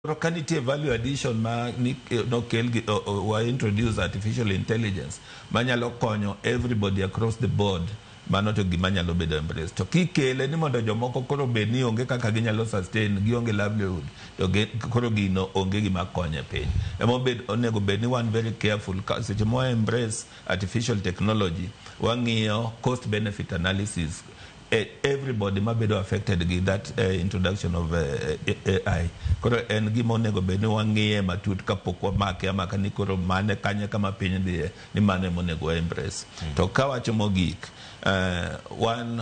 Koro ka nitie value addition ma nokel gi wa introduce artificial intelligence manyalo konyo everybody across the board, mano to gima nyalo bedo embrace. To kikele ni mondo jomoko koro bed ni onge kaka ginyalo sustain, gionge livelihood, to koro gino onge gima konyo e piny. Ema onego bed ni wan very careful ka seche ma embrace artificial technology, wang'iyo cost benefit analysis. Everybody mabedo affected gi that introduction of AI. Koro en gima onego bed ni wang'iye matut kapok wamake amaka ni koro mane kanye kama piny dhiye ni mano ema onego wa embrace. To kawacho mogik, wan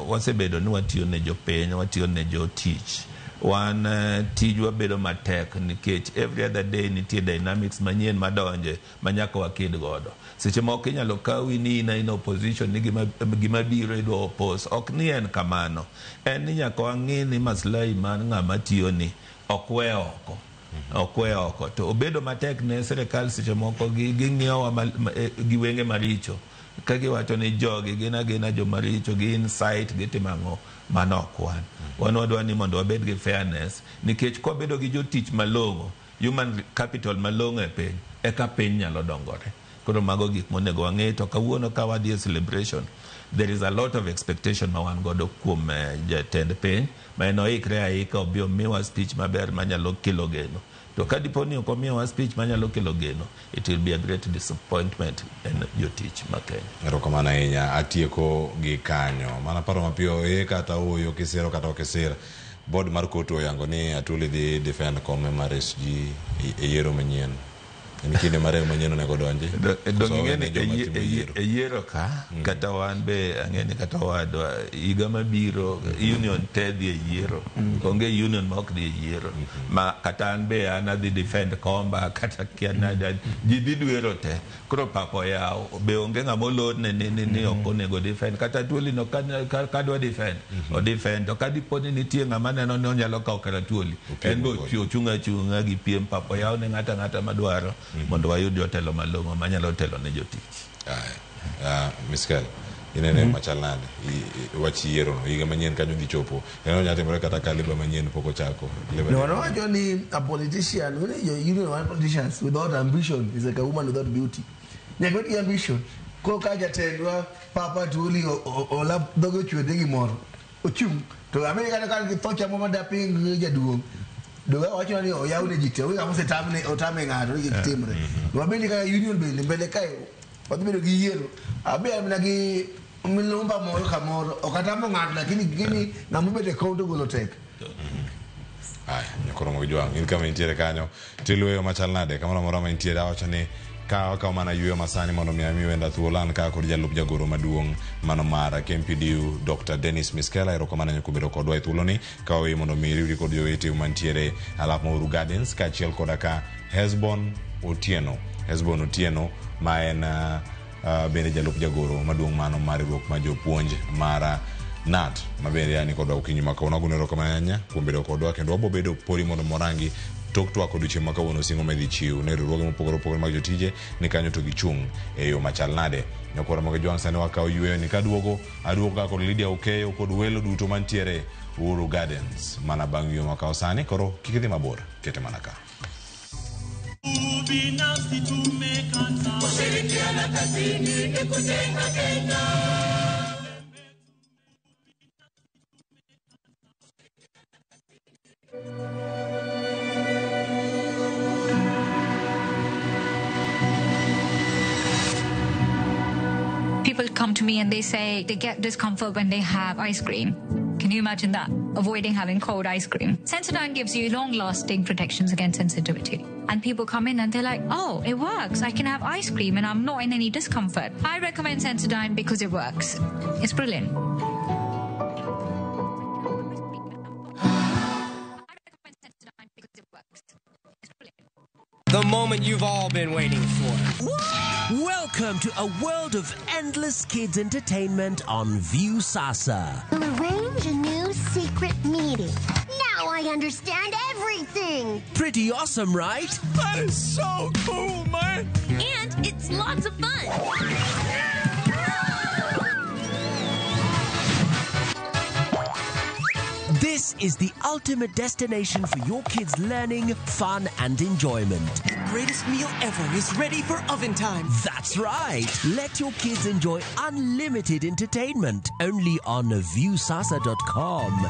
wasebedo ni watiyo ne jopiny, watiyo ne jotich. Wan tijwa bedo matek nikech every other day nitie dynamics manyien madonje ma nyaka waked godo. Seche moko inyalo kawi ni in in opposition ni gima biro idwa oppose. Ok ni en kamano. En ni nyaka wang'i ni maslahi mar ng'ama tiyo ni ok we oko. Ok we oko. To obedo matek ne sirikal seche moko ging'iyowa gi wenge maricho. Ka giwacho ni jogi gin agina jomaricho, gi incite, gitimo ang'o, mano ok wan. Wan wadwa ni mondo wabed gi fairness, nikech kwabedo gi jotich malong'o, human capital malong'o e piny, eka piny nyalo dongore. Koro mago gik monego wang'e. To kawuono ka wadhi e celebration, there is a lot of expectation ma wan godo kuom jatend piny, ma en oikre aika obi omiwa speech maber manyalo kelo geno. To ka dipo ni ok omiyowa speech manyalo kelo geno, it will be a great disappointment en jotich ma Kenya. Erokamano ahinya, atieko gi kanyo. Mana paro mapiyo, ee kata ooyo, kisiro kata ok isir. Board mar kotu oyango ni Atwoli dhi defend kome mar SG e yiero manyien. En kinde mar manyien onego donji. Donge ing'e ni e yiero ka, kata wan be ang'e ni kata wadwa higa mabiro union te dhi e yiero. Onge union ma ok dhi e yiero. Ma kata an be an adhi defend komba kata kia nade ji dhi dwero te. Koro pap oyaw be onge ng'ama olorne ni ok onego defend. Kata Atwoli no ka dwa defend, o defend. To ka dipo ni nitie ng'ama neno ni onyalo kawo kar Atwoli, en be ochung' achung'a gi piem. Pap oyaw ne ng'ato ang'ata madwaro mondo wayud jotelo malong'o manyalo telo ne jotich. Miskel, inene machal nade wach yiero no higa manyien kanyo dhi chopo. En onyalo timore kata ka Labour manyien pok ochako. No, wacho ni a politician, you know, one politicians without ambition is like a woman without beauty. Nyaka bed gi ambition. Koro ka jatendwa Papa Atwoli ola dhoge ochwede gimoro, ochung', to Amerika ka githo chamo madaping jaduong'. Doga wacho ni oyaw ne ji te, onge ng'ama osetamne otame ng'ato ni kik timre. Wabende kaka union bende mbele kae wadhi bedo gi yiero. Abe mana gi milumba moro kamoro, ok atamo ng'ato lakini gini ng'ama obet e kom to golo tek. Aya, nyakoro mag jwang', in kama intiere kanyo, tilueyo machal nade, kamoro amora ma intiere, awacho ni ka wakawo mana yueyo masani mondo mi ami wenda thuolo an ka kod jalup jagoro maduong' mano mar KMPDU Dr. Dennis Miskela. Erokamano ahinya kuom bedo kodwa e thuoloni ka waweyi mondo mi iriwri kod joweteu mantiere alap ma Uhuru Gardens kaachiel koda ka Hesbon Otieno. Hesbon Otieno ma en bende jalup jagoro maduong' mano mar riwruok mar jopuonj mar KNUT ma bende yani kodwa okinyi ma kawuono. Agono erokamano ahinya kuom bedo kodwa kendo wabo bedo podi mondo morangi tok twak odiochieng' ma kawuono singo midhi chiw ne riwruoge mopogore opogore mag jotije ni kanyo to gichung' e yo machal nade. Nyakwara mag Jwang' sani wakawo yueyo ni kaduogo aduogo ka kod Lydia Okeyo kod welo duto mantiere Uhuru Gardens mana bang' yueyo makawo sani. Koro kik idhi mabor, kete mana ka. Ubinafsi tumekataa. Kushirikiana kazini ni kujenga Kenya. People come to me and they say they get discomfort when they have ice cream. Can you imagine that? Avoiding having cold ice cream. Sensodyne gives you long-lasting protections against sensitivity. And people come in and they're like, oh, it works. I can have ice cream and I'm not in any discomfort. I recommend Sensodyne because it works. It's brilliant. The moment you've all been waiting for. Welcome to a world of endless kids entertainment on Viusasa. We'll arrange a new secret meeting. Now I understand everything. Pretty awesome, right? That is so cool, man. And it's lots of fun. This is the ultimate destination for your kids' learning, fun, and enjoyment. The greatest meal ever is ready for oven time. That's right. Let your kids enjoy unlimited entertainment only on Viusasa.com.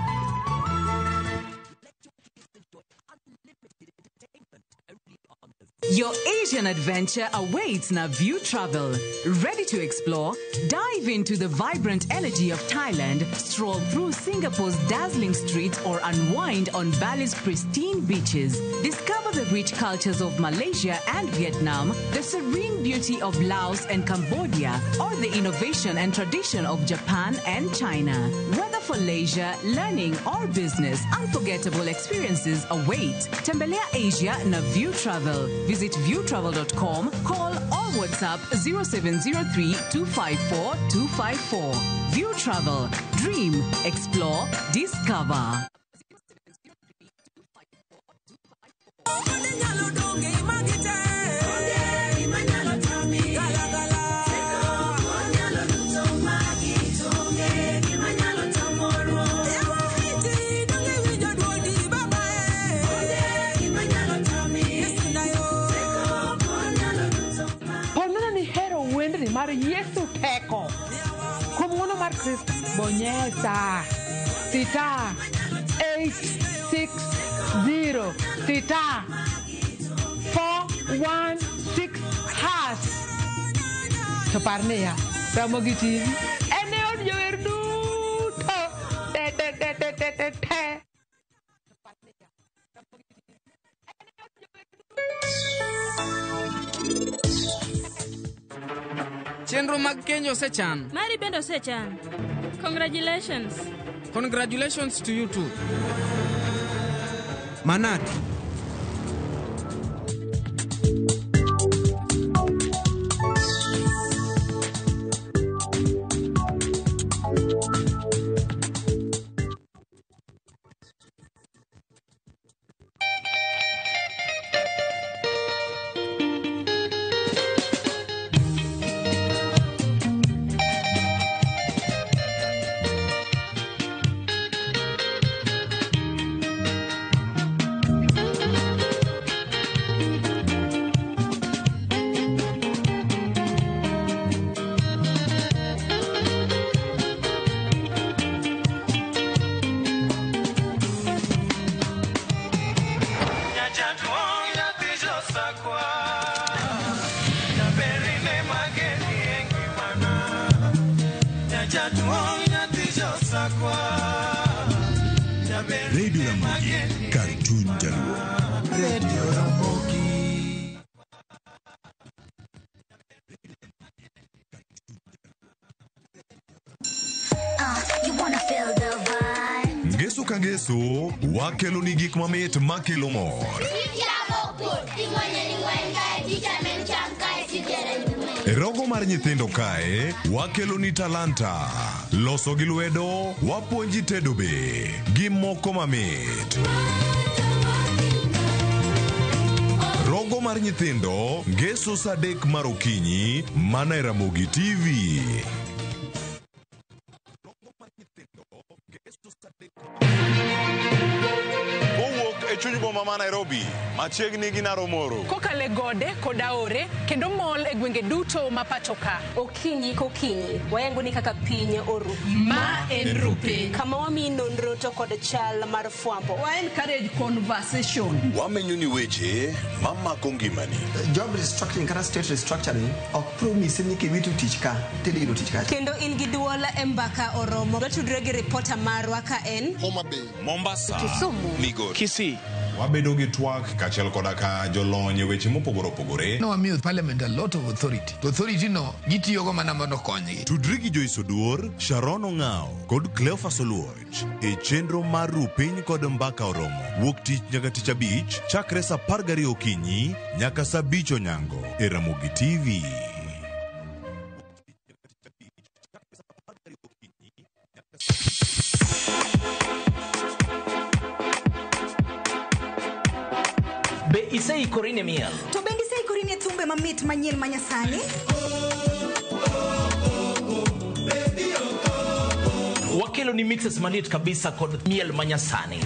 Your Asian adventure awaits na View Travel. Ready to explore? Dive into the vibrant energy of Thailand, stroll through Singapore's dazzling streets, or unwind on Bali's pristine beaches. Discover the rich cultures of Malaysia and Vietnam, the serene beauty of Laos and Cambodia, or the innovation and tradition of Japan and China. Whether for leisure, learning, or business, unforgettable experiences await. Tembelea Asia na View Travel. Visit viewtravel.com, call or WhatsApp 0703 254 254. View Travel. Dream, explore, discover. Mar Yesu teko. Kuom ng'wono mar Kristo, bonyesa sita 860 sita 416 hash. To par niya, Ramogi TV en e od jower duto. Te te te te te te te. Chenro mag keny osechan. Mari bende osechan. Congratulations. Congratulations to you too. Manati. Radio Ramogi, Cartoon Jaluo. Radio Ramogi. You wanna feel the vibe. Ngeso ka ngeso, wakelo ni gik mamit makelo mor. E rogo mar nyithindo kae, wakelo ni talanta. Loso gi lwedo, wapuonji tedo be, gi moko mamit. Rogo mar nyithindo, ngeso saa 3 mar okinyi, mana e Ramogi TV. Kowuok e chuny boma ma Nairobi, machiegni gi Naromoro. Kokale gode kod aore kendo mol e gwenge duto ma pacho ka. Okinyi kokinyi, wayango ni kaka piny oru. Ma en Rupiny. Kama wamiyi nonro to kod chal mar fwambo. Wa encourage conversation. Wamenyo ni weche mamako ngimani. Job restructuring kata state restructuring ok promise ni kiwito tich ka tidhi yudo tich kacha. Kendo in gi duol e mbaka oromo. Watudre gi ripota marwa ka en Homa Bay, Mombasa, Kisumu, Migori, Kisii. Wabedo gi twak kaachiel koda ka jolony e weche mopogore opogore. Nowamiyo parliament a lot of authority. To authority no gitiyogo mana mondo okonygi. Tudri gi Joyce Oduor, Sharon Ong'ao kod Cleophas Oluoch e chenro mar Rupiny kod Mbaka Oromo. Wuok tich nyaka tich abich chakre saa 12 okinyi nyaka saa 5 onyango e Ramogi TV. Be iseikori ne miel? To bende iseikori ne thumbe mamit manyien manyasani? Wakelo Wakelo ni mixes maliet kabisa kod miel manyasani.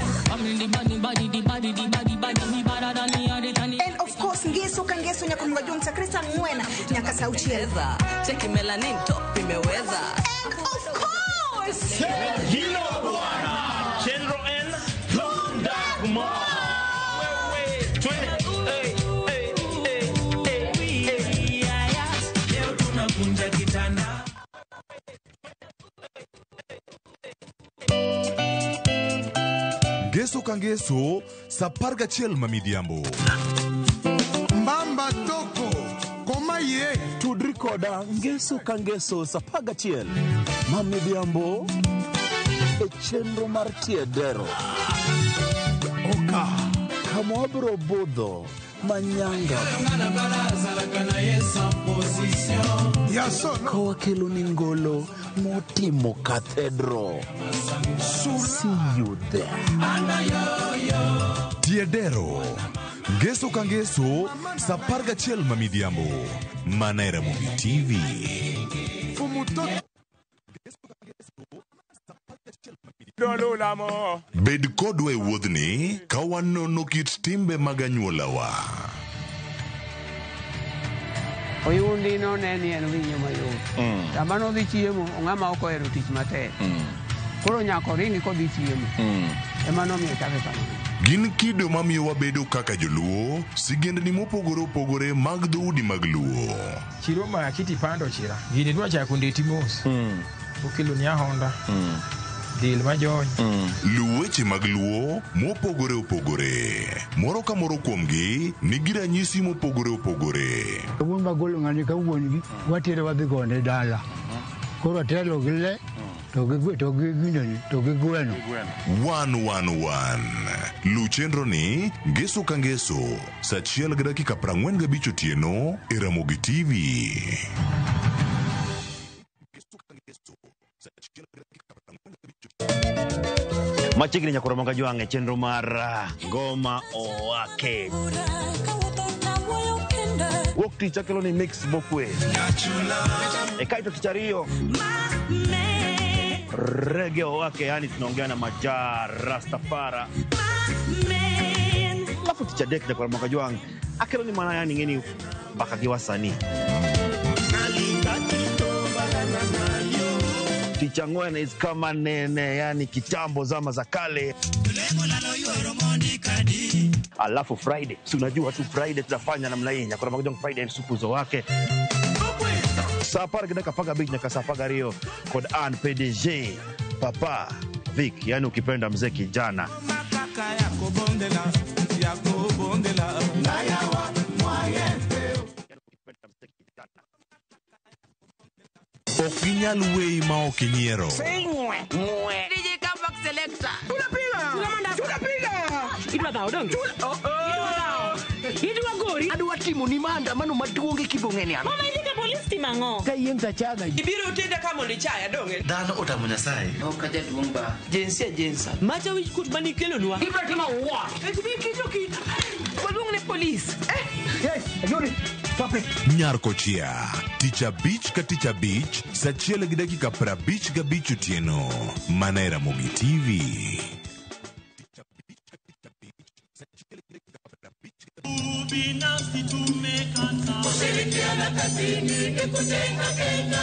And of course ngeso ka ngeso nyaka mga chakre saa 4 nyaka saa 6. Cheki melanin top imeweza. And of course Hilo bwana Chenro N Lunda Kuma. Wewe twende. Hey, hey, hey, hey, hey. Leo tunakunja kitanda. Ngeso ka ngeso saa 11 ma midhiambo. Mbamba toko komaye tudri koda ngeso ka ngeso saa 11 ma midhiambo e chenro mar Tiedero. Oka kama wabiro budho manyanga kawakelo ni ngolo motimo cathedral. See you there. Tiedero ngeso ka ngeso saa 11 ma midhiambo mana e Ramogi TV. Bed kodwa e wuodhni ka wanono kit timbe mag anyuolawa. Oyundi no ne ni en winyo mayot. Sama nodhi chiemo, ng'ama ok ohero tich matek. Koro nyaka oringi kodhi chiemo. Ema nomiyo chake kamano. Gin kido mamiyo wabedo kaka joluo, sigendni mopogore opogore mag dhoudi mag Luo. Chiro ma kiti pando chira. Gini dwa chako ndeti mos. Okelo ni Honda. Dil majony. Luw weche mag Luo mopogore opogore. Moro ka moro kuomgi nigi ranyisi mopogore opogore. Wuon magolo ng'ani ka wuon gi watere wadhi gone dala. Koro atelo gi le to gi to gi gineni to gi gweno. 111. Luw chenro ni ngeso ka ngeso saa 1:45 otieno e Ramogi TV. Machiegni nyakoro moga jwang' e chenro mar Ngoma Owake. Wuok tich akelo ni mix mokwe. E kaito tich ariyo Reggae Owake, yani tunaongea na Majaa Rastafara. Alafu tich adek nyakoro moga jwang' akelo ni mana yani ng'eni mbaka gi wasanii. Tich ang'wen is kama nene, yani kitambo zama za kale. Alafu Friday, si unajua tu Friday tunafanya namna hii. Nyakoro Magajong Friday ni supu zo wake. Saa 10:15 nyaka saa 12 kod Ann PDG Papa Vic, yani ukipenda mzee kijana. Ok inyal weyi ma ok inyiero. DJ Comeback Selector. Tunapiga. Tunapiga. Idwa dhao donge? Idwa gori. Adwa timo ni maandamano maduong' e Kibong'eni an. Mama idhi ka polis timo ang'o? Ka yieng' tachaga. Ibiro tenda ka mondo ichaya donge? Dhano otamo Nyasaye. Ok ajaduong' ba. Jinsia jinsa. Macha wich kuot manikelonwa. Ibiro timo what? Kiki Waluong ne polis. Yes, Yuri. Stop it. Nyar Kochia, tich abich ka tich abich, saa 1:55 otieno, mana e Ramogi TV. Ubinafsi tumekataa. Kushirikiana kazini ni kujenga Kenya.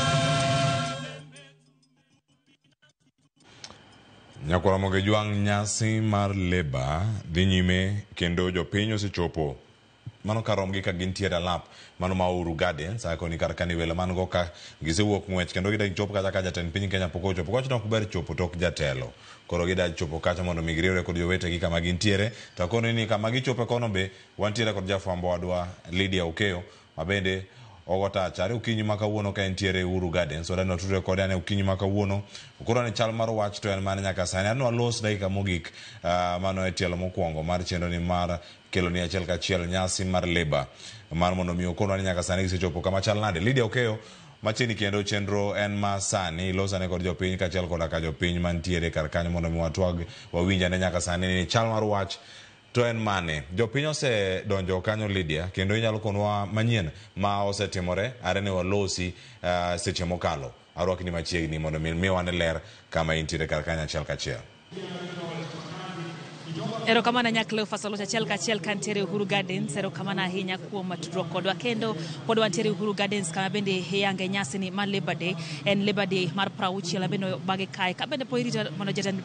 Nyakwara Mogejwang' nyasi mar leba dhi nyime kendo jopiny osechopo mano karomgi ka gintiere alap mano ma Uhuru Gardens akoni kar kani welo man go ka gisewuok ng'wech kendo gidagi chopo kacha ka jatend piny Kenya pok ochopo. Wach no ok ber chopo tok jatelo. Koro gidagi chopo kacha mondo mi giriwre kod jowetegi kama gintiere. To akoni ni kama gichope kono be wantiere kod jafwambo wadwa Lydia Okeyo ma bende ogo tach are okinyi ma kawuono ka entiere Uhuru Gardens. Wadani watudre kode ane okinyi ma kawuono. Koro ni chal mar wach to en mane nyaka sani. An walos dakika mogik mano e tielo mokwongo mar chenro ni mar kelo ni achiel kachiel nyasi mar leba mar mondo mi okonwa ni nyaka sani gisechopo kama chal nade. Lydia Okeyo machiegni kendo chenro en ma sani ilosane kod jopiny kaachiel koda ka jopiny mantiere kar kanyo mondo mi watwag wawinj ane nyaka sani ni chal mar wach to en mane. Jopiny osedonjo kanyo Lydia kendo inyalo konwa manyien ma osetimore are ne walosi seche mokalo. Arwakni machiegni mondo mi miwa ane ler kama intiere kar kanyo achiel kachiel. Erokamano ahinya Cleophas Oluoch achiel kachiel kantiere Uhuru Gardens. Erokamano ahinya kuom tudruok kodwa kendo pod wantiere Uhuru Gardens kama bende iyange nyasi ni mar Labor Day. En Labor Day mar 60 bende obagi kae. Ka bende pod irito mondo jatend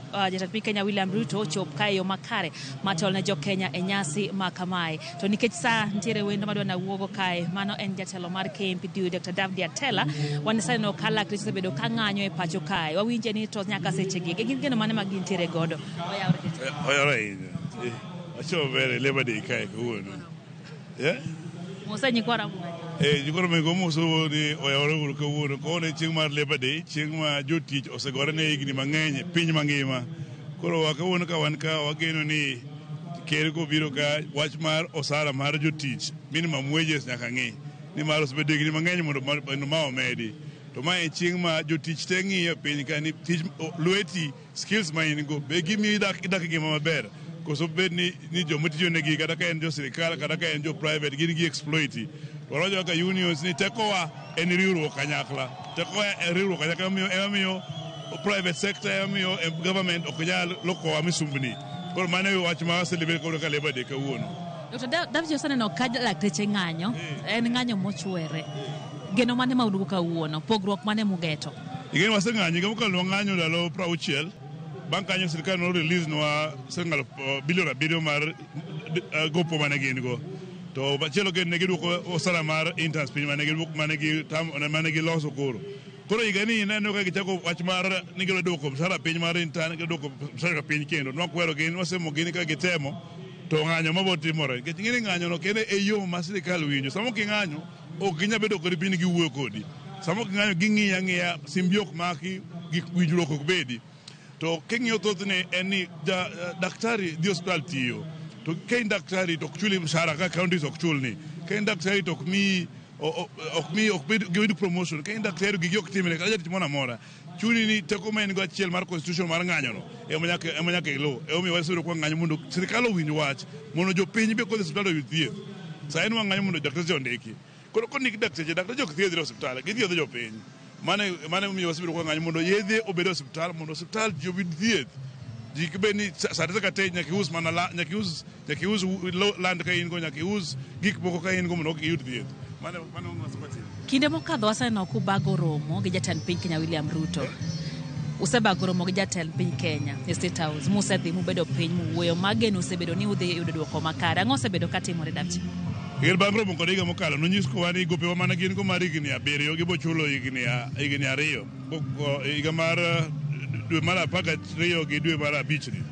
piny Kenya William Ruto ochop kae e yo makare matelo ne jo Kenya e nyasi ma kamae. To nikech sa nitiere wendo madwa nawuogo kae, mano en jatelo mar KMPDU Dr. David Atela. Wan sani ka lakteche osebedo ka ng'anyo e pacho kae. Wawinje ni to nyaka sechegi gin geno mane ma gintiere godo. Oyawre jatelo. Oyawre ahinya. Achiemo maber e Labor Day kae kawuono. Yeah? Mose nyikwa Ramogi. Nyikwa Ramogi omoso ni oyawre uru kawuono. Kawuono en chieng' mar Labor Day, chieng' ma jotich osegore ne higni mang'eny e piny mangima. Koro wa kawuono ka wan ka wageno ni ker kobiro ka wach mar osara mar jotich minimum wages nyaka ng'i. Nimar osebedo higni mang'eny mondo ma omedi. To ma en chieng' ma jotich te ng'iyo e piny ka ni tich lweti skills ma in go be gimiyo idak e ngima maber. Koso bed ni joma tiyo negi kata ka en jo sirikal kata ka en jo private gin gi exploit. To wawacho kaka unions ni tekowa en riwruok kanyakla. Tekowa en riwruok kanyakla ema miyo private sector ema miyo government ok nyal lokowa misumbni. Koro mano e wach ma celebrate kawuono ka Labor Day kawuono. Dr. David oseneno ka lakteche ng'anyo, en ng'anyo mochwere. Geno mane ma un go kawuono? Pogruok mane mugeto? Igeno waseng'anyo, higa mokalo wang'anyo ndalo 60. Bang' kanyo sirikal no release nwa siling bilion 7 mar gopo mane gin go. To machielo kendo ne giduoko osara mar interns piny mane giloso koro. Koro higani ineno ka gichako wach mar ni gidwa duoko msara piny mar intern, gidwa duoko msara piny kendo. Nwakwero gin, wasemo gin ka gitemo to ng'anyo mabo timore. Nikech ing'e ni ng'anyo no kendo e yo ma sirikal winjo. Sama ok ing'anyo, ok ginyal bedo kodi piny giwuoyo kodi. Sama ok ing'anyo ging'iyo ang'iya, simbi ok maki, gik winjruok ok bedi. To king'iyo thothne en ni daktari dhi osiptal tiyo. To ka in daktari to ok chuli mshahara ka counties ok chulni. Ka in daktari to ok miyi ok bed giyud promotion. Ka in daktari gigi ok timre kata jatich moro amora. Chuni ni teko ma en go achiel mar constitution mar ng'anyo no ema nyaka iluw. Emomiyo wasebedo kwa ng'anyo mondo sirikal owinj wach mondo jopiny be kodhi osiptal oyud thieth. Sani wang'anyo mondo dakteche ondiki. Koro kondik dakteche, dakteche ok thiedhre e osiptal, githiedho jopiny. Mane omiyo wasebedo kwa ng'anyo mondo yedhe obed e osiptal, mondo osiptal ji oyud thieth. Ji kik bed ni sate ka te nyaka ius mana nyaka ius land ka in go, nyaka ius gik moko ka in go mondo giyud thieth. Mane wasebedo. Kinde mokadho waseneno kubago romo gi jatend piny Kenya William Ruto. Usebago romo gi jatend piny Kenya e State House, musedhi mubedo piny muwuoyo, mageno osebedo ni udhi yudo dwoko makare. Ang'o osebedo katimore Dapchi? Higni bang' romo kod higa mokalo nonyis kowa ni gopewa mana gin go mar higni 7 gibo chulo higni 2 higa mar dwe mar 12 gi dwe mar 5 ni.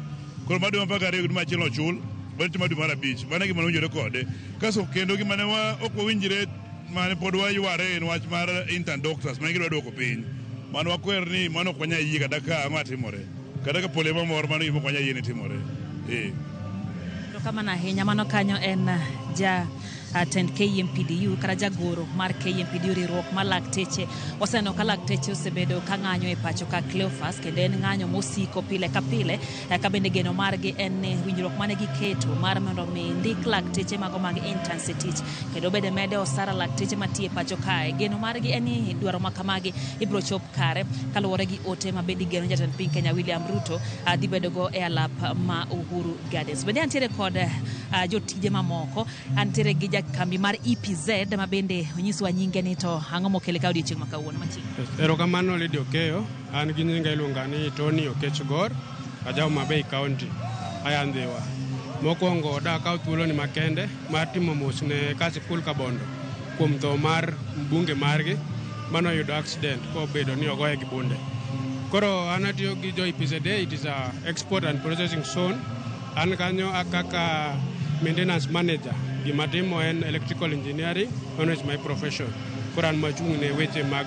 Koro mar dwe mar 12 gi dwe mar 1 ochul, mar dwe mar 5. Mano e gima nowinjore kode. Kaso kendo gima ne ok wawinjre mane pod wayware en wach mar intern doctors mane gidwa duoko piny. Mano wakwer ni mano ok wanyal yie kata ka ang'o timore. Kata ka pole mamor mano gima ok wanyal yie ni timore. Erokamano ahinya. Mano kanyo en jatend KMPDU kata jagoro mar KMPDU, riwruok mar lakteche. Waseneno ka lakteche osebedo ka ng'anyo e pacho ka Cleophas, kendo en ng'anyo mosiko pile ka pile, ka bende geno margi en ni winjruok mane giketo mar mondo mi ndik lakteche mago mag interns e tich kendo bende mede osara lakteche matiyo e pacho kae. Geno margi en ni dwaro ma kamagi ibiro chop kare kaluwore gi ote ma bende igeno jatend piny Kenya William Ruto dhi bedo go e alap ma Uhuru Gardens. Bende antiere kod jotije mamoko, antiere gi jakambi mar EPZ ma bende onyiswa nyinge ni to ang'o mokele ka odiochieng' ma kawuono machiegni. Erokamano Lydia Okeyo, an gi nyinga iluonga ni Tony Okech Gor, aja Homa Bay County, aya Ndhiwa. Mokwongo dakaw thuolo ni makende mar timo mos ne Kasipul Kabondo kuom tho mar mbunge margi manoyudo accident kobedo ni ogoye gi bunde. Koro an atiyo gi jo EPZA, it is a export and processing zone. An kanyo kaka maintenance manager. Gima timo en electrical engineering, mano is my profession. Koro an machung' ne weche mag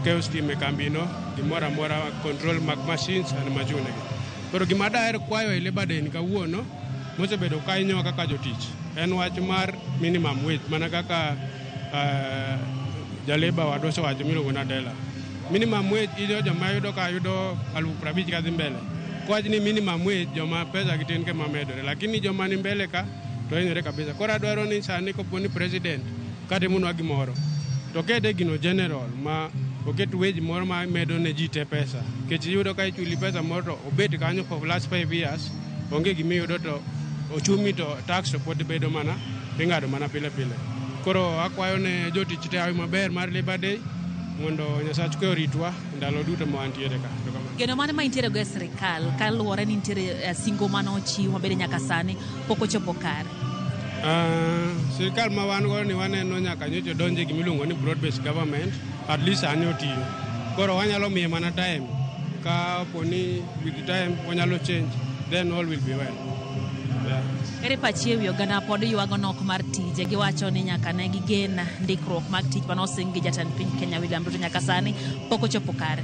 keyo stima e kambino, gimoro amora control mag machines an machung' negi. Koro gima daher kwayo e Labor Day ni kawuono mosebedo ka hinyowa kaka jotich en wach mar minimum wage, mana kaka jaleba wadwa osewacho miluongo ni Adela. Minimum wage iyudo joma yudo ka yudo 50,000 kadhi mbele. Kowach ni minimum wage joma pesa gi tin kema medore, lakini joma ni mbele ka to hinyore kabisa. Koro adwaro ni sani kopo ni president katimonwa gimoro to kete gino general ma Oket wage moro ma medo ne ji te pesa. Nikech iyudo ka ichuli pesa moro to obet kanyo for last 5 years, onge gimiyudo, to ochumi to tax to pod bedo mana ing'ado mana pile pile. Koro akwayo ne jotich te hawi maber mar Labor Day, mondo Nyasach kwe oritwa ndalo duto ma wantiere ka. Erokamano. Geno mane ma intiere go e sirikal kaluwore ni nitiere singo mane ochiw mabende nyaka sani pok ochopo kare? Sirikal ma wan go ni waneno nyaka nyocha donje gimiluongo ni broad based government, at least sani otiyo. Koro wanyalo miye mana time, ka poni with time wanyalo change, then all will be well, yeah. Ere pachi ewi oganda pod ywago nok mar tije? Giwacho ni nyaka ne gigen ndikruok mag tich manosing gi jatend piny Kenya William Ruto nyaka sani pok ochopo kare.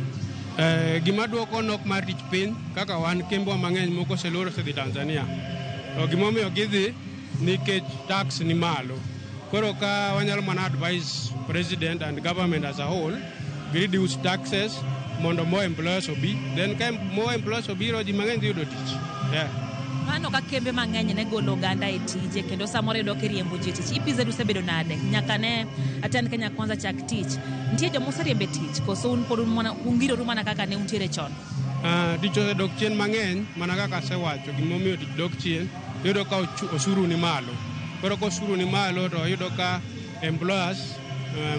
Gima duoko nok mar tich piny, kaka wan kembwa mang'eny moko oseloro, osedhi Tanzania, to gimomiyo gidhi nikech tax ni malo. Koro ka wanyalo mana advise president and government as a whole, reduce taxes mondo more employers obi, then ka more employers obiro, ji mang'eny dhi yudo tich, yeah. Mano ka kembe mang'eny ne golo oganda e tije, kendo samoro iyudo kiriembo ji e tich. EPZ osebedo nade nyaka ne atend Kenya Kwanza chak tich? Nitie joma oseriembo e tich koso un pod un mana ungiroru mana kaka ne untiere chon? Tich osedok chien mang'eny, mana kaka asewacho. Gimomiyo tich dok chien, iyudo ka osuru ni malo. Koro ka osuru ni malo, to iyudo ka employers,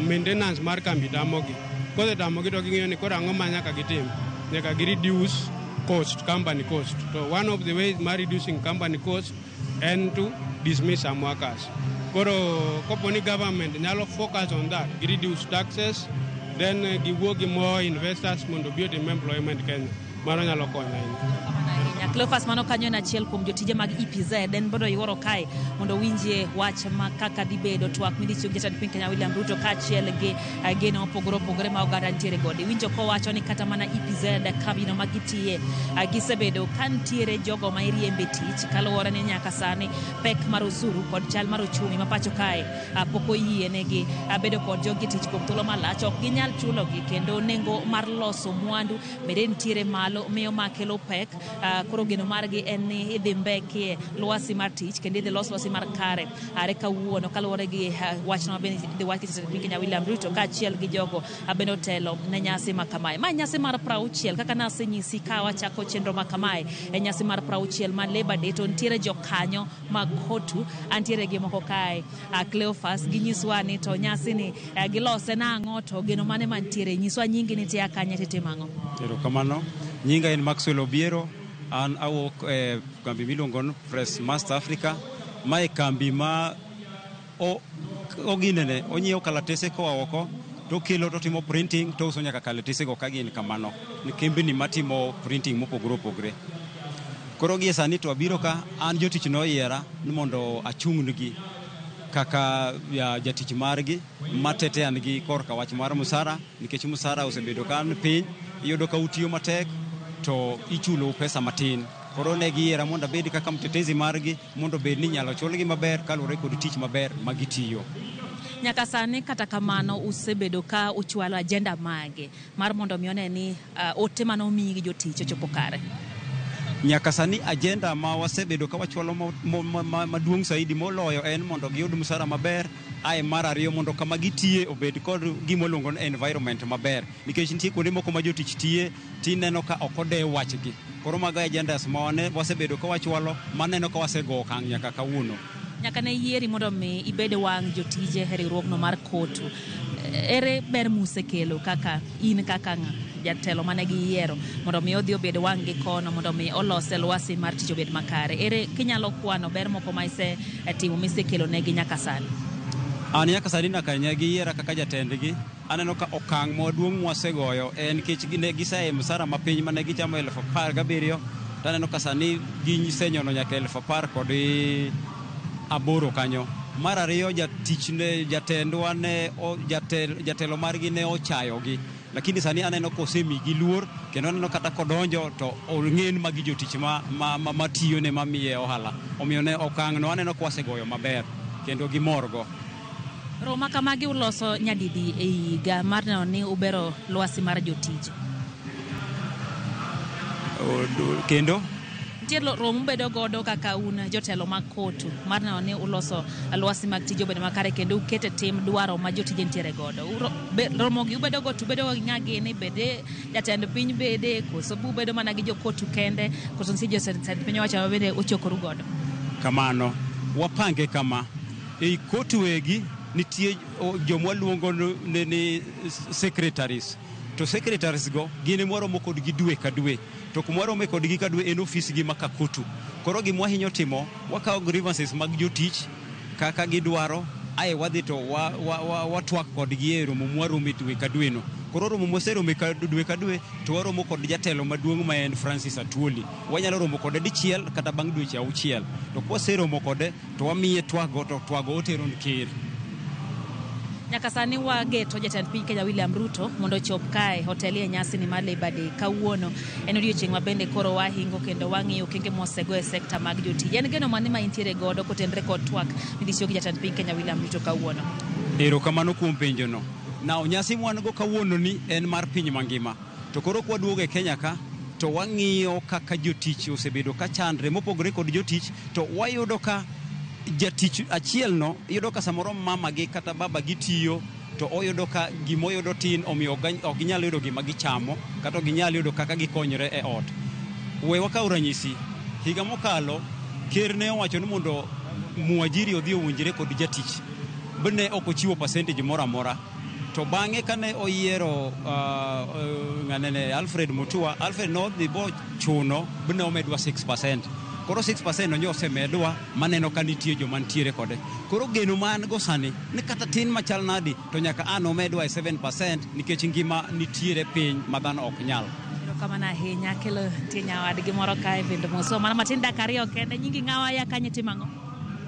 maintenance mar kambi tamogi. Kosetamogi to ging'iyo ni koro ang'o ma nyaka gitim? Nyaka gi reduce cost, company cost. To one of the ways mar reducing company cost en to dismiss some workers. Koro kopo ni government nyalo focus on that, gi reduce taxes, then giwuo gi more investors mondo obi otim employment Kenya, mano nyalo konyo ahinya. Ahinya. Cleophas, mano kanyo en achiel kuom jotije mag EPZ. En bodo yuoro kae mondo owinjie wach ma kaka dhi bedo twak midhi chiw gi jatend piny Kenya William Ruto kaachiel gi geno mopogore opogore ma oganda nitiere godo. Iwinjo kowacho ni kata mana EPZ, kambino ma gitiye, gisebedo ka nitiere jogo ma iriembe tich kaluwore ni nyaka sani pek mar osuru kod chal mar ochumi ma pacho kae pok oyienegi bedo kod jogi tich kuom thuolo malach. Ok ginyal chulogi, kendo nengo mar loso mwandu bende nitiere malo, miyo ma kelo pek. Koro geno margi en ni idhi mbekie lwasi mar tich kendo idhi los lwasi mar kare are kawuono kaluwore gi wachno ma bende idhi wach gi jatend piny Kenya William Ruto kaachiel gi jogo bende otelo ne nyasi ma kamae. Ma nyasi mar 60, kaka nasenyisi ka wachako chenro ma kamae, e nyasi mar 60 mar Labor Day, to nitiere jokanyo mag KOTU antiere gi moko kae. Cleophas, ginyiswa ni to nyasi ni gilose nang'o, to geno mane mantiere? Nyiswa nyingi, nitie kanye, titimo ang'o? Erokamano. Nyinga en Maxwell Obiero. An awuok e kambi miluongo ni Press Master Africa. Mae kambi ma oginene onyiewo kalatese koa oko to kelo to timo printing to uso nyaka kalatese go ka gin kamano. Ni kembni matimo printing mopogore opogore. Koro gie sani to abiro ka an jotich noyiera ni mondo achung' kaka ya, jatich margi matetean gi korka wach mar musara, nikech musara osebedo ka ni piny. Iyudo ka utiyo matek to ichulo pesa matin. Koro ne giyiera mondo abed kaka mtetezi margi, mondo obed ni inyalo chulgi maber kaluwore kod tich maber ma gitiyo. Nyaka sani kata kamano, usebedo ka uchwalo agenda mage mar mondo mi one ni ote mane omiyi gi jotich ochopo kare? Nyaka sani agenda ma wasebedo ka wachwalo maduong' saidi moloyo en mondo giyud msara maber. Ae mar ariyo, mondo kama gitiye obed kod gima iluongo ni environment maber, nikech nitie kuonde moko ma jotich tiye tineno ka ok odew wachgi. Koro mago e agendas ma wasebedo ka wachwalo, maneno ka wasego okang' nyaka kawuono. Nyaka ne yieri mondo mi ibed wang' jotije e riwruogno mar KOTU, ere ber musekelo kaka in kaka ng'a jatelo mane giyiero mondo mi odhi obed wang' gi kono mondo mi olose lwasi mar tich obed makare? Ere kinyalo kwano ber moko ma isetimo misekelo negi nyaka sani? An nyaka sani nyaka ne giyiera kaka jatendgi, aneno ka okang' maduong' mwasegoyo en nikech ne giseaye msara mapiny mane gichamo 17,000, to aneno ka sani gisenyono nyaka 18,000 kanyo. Mar ariyo, jatich ne jatendwa ne jatelo margi ne ochayogi, lakini sani aneno kosemigi luor, kendo aneno kata kodonjo to ong'e ni magi jotich ma tiyone mamiye ohala. Omiyo ne okang' no aneno ka wasegoyo maber kendo gimorgo. Romo ma kamagi uloso nyadidi e higa mar neno ni ubero lwasi mar jotich? Kendo Nitie romo mubedo godo kaka un jotelo mag kotu mar neno ni uloso lwasi mag tije obedo makare kendo ukete tim dwaro ma jotije nitiere godo. Romogi ubedo go to ubedo gi ng'a gini bede jatend piny bede koso ubedo mana gi jokotu kende koso nitie jotend piny owacho ma bende uchokoru godo. Kamano, wapange kama. Ei kotu wegi nitie joma waluongo ni secretaries. To secretaries go gin ema waromo kodgi dwe ka dwe. To kuma warome kodgi ka dwe en ofisgi ma Kakutu. Koro gima wahinyo timo, wakawo grievances mag jotich kaka gidwaro, ae wadhi to watwak kodgi e romo mwarome dwe ka dwe no. Koro romo mwaserome ka dwe ka dwe to waromo kod jatelo maduong' ma en Francis Atwoli. Wanyalo romo kode dichiel kata bang' dweche auchiel. To kwaseromo kode to wamiye twago to twago otero ne ker. Nyaka sani wageto jatend piny Kenya William Ruto mondo ochop kae hotelie nyasi ni mar Labour Day kawuono. En odiochieng' ma bende koro wahingo kendo wang'iyo okenge mosego e sekta mag jotich. En geno mane ma intiere godo kotenre kod twak midhi chiwo gi jatend piny Kenya William Ruto kawuono? Erokamano kuom penjono. Now, nyasi mwan go kawuono ni en mar piny mangima. To koro kwaduogo e Kenya ka, to wang'iyo kaka jotich osebedo ka chandre mopogore kod jotich, to wayudo ka jatich achiel no iyudo ka samoro mama gi kata baba gi tiyo to oyudo ka gimoyudo tin omiyo ok ginyal yudo gima gichamo kata ok ginyal yudo kaka gikonyre e ot. We wakaw ranyisi, higa mokalo ker ne owacho ni mondo mwajiri odhi owinjre kod jatich, ne ok ochiwo percentage moro amora. To bang'e kane oyiero ng'anene Alfred Mutua, Alfred nodhi bochuno bne omedwa 6%. Koro 6% no osemedwa maneno ka nitie joma nitiere kode. Koro geno ma an go sani ni kata tin machal nadi to nyaka an omedwa e 7% nikech ngima nitiere piny ma dhano ok nyal. Erokamano ahinya kelo nitie nyawadgi moro kae bende moso mana matin dakika ariyo kende nyingi ng'awa ya kanye timo ang'o?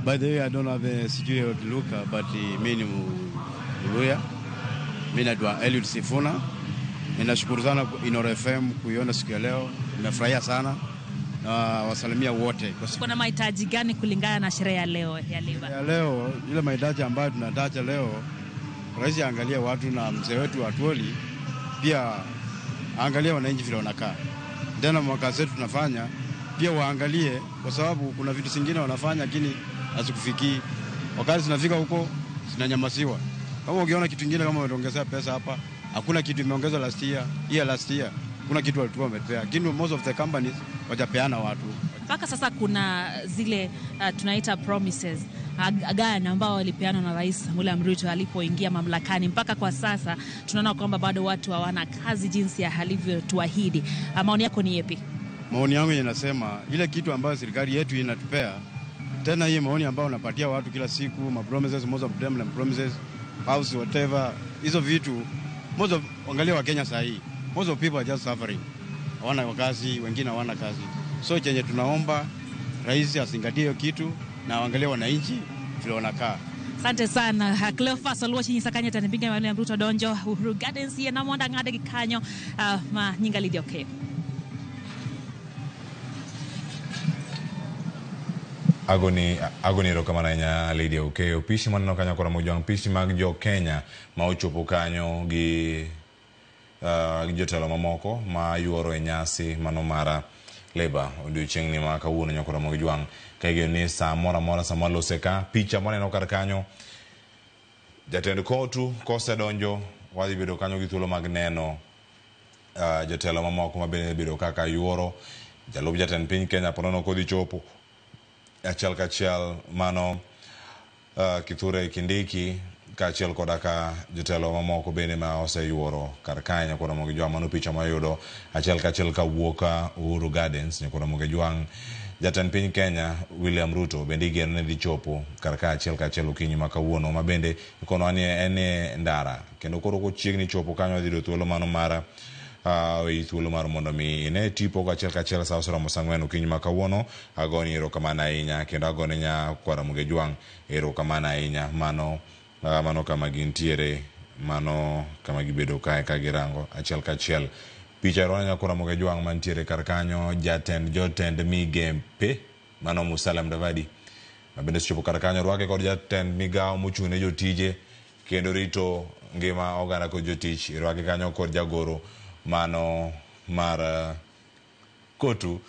By the way, I don't have a sijui Luka, but mi ni Mluya. Mi naitwa Eliud Sifuna. Ninashukuru sana Inoro FM kuiona siku ya leo. Nimefurahia sana na wasalimia wote. Kwa siku Kuna mahitaji gani kulingana na sherehe ya leo ya Labour? ya leo, ile mahitaji ambayo tunataja leo, rais aangalie watu na mzee wetu Atwoli pia aangalie wananchi vile wanakaa. Tena mwaka zetu tunafanya pia waangalie, kwa sababu kuna vitu zingine wanafanya lakini hazikufikii. Wakati zinafika huko zinanyamaziwa. Kama ukiona kitu kingine kama wameongezea pesa hapa, hakuna kitu imeongezwa last year, year last year, kuna kitu walikuwa wametupea. Lakini most of the companies wajapeana watu. Mpaka sasa kuna zile tunaita promises agano ambao walipeana na Rais William Ruto alipoingia mamlakani. Mpaka kwa sasa tunaona kwamba bado watu hawana kazi jinsi ya alivyotuahidi. Maoni yako ni yepi? Maoni yangu inasema ile kitu ambayo serikali yetu inatupea, tena hii maoni ambayo unapatia watu kila siku, ma promises, most of them promises, house whatever, hizo vitu most of, angalia wa Kenya saa hii, most of people are just suffering. Hawana kazi, wengine hawana kazi. So chenye tunaomba rais azingatie hiyo kitu na waangalie wananchi vile wanakaa. Asante sana Cleophas Oluoch nyisa kanyo jatend piny William Ruto donjo Uhuru Gardens yie na mondo ang'ade gi kanyo ma nyinga Lydia Okeyo. Agoni erokamano ahinya Lydia Okeyo. Pishi maneno kanyo kora mojwang' pishi mag jo Kenya ma ochopo kanyo gi jotelo mamoko ma yuoro e nyasi mano mara Labour odiochieng' ni ma kawuono nyakora mojwang' ka igeno ni saa moro amora sama walose ka picha maneno kar kanyo jatend kotu kosedonjo wadhi bedo kanyo gi thuolo mag neno jotelo mamoko ma bende bedo kaka yuoro jalup jatend piny Kenya ponono kodhi chopo achiel kachiel mano Kithure Kindiki kaachiel koda ka jotelo mamoko bende ma oseyuoro kar kae nyakora Ramogi Jwang'. Mano picha mayudo achiel kachiel kawuok Uhuru Gardens nyakora Ramogi Jwang'. Jatend piny Kenya William Ruto bende igeno ni dhi chopo kar ka achiel kachiel okinyi ma kawuono ma bende ikono ni en e ndara kendo koro kochiegni chopo kanyo dhi yudo thuolo mano mar thuolo mar mondo mi ine tipo achiel kachiel sa oseromo saa ang'wen okinyi ma kawuono. Agoni erokamano ahinya kendo agone nyakwar Ramogi Jwang' erokamano ahinya. Mano mano kama gintiere, mano kama gibedo kae ka girango achiel kachiel. Picha ero nyakwar Ramogi Jwang' mantiere kar kanyo jatend jotend migepe mano Musalia Mudavadi ma bende osechopo kar kanyo rwake kod jatend migawo mochung' ne jotije kendo rito ngima oganda kod jotich. Irwake kanyo kod jagoro mano mar Kotu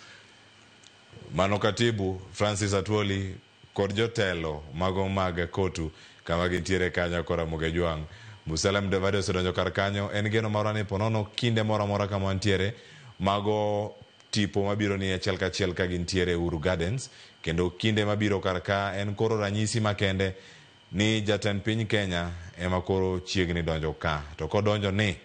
Mano katibu Francis Atwoli kod jotelo mago mag Kotu kama gintiere kanyo kora Mugejwang'. Musalia Mudavadi osedonjo kar kanyo. En geno marwa ni ponono kinde moro amora kama wantiere mago tipo mabiro ni achiel kachiel ka gintiere Uhuru Gardens kendo kinde mabiro kar ka en koro ranyisi makende ni jatend piny Kenya ema koro chiegni donjo ka. To kodonjo ni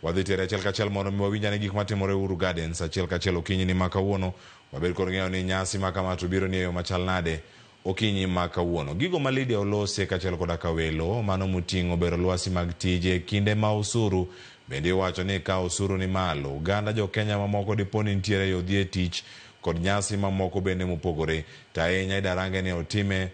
wadhi tere achiel kachiel mondo mi wawinj ane gik matimore Uhuru Gardens achiel kachiel okinyi ni ma kawuono. Wabed kod ng'eyo ni nyasi ma kama to biro ni e yo machal nade okinyi ma kawuono. Gigo ma Lydia olose kaachiel koda ka welo mano moting'o bero lwasi mag tije kinde ma osuru bende iwacho ni ka osuru ni malo oganda jo Kenya mamoko dipo ni nitiere yo dhi e tich kod nyasi mamoko bende mopogore to ahinya idarange ni otime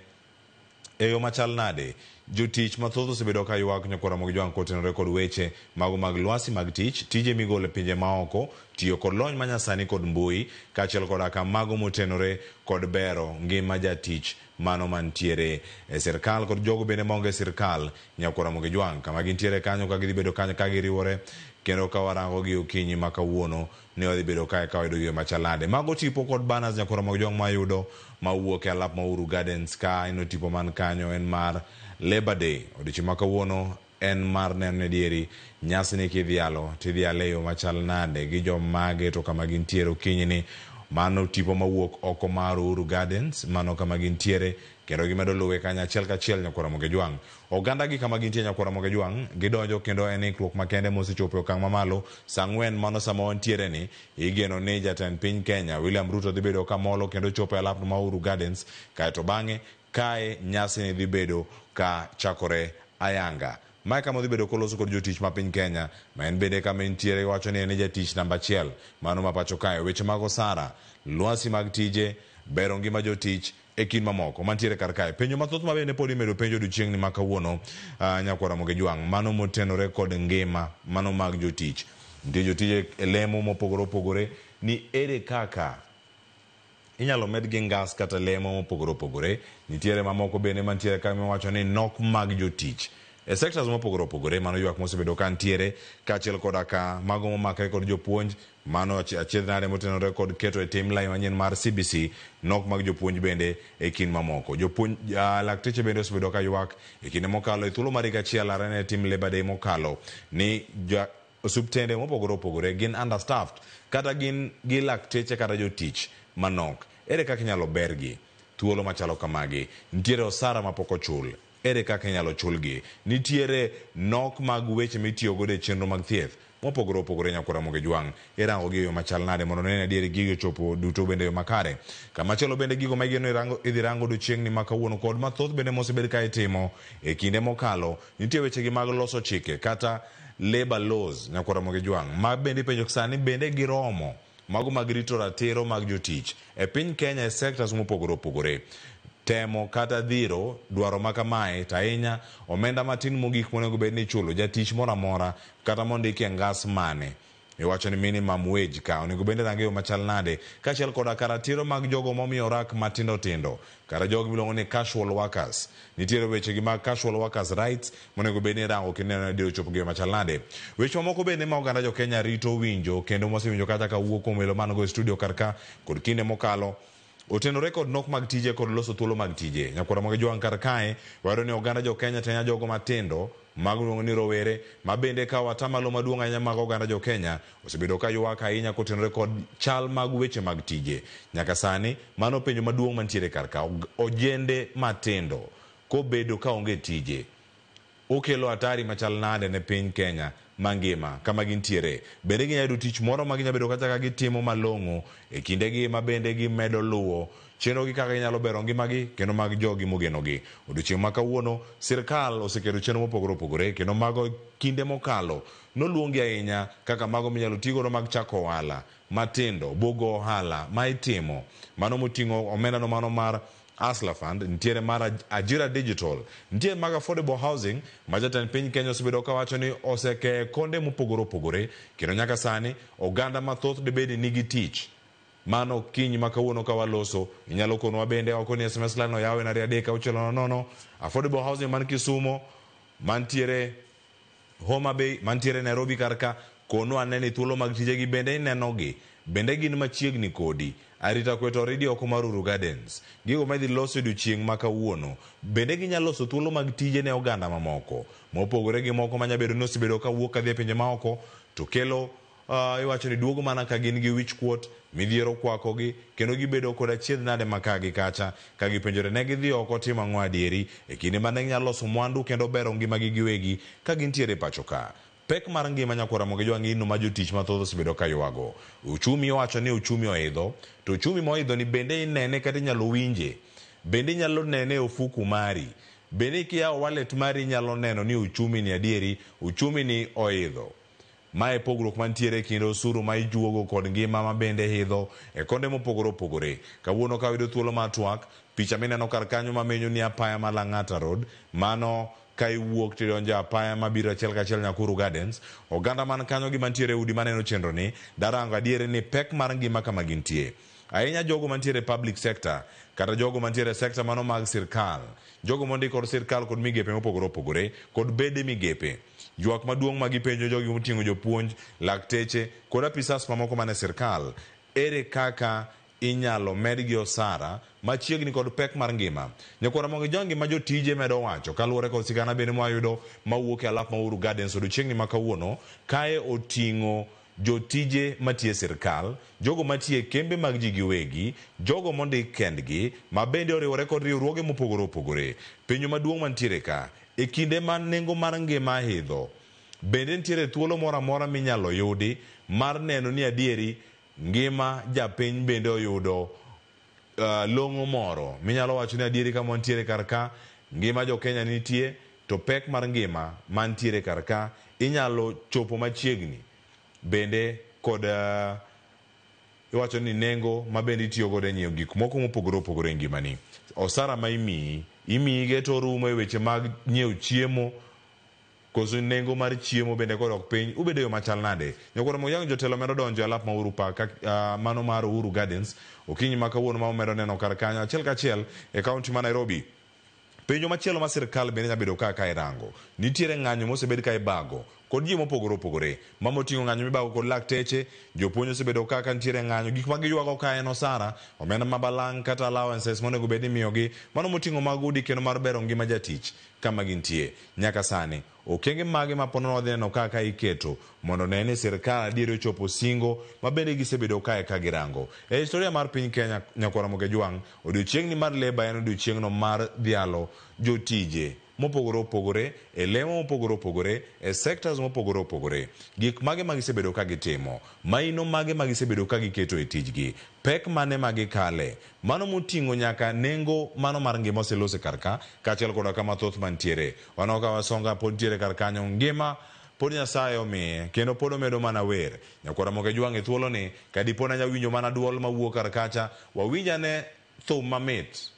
e yo machal nade. Jotich mathoth osebedo ka ywak nyakwar Ramogi Jwang' kotenore kod weche mago mag lwasi mag tich, tije migolo e pinje maoko, tiyo kod lony manyasani kod mbui, kaachiel koda ka mago motenore kod bero ngima jatich mano mantiere e sirkal kod jogo bende maonge e sirkal nyakwar Ramogi Jwang' kama gintiere kanyo ka gidhi bedo kanyo ka giriwore kendo ka warango gi okinyi ma kawuono ne wadhi bedo kae ka wayudo gigo machal nade. Mago tipo kod banners nyakwar Ramogi Jwang' mayudo mawuok e alap ma Uhuru Gardens ka ino tipo man kanyo en mar Labor Day. Odiochieng' ma kawuono en mar neno ni adieri nyasi ni kidhialo tidhiale e yo machal nade gi jomage to kama gintiere okinyi ni. Mano tipo mawuok oko mar Uhuru Gardens, mano kama gintiere kendo gimedo luwe kanyo achiel kachiel nyakwar Ramogi Jwang'. Oganda gi kama gintie nyakwar Ramogi Jwang' gidonjo kendo en ikruok makende mosechopo e okang' mamalo. Saa ang'wen mano sama wantiere ni igeno ni jatend piny Kenya William Ruto dhi bedo kamolo kendo chopo e alapno ma Uhuru Gardens kaeto bang'e kae nyasi ni dhi bedo ka chakore ayanga. Mae kama odhi bedo koloso kod jotich ma piny Kenya ma en bende kama entiere iwacho ni en e jatich namba achiel mano ma pacho kae. Weche mag osara, lwasi mag tije, bero ngima jotich e kind mamoko mantiere kar kae. Penjo mathoth ma bende pod imedo penjo odiochieng'ni ma kawuono nyakwar Ramogi Jwang' mano motenore kod ngima mano mag jotich. Nitie jotije e lemo mopogore opogore ni ere kaka inyalo medgi ngas kata lemo mopogore opogore. Nitiere mamoko bende mantiere ka miwacho ni nok mag jotich e sectors mopogore opogore. Mano ywak mosebedo ka ntiere kaachiel koda ka mago momakre kod jopuonj mano achiedh nade motenore kod keto e tim lai manyien mar CBC nok mag jopuonj bende e kind mamoko. Jopuonj lakteche bende osebedo ka ywak e kinde mokalo e thuolo mar higa achiel are ne tim Labor Day mokalo ni osuptende mopogore opogore gin understaffed kata gin gi lakteche kata jotich manok. Ere kaka inyalo bergi thuolo machalo kamagi? Nitiere osara mapok ochul. Ere kaka inyalo chulgi? Nitiere nok mag weche mitiyo godo e chenro mag thieth mopogore opogore nyakwar Ramogi Jwang'. Irango gi e yo machal nade mondo ne ni adieri gigo ochopo duto bende e yo makare? Kamachielo bende gigo ma igeno idhi rango odiochieng'ni ma kawuono kod mathoth bende mosebed ka itimo e kinde mokalo. Nitie wechegi mag loso chike kata labor laws nyakwar Ramogi Jwang' ma bende ipenjo sani bende giromo mago mag rito ratiro mag jotich e piny Kenya e sectors mopogore opogore. Temo kata dhiro dwaro ma kamae to ahinya omenda matin mogik monego bed ni ichulo jatich moro amora kata mondiki e ngas mane. Iwacho ni minimum wage ka onego bed ni irange e yo machal nade kaachiel koda ka ratiro mag jogo momiyo orak matindo tindo kata jogo miluongo ni casual workers. Nitiere weche gi mag casual workers rights monego bed ni irango kendo ineno ni adier ochopo gi yo machal nade. Weche mamoko bende ma oganda jo Kenya rito winjo kendo mwasewinjo kata ka wuok kuom welo man go e studio kar ka kod kinde mokalo otenore kod nok mag tije kod loso thuolo mag tije. Nyakwar Ramogi Jwang' kar kae wayudo ni oganda jo Kenya tenya jogo matindo mago miluongo ni rowere ma bende kawo atamalo maduong' ahinya mag oganda jo Kenya osebedo ka ywak ahinya kotenore kod chal mag weche mag tije. Nyaka sani mano penjo maduong' mantiere kar ka. Ojende matindo kobedo ka onge tije okelo hatari machal nade ne piny Kenya mangima kama gintiere. Bende ginyalo yudo tich moro ma ginyalo bedo kata ka gitimo malong'o e kindegi ma bende gimedo luwo chenro gi kaka ginyalo bero ngimagi kendo mag jogi mogenogi. Odiochieng' ma kawuono sirkal oseketo chenro mopogore opogore kendo mago kinde mokalo noluongi ahinya kaka mago minyalo tigodo mag chako ohala matindo, bugo ohala ma itimo mano moting'o omenda no mano mar Hustler Fund, nitiere mar Ajira Digital, nitiere mag Affordable Housing ma jatend piny Kenya osebedo kawacho ni osekee konde mopogore opogore kendo nyaka sani oganda mathoth dibed ni nigi tich. Mano kiny ma kawuono ka waloso inyalo konwa bende oko ni SMS line oyaw en 23600. Affordable Housing man Kisumo, mantiere Homa Bay, mantiere Nairobi kar ka, konwa ane ni thuolo mag tijegi bende inenogi, bende gin machiegni kodi. Arita kwe to oridi oko mar Uhuru Gardens. Gigo ma idhi los e odiochieng' ma kawuono, bende ginyalo loso thuolo mag tije ne oganda mamoko. Mopogore gi moko manya bedo ni osebedo ka wuok kadhi e pinje maoko to kelo iwacho ni duogo mana ka gin gi wich kuot, midhiero okwakogi kendo gibedo kod achiedh nade ma ka gi kacha ka gipenjore ne gidhi oko timo ang'o adieri e kinde mane ginyalo loso mwandu kendo bero ngimagi giwegi ka gintiere e pacho ka. Pek mar ngima nyakwar Ramogi Jwang' ino ma jotich mathoth osebedo ka ywago. Uchumi iwacho ni uchumi oidho, to uchumi moidho ni bende inene kata inyalo winje? Bende inyalo nene e ofuku mari? Bende kiyawo wallet mari inyalo neno ni uchumi ni adieri, uchumi ni oidho? Mae pogruok mantiere e kind osuru ma ijuogo kod ngima ma bende idho e konde mopogore opogore. Kawuono ka wayudo thuolo mar twak, picha mineno kar kanyo mamenyo ni apaya ma Lang'ata Road, mano ka iwuok tidonjo e apaya mabiro achiel kachiel nyaka Uhuru Gardens. Oganda man kanyo gi mantiere e udi maneno chenro ni, darango adieri ni pek mar ngima kama gintie. Ahinya jogo mantiere e public sector kata jogo mantiere e sector mano mag sirkal, jogo mondik kod sirkal kod migepe mopogore opogore kod bede migepe. Ywak maduong' ma gipenjo jogi moting'o jopuonj, lakteche kod apisas mamoko mane sirkal, ere kaka inyalo medgi osara machiegni kod pek mar ngima. Nyakwar Ramogi Jwangi ma jotije medo wacho kaluwore kod sigana bende mwayudo mawuok e alap ma Uhuru Gardens odiochieng'ni ma kawuono kae oting'o jotije matiyo e sirkal, jogo matiyo e kembe mag ji giwegi, jogo mondik kendgi, ma bende oriwore kod riwruoge mopogore opogore. Penjo maduong' mantiere ka, e kinde ma nengo mar ngima idho, bende nitiere thuolo moro amora minyalo yudi mar neno ni adieri ngima japiny bende oyudo long'o moro minyalo wacho ni adieri kama wantiere kar ka, ngima jo Kenya nitie, to pek mar ngima mantiere kar ka inyalo chopo machiegni bende kod iwacho ni nengo ma bende itiyo godo e nyiewo gik moko mopogore opogore e ngimani. Osara ma imiyi, imiyige to orumo e weche mag nyiewo chiemo, koso nengo mar chiemo bende kodok piny, ubedo e yo machal nade? Nyakwar Ramogi Jwang' jotelo medo donjo e alap ma Uhuru Park, mano mar Uhuru Gardens, okinyi ma kawuono ma umedo neno kar kanyo achiel kachiel e kaunti ma Nairobi. Penjo machielo ma sirkal bende nyalo bedo kaka irango. Nitiere ng'anyo mosebed ka ibago kod ji mopogore opogore. Ma moting'o ng'anyo mibago kod lakteche, jopuonj osebedo kaka nitiere ng'anyo, gik ma giywago ka en osara, omenda ma balang' kata allowances monego bed ni imiyogi, mano moting'o mag udi kendo mar bero ngima jatich kama gintie. Nyaka sani, okenge mage ma pod wadhi neno kaka iketo mondo ne ni sirkal adieri ochopo singo ma bende gisebedo kae ka girango. E historia mar piny Kenya, Nyakwar Ramogi Jwang', odiochieng'ni mar Labour en odiochieng'no mar dhialo jotije mopogore opogore, e lemo mopogore opogore, e sectors mopogore opogore. Gik mage ma gisebedo ka gitimo, maino mage ma gisebedo ka giketo e tijgi, pek mane ma gikale, mano moting'o nyaka nengo mano mar ngima oselose kar ka, kaachiel koda kama thoth mantiere. Waneno ka Wasonga pod ntiere kar kanyo, ngima pod Nyasaye omiye, kendo pod omedo mana wer. Nyakwar Ramogi Jwang' e thuoloni, ka dipo nanya winjo mana duol mawuok kar kacha, wawinj ane thum mamit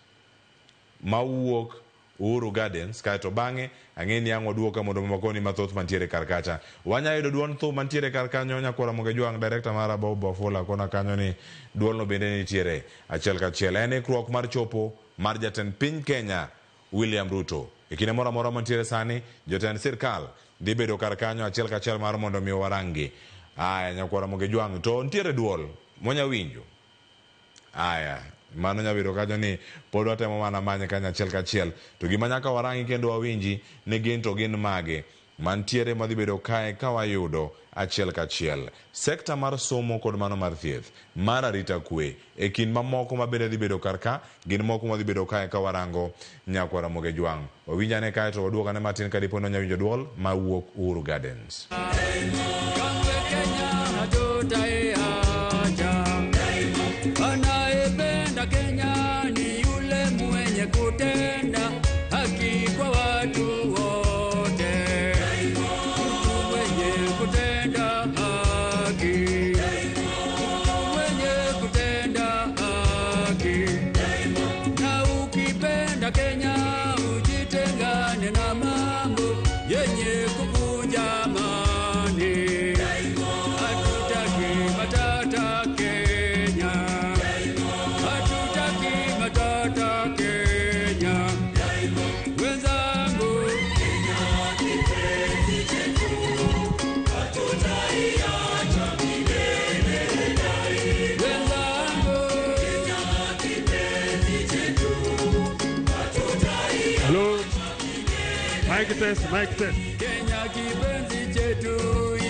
mawuok Uhuru Gardens, kaeto bang'e ang'e ni ang' waduogo ka mondo wakoni mathoth mantiere kar kacha. Wanya yudo duond thum mantiere kar kanyo, Nyakwar Ramogi Jwang', director mara Bob Wafula kona kanyo ni duolno bende nitiere achiel kachiel. En ikruok mar chopo mar jatend piny Kenya William Ruto. E kinde moro amora mantiere sani, jotend sirkal dhi bedo kar kanyo achiel kachiel mar mondo mi waranggi. Aya, Nyakwar Ramogi Jwang', to nitiere duol monya winjo. Aya, mano nyalo bedo kanyo ni pod watemo mana manye kanyo achiel kachiel. To gima nyaka warangi kendo wawinji ni gin to gin mage mantiere madhi bedo kae ka wayudo achiel kachiel. Sekta mar somo kod mano mar thieth, mar arita kwe, e kind mamoko ma bende dhi bedo kar ka, gin moko madhi bedo kae ka warango Nyakwar Ramogi Jwang'. Wawinj ane kae to waduok ane matin ka dipo ni wanya winjo duol mawuok Uhuru Gardens. Anayependa Kenya ni yule mwenye kutenda haki kwa watu wote. Mtu mwenye kutenda haki. Mtu mwenye kutenda haki. Na ukipenda Kenya ujitengane na mambo yenye kuvunja amani. Mic test, mic test. Kenya kipenzi chetu,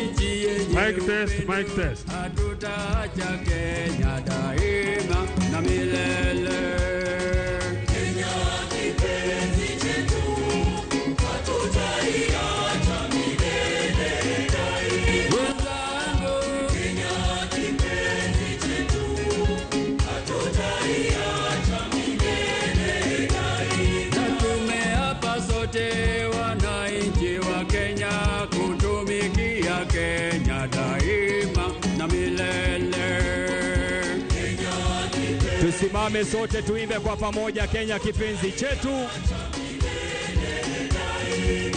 nchi yenye Mic test, mic test. Hatutaacha Kenya daima na milele. Kenya kipenzi chetu, hatutaiacha milele daima. Wenzangu, Kenya kipenzi chetu, hatutaiacha milele daima. Na tumeapa sote wananchi wa Kenya kutumikia Kenya daima na milele. Tusimame sote tuimbe kwa pamoja, Kenya kipenzi chetu.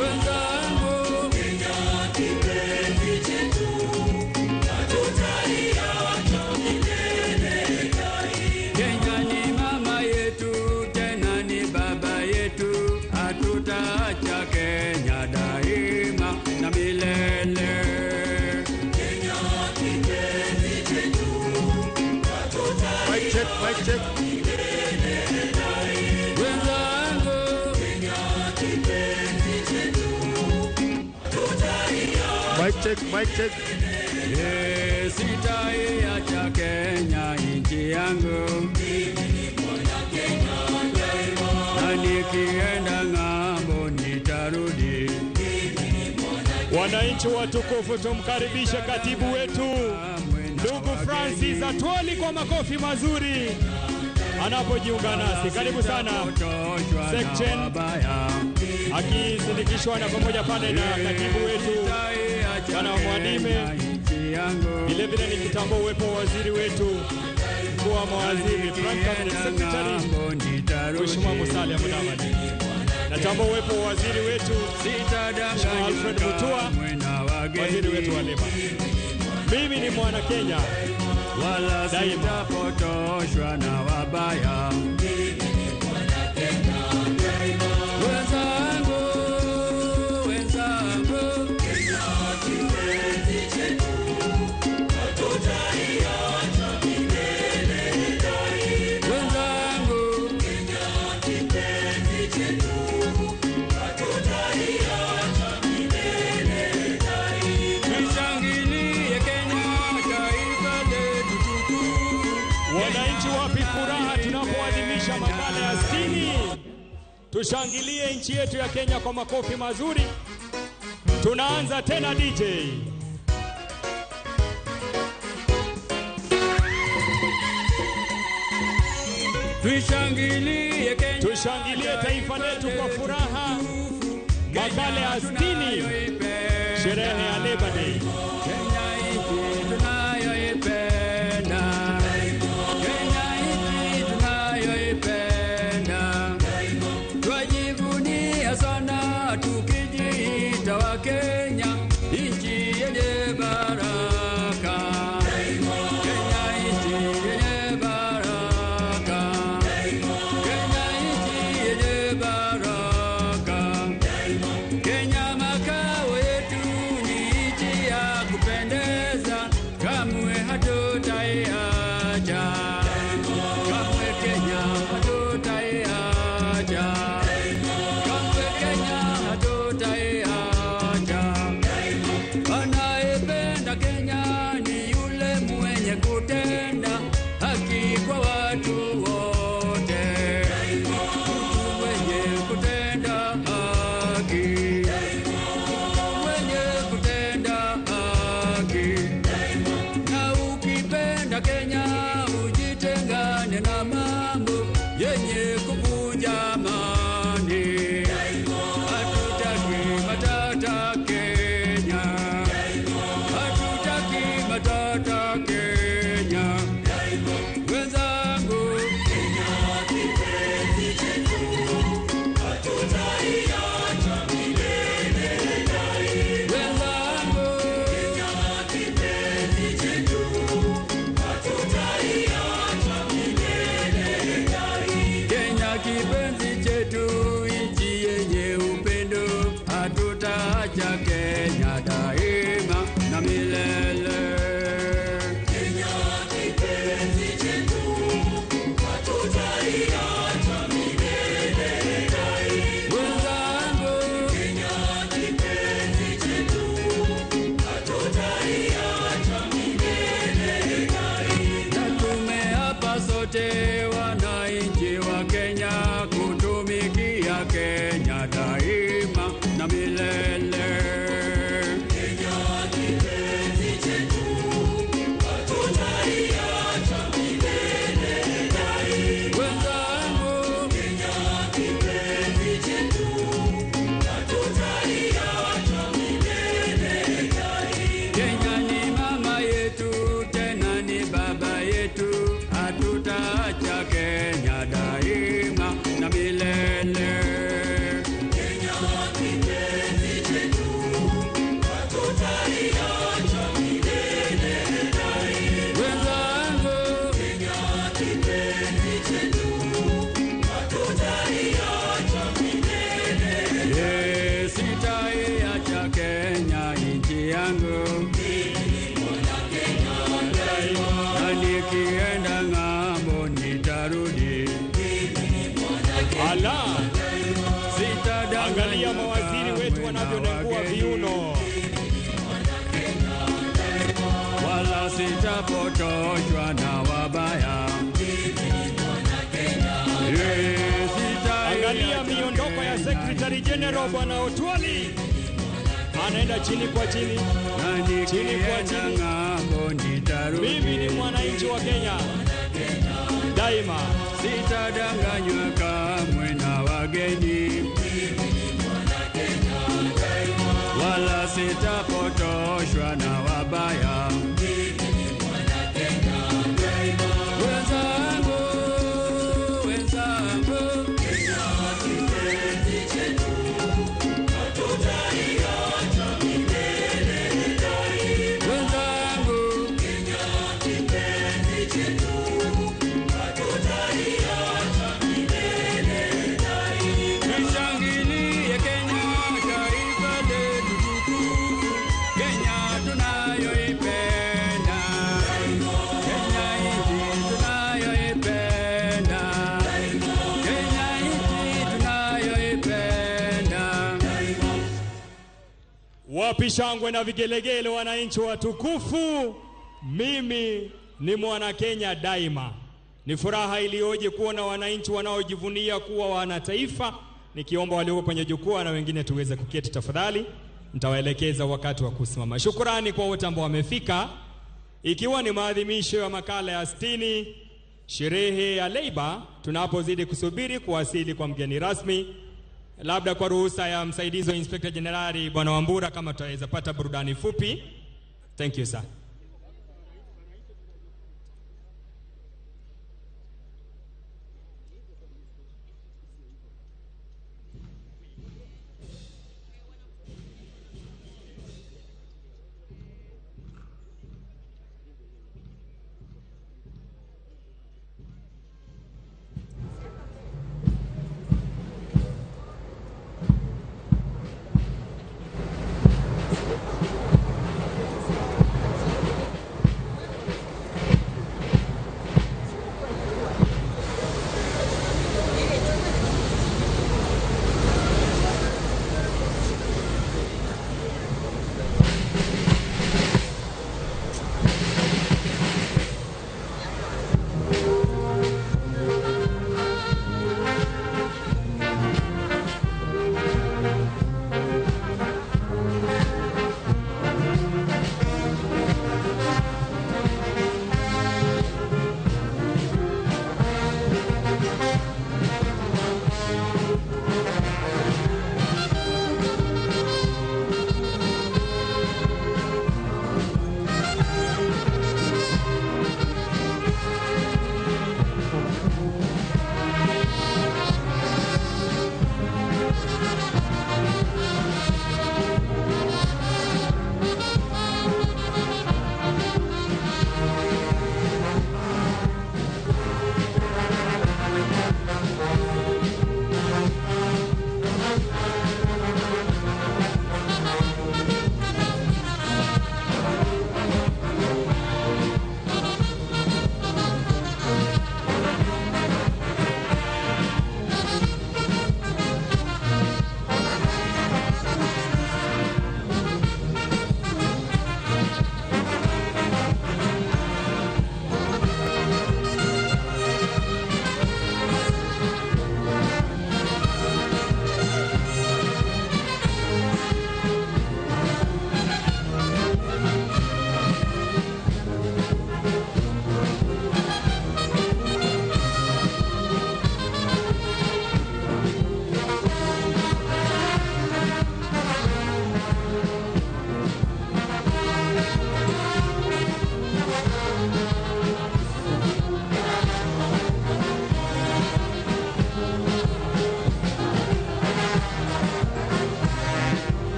Wenzangu, Kenya kipenzi chetu, hatutaiacha milele daima. Kenya ni mama yetu, tena ni baba yetu, hatutaacha Kenya daima na milele. Kenya kipenzi chetu, Mic check, mic check. Wenzangu, Kenya kipenzi chetu, Mic check, mic check. Sitaiacha Kenya nchi yangu, na nikienda ng'ambo nitarudi. Wananchi watukufu, tumkaribishe katibu wetu ndugu Francis Atwoli kwa makofi mazuri anapojiunga nasi. Karibu sana section, akisindikishwa na pamoja pale na katibu wetu Bwana Mwadime, vilevile nikitambua uwepo wa waziri wetu mkuu wa mawaziri Prime Cabinet Secretary Mheshimiwa Musalia Mudavadi. Natambua uwepo wa waziri wetu Mheshimiwa Alfred Mutua, waziri wetu wa leba. Mimi ni mwana Kenya wala daima. Sitapotoshwa na wabaya. Wenzangu, wenzangu, wenzangu, tushangilie Kenya, taifa letu tukufu. Wananchi wapi furaha tunapoadhimisha makala ya 60. Tushangilie nchi yetu ya Kenya kwa makofi mazuri. Tunaanza tena DJ. Tushangilie Kenya, tushangilie taifa letu kwa furaha. Makala ya 60, sherehe ya Labor Day. Kenya nchi tunayoipenda, Kenya nchi tunayoipenda, twajivunia sana tukijiita wa Kenya, nchi yenye baraka. Kenya nchi yenye baraka, Kenya nchi yenye baraka. Kenya makao yetu ni nchi Angalia mawaziri wetu wanavyonengua viuno. Wala sitapotoshwa na wabaya. Angalia miondoko ya Secretary General Bwana Otwali, anaenda chini kwa chini, chini kwa chini. Mimi ni mwananchi wa Kenya daima, sitadanganywa kamwe na wageni, wala sitapotoshwa na wabaya. Wenzangu, wenzangu, wenzangu, tushangilie Kenya, taifa letu tukufu, Kenya tunayoipenda, Kenya nchi tunayoipenda, Kenya nchi tunayoipenda. Wapi shangwe na vigelegele, wananchi watukufu? Mimi ni mwana Kenya daima. Ni furaha iliyoje kuona wananchi wanaojivunia kuwa wanataifa. Nikiomba walioko kwenye jukwaa na wengine tuweze kuketi tafadhali, nitawaelekeza wakati wa kusimama. Shukurani kwa wote ambao wamefika, ikiwa ni maadhimisho ya makala ya 60 sherehe ya Labour, tunapozidi kusubiri kuwasili kwa mgeni rasmi, labda kwa ruhusa ya msaidizi wa Inspector Generali Bwana Wambura, kama tutaweza pata burudani fupi. Thank you sir.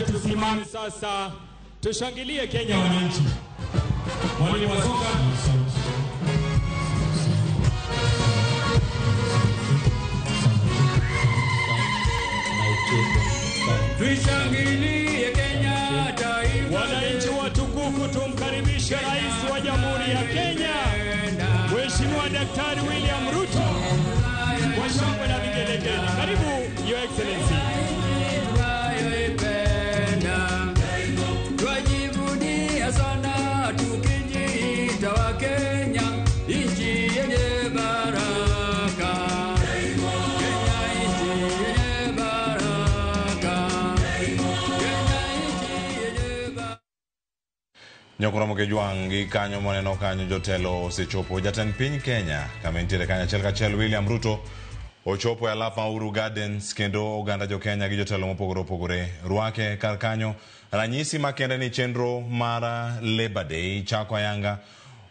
Tusimame sasa tushangilie Kenya wananchi. Mwalimu wa soka. Tuishangilie Kenya. Nyokoro Mokejwang' gi kanyo moneno kanyo jotelo osechopo. Jatend piny Kenya kama entiere kanyo achiel kachiel William Ruto ochopo e alap ma Uhuru Gardens kendo oganda jo Kenya gi jotelo mopogore opogore rwake kar kanyo. Ranyisi makende ni chenro mar Labor Day chako ayanga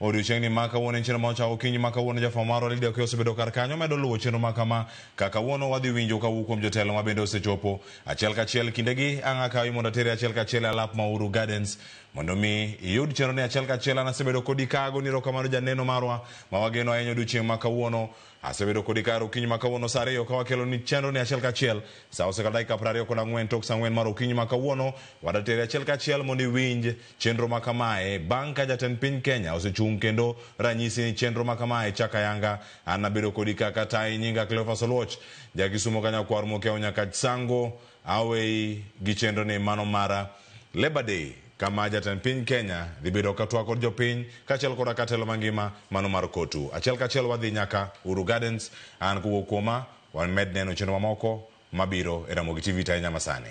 odiochieng'ni ma kawuono en chenro ma ochako okinyi ma kawuono. Jafwambo marwa Lydia Okiyo osebedo kar kanyo medo luwo chenro ma kama ka kawuono wadhi winjo kawuok kuom jotelo ma bende osechopo achiel kachiel. Kindegi ang' akawi mondo atere achiel kachiel e alap ma Uhuru Gardens mondo mi iyud chenro ni achiel kachiel. An asebedo kodi ka agoni erokamano janeno marwa ma wageno ahinya odiochieng' ma kawuono. Asebedo kodi kar okinyi ma kawuono saa 2 ka wakelo ni chenro ni achiel kachiel. Sa osekalo dakika 24 tok saa 4 mar okinyi ma kawuono. Wadatere achiel kachiel mondo iwinj chenro ma kamae bang' ka jatend piny Kenya osechung' kendo ranyisi ni chenro ma kamae chako ayanga. An abedo kodi kaka tai nyinga Cleophas Oluoch, jakisumo ka nyakwar Mokeo nyaka Sango awei gi chenro ni mano mara Labor Day kama jatend piny Kenya dhi bedo ka twak kod jopiny kaachiel koda katelo mangima mano mar Kotu. Achiel kachiel wadhi nyaka Uhuru Gardens. An kowuok kuoma wamed neno chenro mamoko mabiro e Ramogi TV to ahinya masani.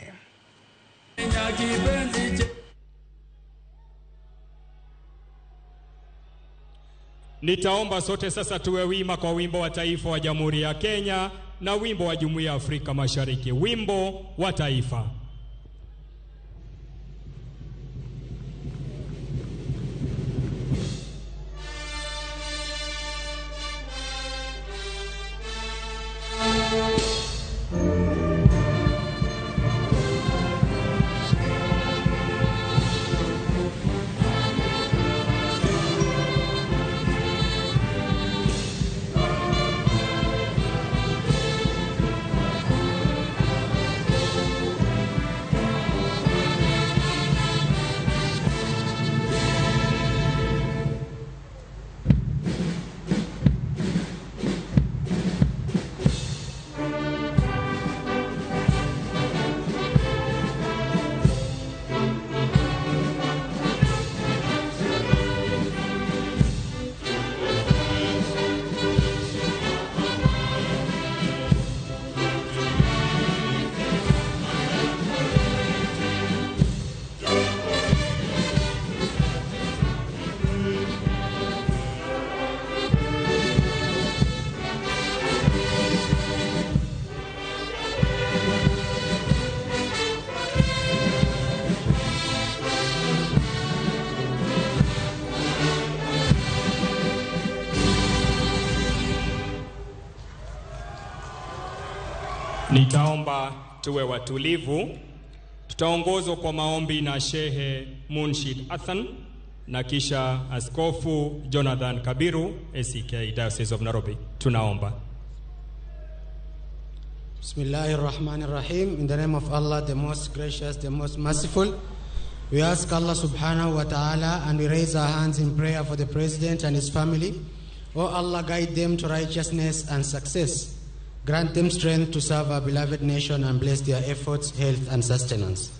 Nitaomba sote sasa tuwe wima kwa wimbo wa taifa wa Jamhuri ya Kenya na wimbo wa Jumuiya ya Afrika Mashariki, wimbo wa taifa. Nitaomba tuwe watulivu. Tutaongozwa kwa maombi na Shehe Munshid Athan na kisha Askofu Jonathan Kabiru, ACK Diocese of Nairobi. Tunaomba. Bismillahir Rahmanir Rahim. In the name of Allah, the most gracious, the most merciful. We ask Allah subhanahu wa ta'ala and we raise our hands in prayer for the president and his family. Oh Allah, guide them to righteousness and success. Grant them strength to serve our beloved nation and bless their efforts, health, and sustenance.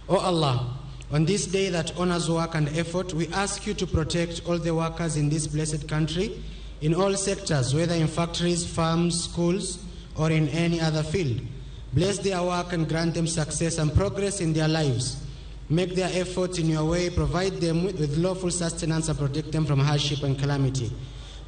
O Allah, on this day that honors work and effort, we ask you to protect all the workers in this blessed country in all sectors, whether in factories, farms, schools, or in any other field. Bless their work and grant them success and progress in their lives. Make their efforts in your way, provide them with lawful sustenance, and protect them from hardship and calamity.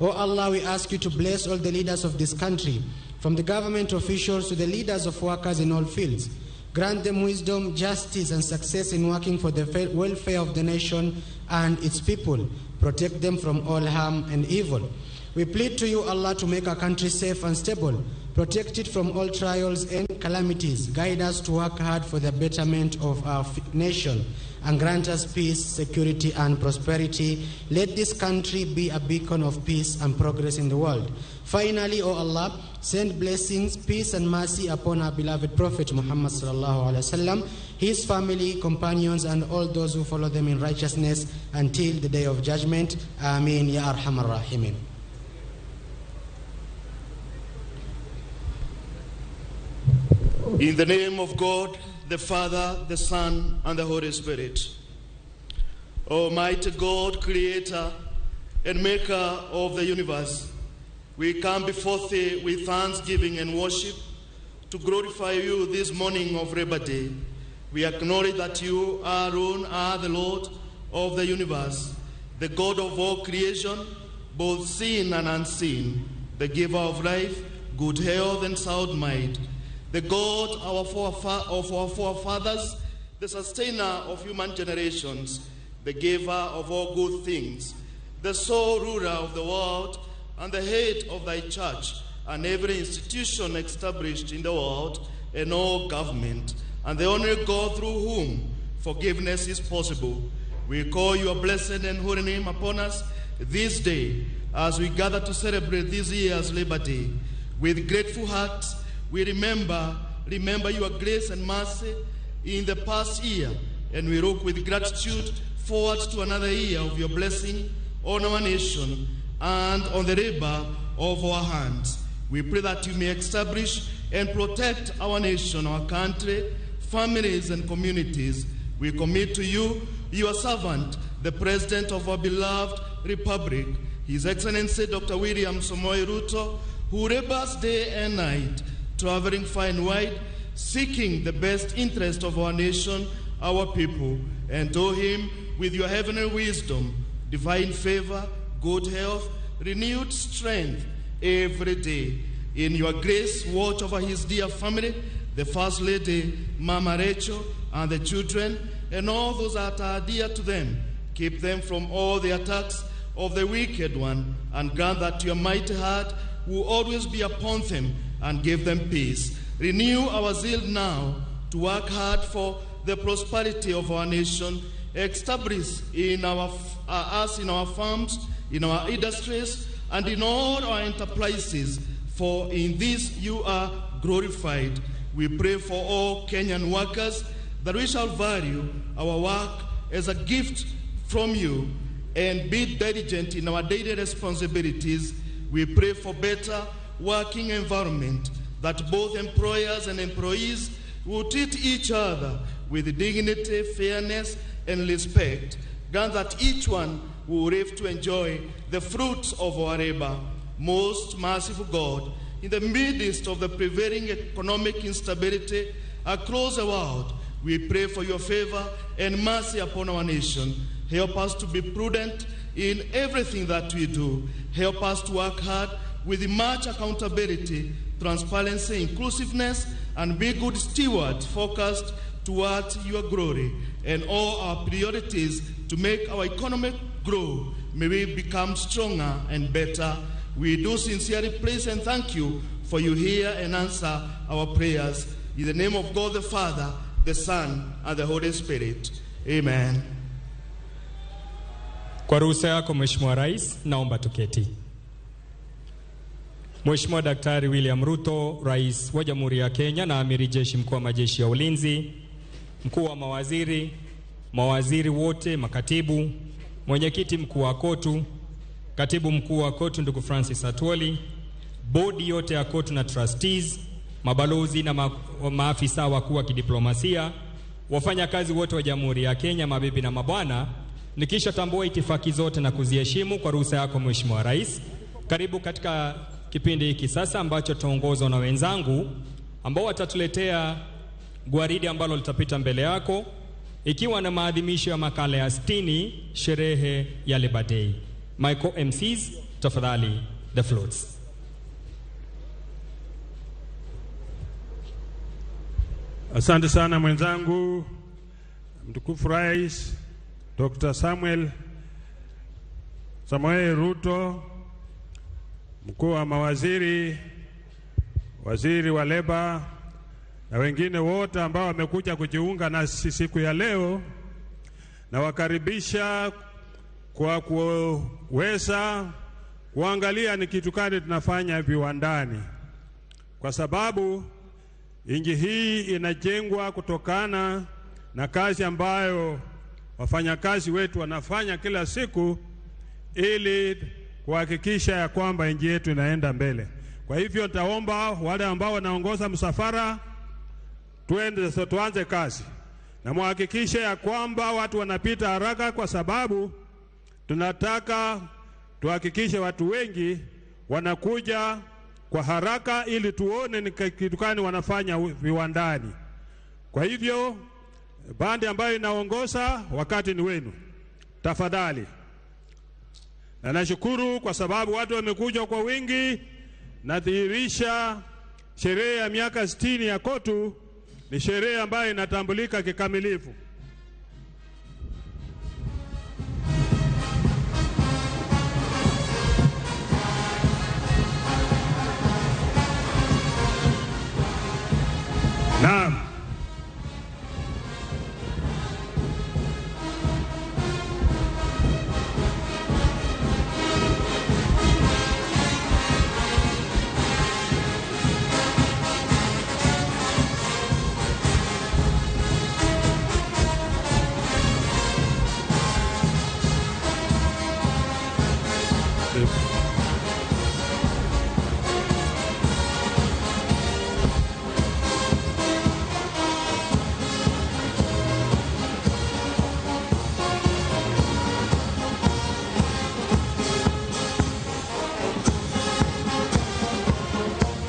O Allah, we ask you to bless all the leaders of this country, from the government officials to the leaders of workers in all fields. Grant them wisdom, justice, and success in working for the welfare of the nation and its people. Protect them from all harm and evil. We plead to you, Allah, to make our country safe and stable. Protect it from all trials and calamities. Guide us to work hard for the betterment of our nation and grant us peace, security, and prosperity. Let this country be a beacon of peace and progress in the world. Finally, O Allah, send blessings, peace, and mercy upon our beloved Prophet Muhammad sallallahu alaihi wasallam, his family, companions, and all those who follow them in righteousness until the day of judgment. Ameen ya arhamar rahimin. In the name of God, the Father, the Son, and the Holy Spirit. Almighty God, creator and maker of the universe, we come before thee with thanksgiving and worship to glorify you this morning of Labor Day. We acknowledge that you alone are the Lord, of the universe, the God of all creation, both seen and unseen, the giver of life, good health, and sound mind, the God of our forefathers, the sustainer of human generations, the giver of all good things, the sole ruler of the world, and the head of thy church, and every institution established in the world, and all government, and the only God through whom forgiveness is possible. We call your blessed and holy name upon us this day as we gather to celebrate this year's Labor Day. With grateful hearts, we remember your grace and mercy in the past year, and we look with gratitude forward to another year of your blessing on our nation and on the labor of our hands. We pray that you may establish and protect our nation, our country, families, and communities. We commit to you your servant, the President of our beloved Republic, His Excellency Dr. William Samoei Ruto, who labors day and night, traveling far and wide, seeking the best interest of our nation, our people, and to him with your heavenly wisdom, divine favor, good health, renewed strength every day. In your grace, watch over his dear family, the First Lady, Mama Rachel, and the children, and all those that are dear to them. Keep them from all the attacks of the wicked one, and grant that your mighty heart will always be upon them and give them peace. Renew our zeal now to work hard for the prosperity of our nation. Establish in us in our farms, in our industries, and in all our enterprises, for in this you are glorified. We pray for all Kenyan workers that we shall value our work as a gift from you and be diligent in our daily responsibilities. We pray for better working environment, that both employers and employees will treat each other with dignity, fairness, and respect. Grant that each one will live to enjoy the fruits of our labor. Most merciful God, in the midst of the prevailing economic instability across the world, we pray for your favor and mercy upon our nation. Help us to be prudent in everything that we do. Help us to work hard with much accountability, transparency, inclusiveness, and be good stewards focused towards your glory and all our priorities to make our economy grow. May we become stronger and better. We do sincerely praise and thank you for you hear and answer our prayers. In the name of God the Father, the Son, and the Holy Spirit. Amen. Kwa ruhusa yako Mheshimiwa Rais, naomba tuketi. Mheshimiwa Daktari William Ruto, Rais wa Jamhuri ya Kenya na Amiri Jeshi Mkuu wa Majeshi ya Ulinzi, mkuu wa mawaziri, mawaziri wote, makatibu, mwenyekiti mkuu wa KOTU, katibu mkuu wa KOTU ndugu Francis Atwoli, bodi yote ya KOTU na trustees, mabalozi na maafisa wakuu wa kidiplomasia, wafanyakazi wote wa Jamhuri ya Kenya, mabibi na mabwana, nikishatambua itifaki zote na kuziheshimu, kwa ruhusa yako Mheshimiwa Rais, karibu katika kipindi hiki sasa ambacho tutaongozwa na wenzangu ambao watatuletea gwaridi ambalo litapita mbele yako ikiwa na maadhimisho ya makala ya 60 sherehe ya Labor Day. My co-MCs, tafadhali the floats. Asante sana mwenzangu mtukufu Rais Dr. Samuel Samoei Ruto, mkuu wa mawaziri, waziri wa leba na wengine wote ambao wamekuja kujiunga nasi siku ya leo, na wakaribisha kwa kuweza kuangalia ni kitu gani tunafanya viwandani, kwa sababu nchi hii inajengwa kutokana na kazi ambayo wafanyakazi wetu wanafanya kila siku ili kuhakikisha ya kwamba nchi yetu inaenda mbele. Kwa hivyo nitaomba wale ambao wanaongoza msafara tuende, tuanze kazi na muhakikishe ya kwamba watu wanapita haraka, kwa sababu tunataka tuhakikishe watu wengi wanakuja kwa haraka ili tuone ni kitu gani wanafanya viwandani. Kwa hivyo bandi ambayo inaongoza, wakati ni wenu. Tafadhali. Na nashukuru kwa sababu watu wamekuja kwa wingi. Nadhihirisha sherehe ya miaka 60 ya KOTU ni sherehe ambayo inatambulika kikamilifu. Naam.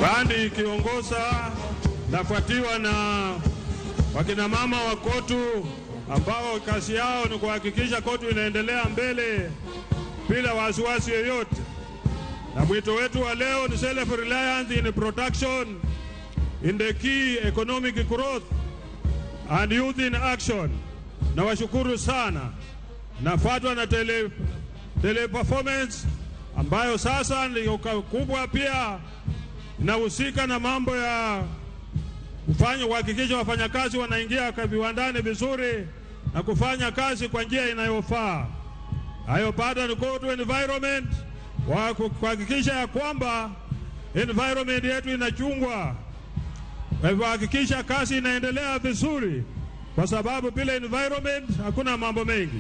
Bandi ikiongoza nafuatiwa na wakina mama wa KOTU ambao kazi yao ni kuhakikisha KOTU inaendelea mbele bila wasiwasi yoyote. Na mwito wetu wa leo ni self-reliance in production, in the key economic growth and youth in action. Na washukuru sana. Nafuatwa na teleperformance ambayo sasa ni kubwa pia inahusika na mambo ya kufanya kuhakikisha wafanyakazi wanaingia kwa viwandani vizuri na kufanya kazi kwa njia inayofaa. Hayo baada ni KOTU environment, wa kuhakikisha ya kwamba environment yetu inachungwa, kuhakikisha kazi inaendelea vizuri, kwa sababu bila environment hakuna mambo mengi.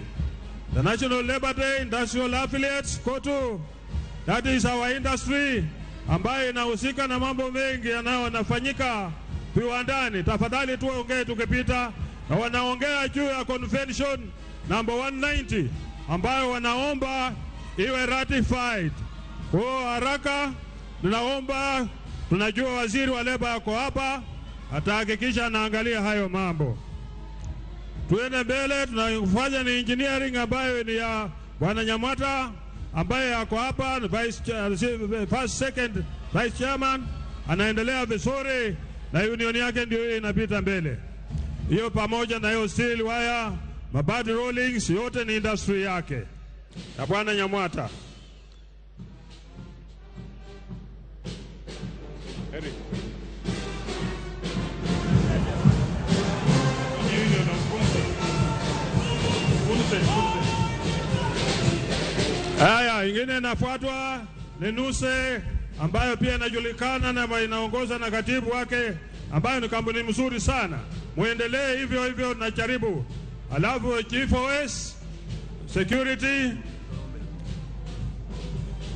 The National Labor Day, Industrial Affiliates, KOTU, that is our industry ambayo inahusika na mambo mengi yanayofanyika viwandani. Tafadhali tuongee tukipita. Na wanaongea juu ya convention number 190 ambayo wanaomba iwe ratified. Kwa haraka tunaomba, tunajua waziri wa leba yako hapa, atahakikisha anaangalia hayo mambo. Tuende mbele, tunafanya ni engineering ambayo ni ya Bwana Nyamwata ambaye yako hapa, first second vice chairman, anaendelea vizuri na union yake ndio hiyo inapita mbele. Hiyo pamoja na hiyo steel wire, mabati rollings, yote ni industry yake na Bwana Nyamwata. Eric. Haya, ingine inafuatwa ni Nuse ambayo pia inajulikana na inaongoza na katibu wake ambayo ni kampuni mzuri sana. Muendelee hivyo hivyo na jaribu. Alafu G4S Security,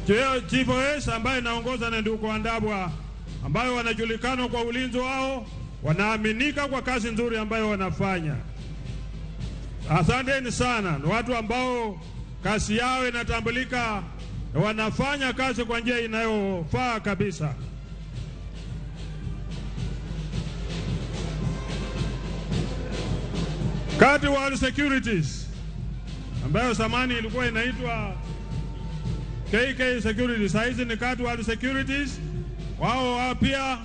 G4S ambayo inaongoza na ndugu Andabwa ambayo wanajulikana kwa ulinzi wao, wanaaminika kwa kazi nzuri ambayo wanafanya. Asanteni sana, ni watu ambao kazi yao inatambulika, wanafanya kazi kwa njia inayofaa kabisa. Kati World Securities ambayo zamani ilikuwa inaitwa KK Securities, sasa hizi ni Kati World Securities. Wao pia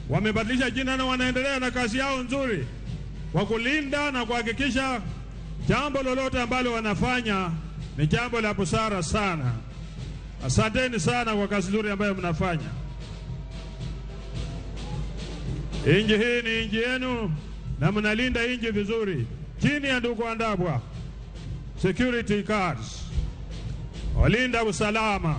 wamebadilisha jina na wanaendelea na kazi yao nzuri kwa kulinda na kuhakikisha jambo lolote ambalo wanafanya ni jambo la busara sana. Asanteni sana kwa kazi nzuri ambayo mnafanya. Inji hii ni inji yenu na mnalinda inji vizuri. Chini ya ndugu Andabwa, security guards walinda usalama.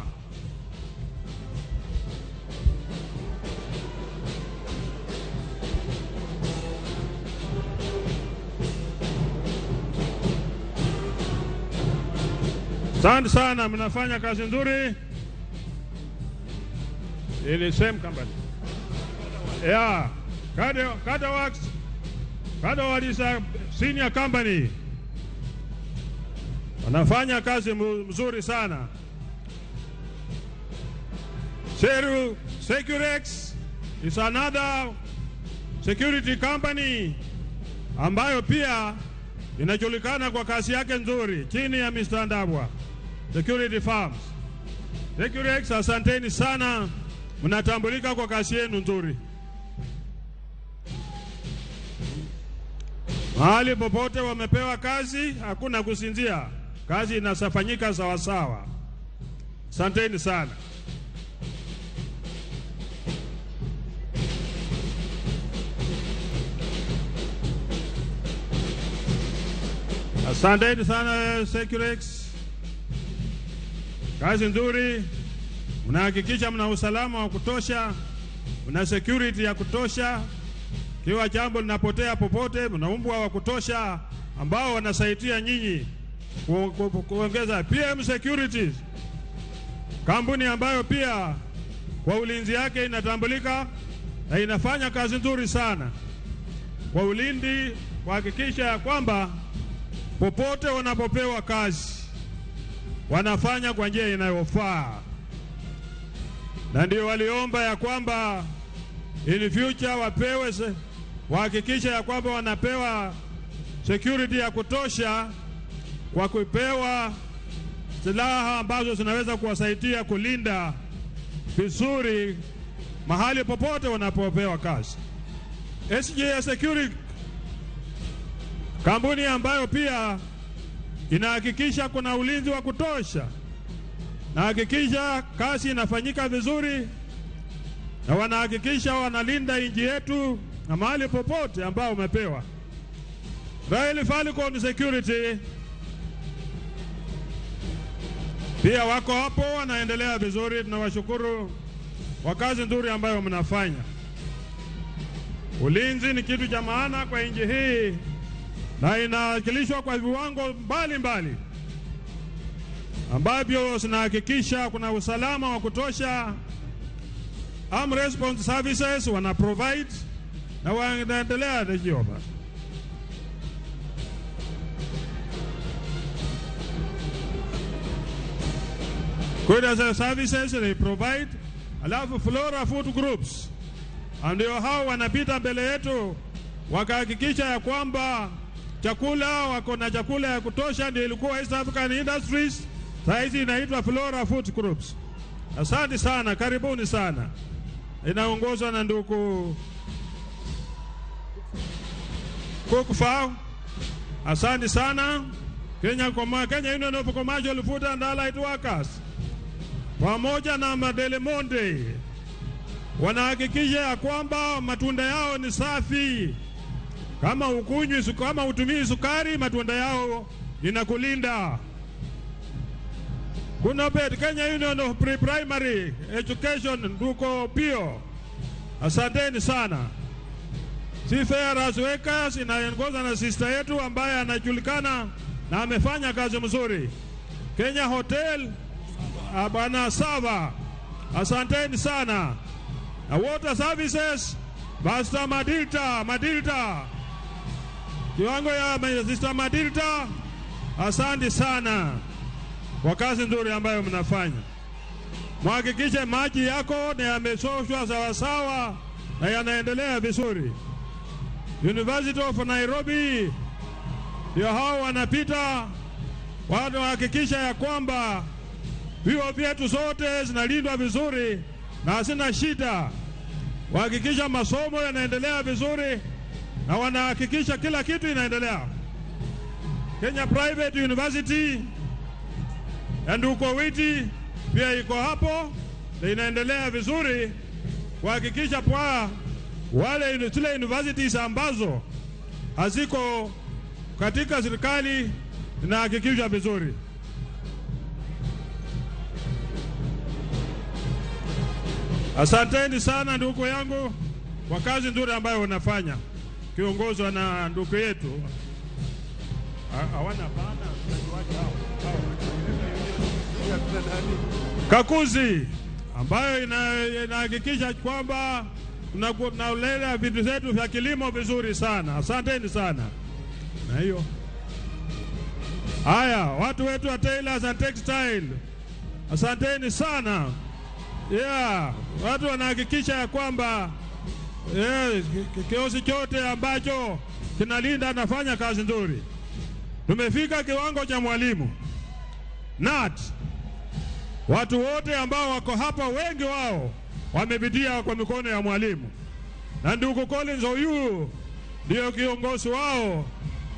Asante sana, mnafanya kazi nzuri. Ile same company. Yeah, Kada Works. Kada Works is a senior company. Wanafanya kazi mzuri sana. Seru Securex is another security company ambayo pia inajulikana kwa kazi yake nzuri chini ya Mr. Ndabwa. Security Farms. Securex, asanteni sana, mnatambulika kwa kazi yenu nzuri. Mahali popote wamepewa kazi, hakuna kusinzia, kazi inasafanyika sawasawa. Asanteni sana. Asanteni sana Securex, kazi nzuri, mnahakikisha mna usalama wa kutosha, mna security ya kutosha. Kiwa jambo linapotea popote, mna umbwa wa kutosha ambao wanasaidia nyinyi kuongeza. PM Securities, kampuni ambayo pia kwa ulinzi yake inatambulika na inafanya kazi nzuri sana kwa ulindi, kuhakikisha ya kwamba popote wanapopewa kazi wanafanya kwa njia inayofaa, na ndio waliomba ya kwamba in future wapewe, wahakikishe ya kwamba wanapewa security ya kutosha kwa kupewa silaha ambazo zinaweza kuwasaidia kulinda vizuri mahali popote wanapopewa kazi. SJS Security, kampuni ambayo pia inahakikisha kuna ulinzi wa kutosha, na hakikisha kazi inafanyika vizuri, na wanahakikisha wanalinda nchi yetu na mahali popote ambao umepewa. Rail Falcon Security pia wako hapo, wanaendelea vizuri. Tunawashukuru kwa kazi nzuri ambayo mnafanya. Ulinzi ni kitu cha maana kwa nchi hii na inawakilishwa kwa viwango mbalimbali ambavyo zinahakikisha kuna usalama wa kutosha. Arm Response Services wana provide na wanaendelea na. Courier Services they provide, alafu Flora Food Groups ndio hao wanapita mbele yetu wakahakikisha ya kwamba chakula wako na chakula ya kutosha. Ndio ilikuwa East African Industries, sasa hizi inaitwa Flora Food Groups. Asante sana, karibuni sana. Inaongozwa na ndugu Kukufao. Asante sana. Kenya Union of Commercial Food and Allied Workers pamoja na Madelemonde wanahakikisha ya kwamba matunda yao ni safi. Kama ukunywi, kama utumii sukari, matunda yao inakulinda. Kuna bet Kenya Union of Pre-Primary Education, nduko Pio, asanteni sana. Seafarers Workers inaongozwa na sister yetu ambaye anajulikana na amefanya kazi mzuri. Kenya Hotel, Bwana Sava, asanteni sana. Na Water Services, Pastor Madilta, kiwango ya Sister Madilta, asante sana kwa kazi nzuri ambayo mnafanya. Mhakikishe maji yako na yamesoshwa sawasawa na yanaendelea vizuri. University of Nairobi ndio hao wanapita, wanahakikisha ya kwamba vyuo vyetu zote zinalindwa vizuri na hazina shida. Wahakikisha masomo yanaendelea vizuri na wanahakikisha kila kitu inaendelea. Kenya Private University Nduko Witi pia iko hapo na inaendelea vizuri kuhakikisha kwa wale zile universities ambazo haziko katika serikali inahakikisha vizuri. Asanteni sana ndugu yangu kwa kazi nzuri ambayo unafanya, kiongozwa na ndugu yetu. Hawana bana Kakuzi ambayo inahakikisha kwamba tunalea vitu zetu vya kilimo vizuri sana. Asanteni sana. Na hiyo haya, watu wetu wa Tailors and Textile, asanteni sana. Yeah, watu wanahakikisha ya kwamba kiosi chote ambacho kinalinda nafanya kazi nzuri. Tumefika kiwango cha mwalimu. NAT, watu wote ambao wako hapa wengi wao wamepitia kwa mikono ya mwalimu, na ndugu Collins Oyuu ndio kiongozi wao,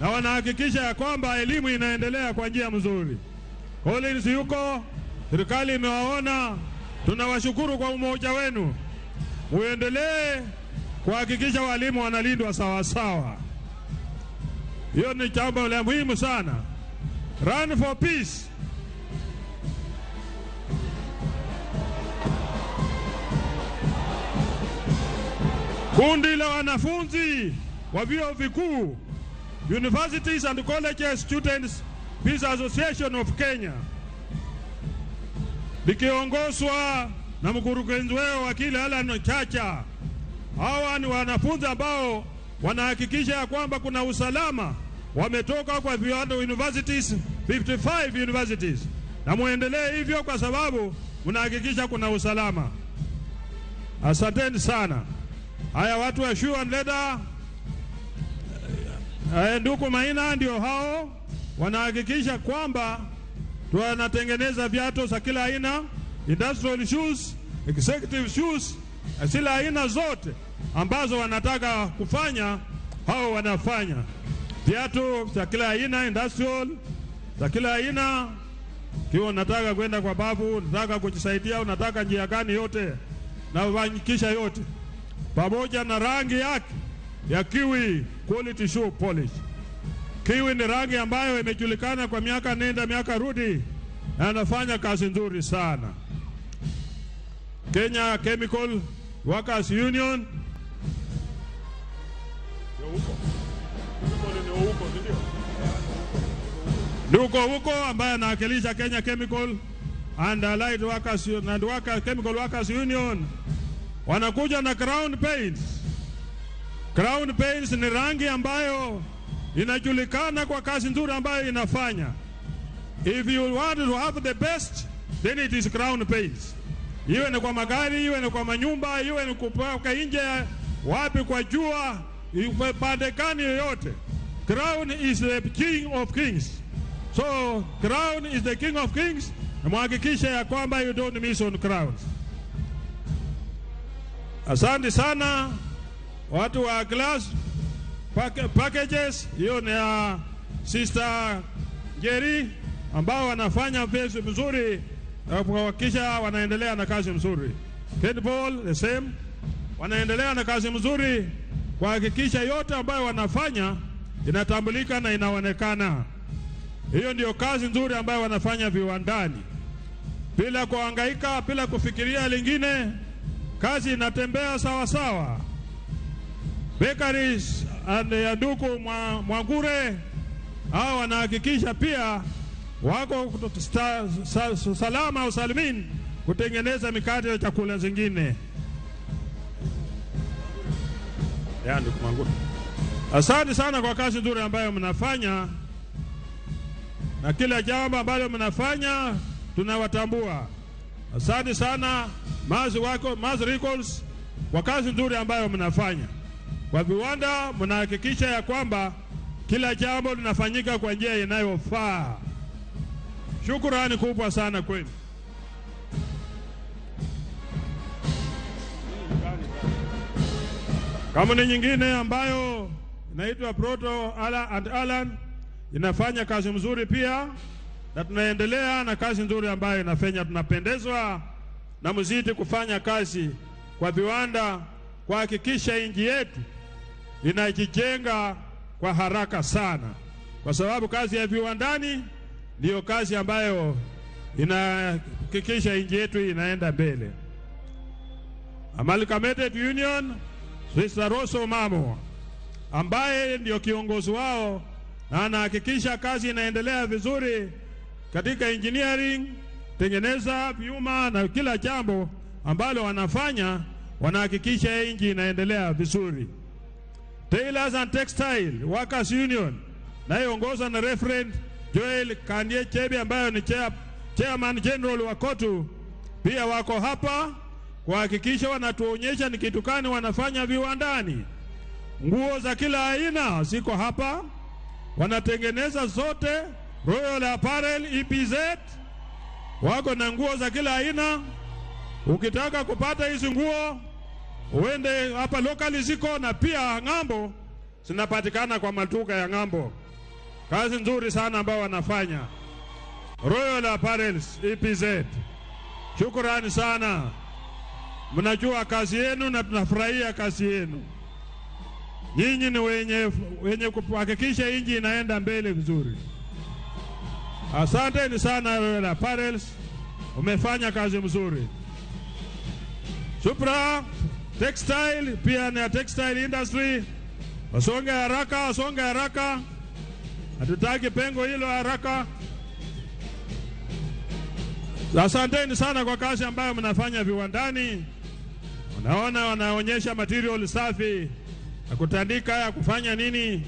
na wanahakikisha ya kwamba elimu inaendelea kwa njia mzuri. Collins yuko, serikali imewaona. Tunawashukuru kwa umoja wenu, muendelee kuhakikisha walimu wanalindwa sawa sawa. Hiyo ni jambo la muhimu sana. Run for peace. Kundi la wanafunzi wa vyuo vikuu, Universities and Colleges Students Peace Association of Kenya, likiongozwa na mkurugenzi wao wakili Alan Chacha. Hawa ni wanafunzi ambao wanahakikisha ya kwamba kuna usalama. Wametoka kwa viwanda universities, 55 universities, na muendelee hivyo kwa sababu mnahakikisha kuna usalama. Asanteni sana. Haya, watu wa Shoe and Leather, ndugu Maina ndio hao wanahakikisha kwamba tunatengeneza viatu za kila aina, industrial shoes, executive shoes, kila aina zote ambazo wanataka kufanya hao wanafanya. Viatu za kila aina, industrial za kila aina. Kiwa unataka kwenda kwa babu, unataka kujisaidia, unataka njia gani yote, na wanyikisha yote pamoja na rangi yake ya Kiwi Quality Shoe Polish. Kiwi ni rangi ambayo imejulikana kwa miaka nenda miaka rudi, na anafanya kazi nzuri sana. Kenya Chemical Workers Union Nduko huko ambaye anawakilisha Kenya Chemical and Allied Workers and Workers, Chemical Workers Union wanakuja na Crown Paints. Crown Paints ni rangi ambayo inajulikana kwa kazi nzuri ambayo inafanya. If you want to have the best, then it is Crown Paints. Iwe ni kwa magari, iwe ni kwa manyumba, iwe ni kupaka nje, wapi kwa jua, pande gani yoyote. Crown is the king of kings. So Crown is the king of kings. Na muhakikishe ya kwamba you don't miss on crowns. Asante sana watu wa glass packages, hiyo ni ya Sister Jerry ambao wanafanya kazi mzuri kuhakikisha wanaendelea na kazi mzuri. Ken Paul the same, wanaendelea na kazi mzuri kuhakikisha yote ambayo wanafanya inatambulika na inaonekana. Hiyo ndio kazi nzuri ambayo wanafanya viwandani, bila kuhangaika, bila kufikiria lingine. Kazi inatembea sawa sawa. Bakeries and Nduku Mwangure hao wanahakikisha pia wako salama usalimini kutengeneza mikate ya chakula zingine. Ya Nduku Mwangure, asante sana kwa kazi nzuri ambayo mnafanya, na kila jambo ambalo mnafanya tunawatambua. Asante sana Maz Recalls kwa kazi nzuri ambayo mnafanya. Kwa viwanda mnahakikisha ya kwamba kila jambo linafanyika kwa njia inayofaa. Shukrani kubwa sana kwenu. Kampuni nyingine ambayo inaitwa Proto and Alan inafanya kazi mzuri pia, na tunaendelea na kazi nzuri ambayo inafanya. Tunapendezwa na mzidi kufanya kazi kwa viwanda kuhakikisha nchi yetu inajijenga kwa haraka sana, kwa sababu kazi ya viwandani ndiyo kazi ambayo inahakikisha nchi yetu inaenda mbele. Amalgamated Union, Sister Rosso Mamo ambaye ndio kiongozi wao na anahakikisha kazi inaendelea vizuri katika engineering, tengeneza vyuma na kila jambo ambalo wanafanya, wanahakikisha nchi inaendelea vizuri. Tailors and Textile Workers Union nayeongozwa na Reverend Joel Kandie Chebe ambaye ni Chairman General wa KOTU, pia wako hapa kuhakikisha wanatuonyesha ni kitu gani wanafanya viwandani. Nguo za kila aina ziko hapa, Wanatengeneza zote, Royal Apparel, EPZ, wako na nguo za kila aina. Ukitaka kupata hizi nguo uende hapa lokali ziko, na pia ng'ambo zinapatikana kwa maduka ya ng'ambo. Kazi nzuri sana ambayo wanafanya Royal Apparel EPZ. Shukrani sana, mnajua kazi yenu na tunafurahia kazi yenu. Nyinyi ni wenye kuhakikisha nchi inaenda mbele vizuri. Asanteni sana Royal Apparel, umefanya kazi mzuri. Supra Textile pia ni textile industry. Wasonge haraka, wasonge haraka, hatutaki pengo hilo haraka. Asanteni sana kwa kazi ambayo mnafanya viwandani. Unaona wanaonyesha material safi ya kutandika, ya kufanya nini,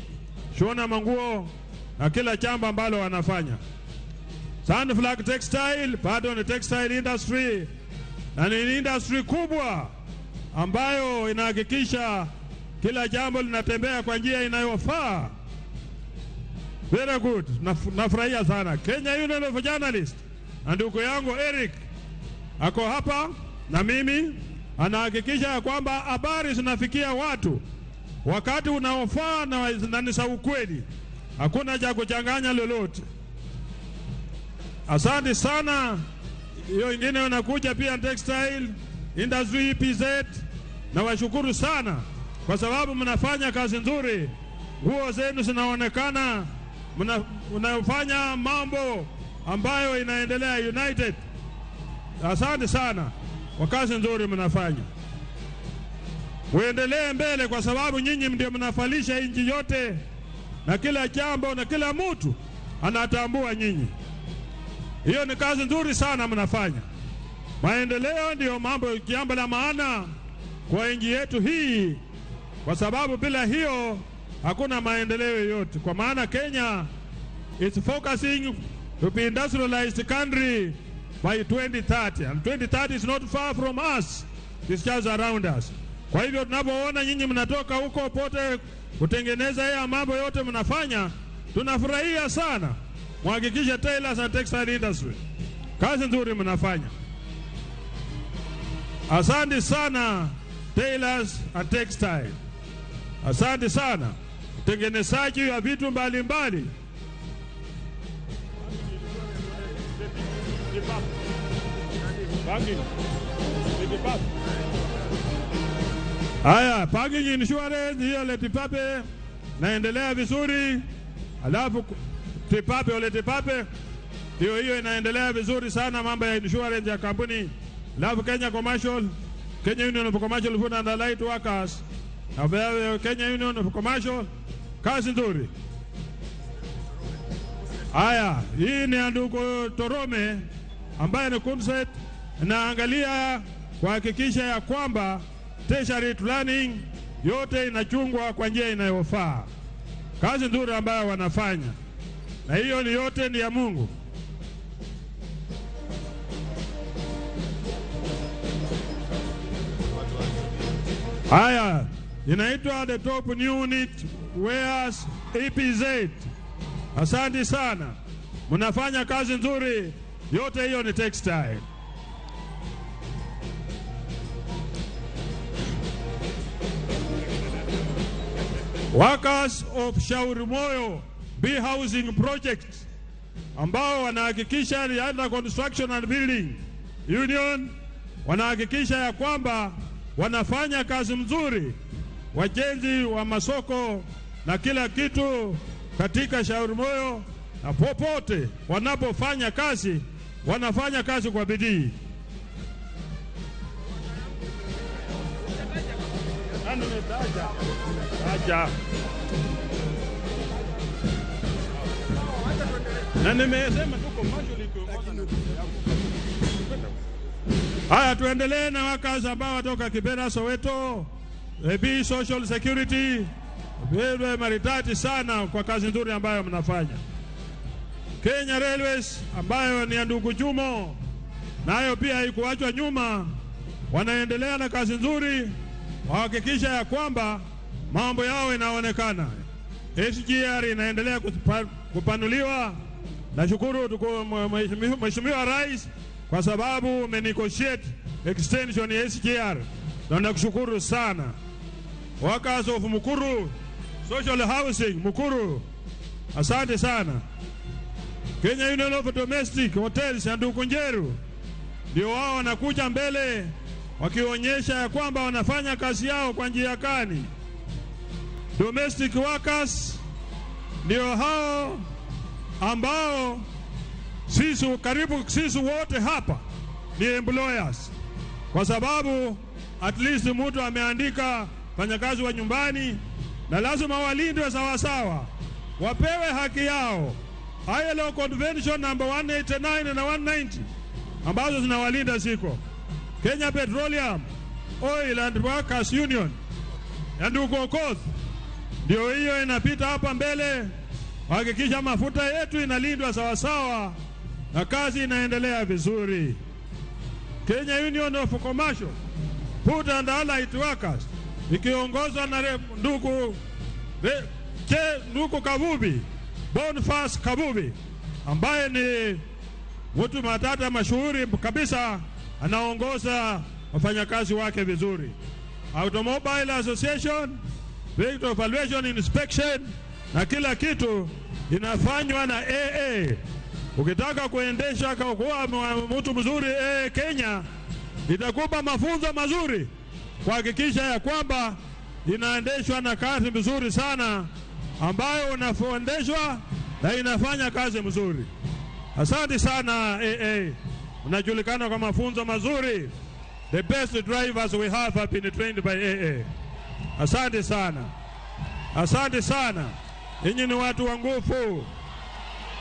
shona manguo na kila jambo ambalo wanafanya. Sunflag Textile bado ni textile industry, na ni industry kubwa ambayo inahakikisha kila jambo linatembea kwa njia inayofaa. Very good. Nafurahia sana. Kenya Union of Journalists na ndugu yangu Eric ako hapa na mimi, anahakikisha ya kwamba habari zinafikia watu wakati unaofaa na ni za ukweli. Hakuna cha kuchanganya lolote. Asante sana. Hiyo ingine inakuja pia textile industry EPZ. Na washukuru sana kwa sababu mnafanya kazi nzuri, nguo zenu zinaonekana, mnafanya mambo ambayo inaendelea United. Asante sana kwa kazi nzuri mnafanya. Muendelee mbele kwa sababu nyinyi ndio mnafalisha nchi yote, na kila jambo na kila mtu anatambua nyinyi. Hiyo ni kazi nzuri sana mnafanya. Maendeleo ndio mambo, jambo la maana kwa nchi yetu hii, kwa sababu bila hiyo hakuna maendeleo yoyote. Kwa maana Kenya is focusing to be industrialized country by 2030, and 2030 is not far from us, it's just around us. Kwa hivyo tunapoona nyinyi mnatoka huko pote kutengeneza haya mambo yote mnafanya, tunafurahia sana. Muhakikishe tailors and textile industry, kazi nzuri mnafanya. Asante sana tailors and textile. Asante sana utengenezaji wa vitu mbalimbali. Haya, parking insurance hiyo Letipape naendelea vizuri. Alafu Tipape ole Tipape hiyo hiyo inaendelea vizuri sana, mambo ya insurance ya kampuni. Alafu Kenya Commercial, Kenya Union of Commercial Food and Allied Workers, na Kenya Union of Commercial, kazi nzuri. Haya, hii ni ndugu Torome ambaye ni concert, naangalia kuhakikisha ya kwamba tertiary planning yote inachungwa kwa njia inayofaa. Kazi nzuri ambayo wanafanya, na hiyo ni yote ni ya Mungu. Haya, inaitwa the top unit wares EPZ. Asante sana, mnafanya kazi nzuri. Yote hiyo ni textile. Workers of Shauri Moyo B Housing Project ambao wanahakikisha under construction and building union, wanahakikisha ya kwamba wanafanya kazi mzuri, wajenzi wa masoko na kila kitu katika Shauri Moyo, na popote wanapofanya kazi wanafanya kazi kwa bidii. Na nimesema tuko macho. Haya, tuendelee na wakazi ambao watoka Kibera, Soweto, AB Social Security. Wewe maridadi sana kwa kazi nzuri ambayo mnafanya. Kenya Railways ambayo ni ya ndugu Jumo, nayo pia haikuachwa nyuma, wanaendelea na kazi nzuri, wahakikisha ya kwamba mambo yao inaonekana. SGR inaendelea kupanuliwa. Nashukuru Mheshimiwa Rais kwa sababu umenegotiate extension ya SGR, na nakushukuru sana. Workers of Mukuru Social Housing Mukuru, asante sana. Kenya Union of Domestic Hotels ya Ndukunjeru, ndio wao wanakuja mbele wakionyesha ya kwamba wanafanya kazi yao kwa njia kani. Domestic workers ndio hao ambao sisi karibu sisi wote hapa ni employers, kwa sababu at least mtu ameandika fanyakazi wa nyumbani, na lazima walindwe sawasawa, wapewe haki yao. ILO Convention number 189 na 190 ambazo zinawalinda ziko. Kenya Petroleum Oil and Workers Union ya ndugu Okoth ndio hiyo inapita hapa mbele, hakikisha mafuta yetu inalindwa sawasawa na kazi inaendelea vizuri. Kenya Union of Commercial Food and Allied Workers ikiongozwa na ndugu Kabubi, Boniface Kabubi, ambaye ni mtu matata mashuhuri kabisa, anaongoza wafanyakazi wake vizuri. Automobile Association, Vehicle Evaluation Inspection na kila kitu inafanywa na AA. Ukitaka kuendesha kuwa mtu mzuri AA Kenya, itakupa mafunzo mazuri kuhakikisha ya kwamba inaendeshwa na kazi mzuri sana ambayo unaendeshwa na inafanya kazi mzuri. Asante sana AA. Unajulikana kwa mafunzo mazuri. The best drivers we have been trained by AA. Asante sana. Asante sana. Ninyi ni watu wa nguvu.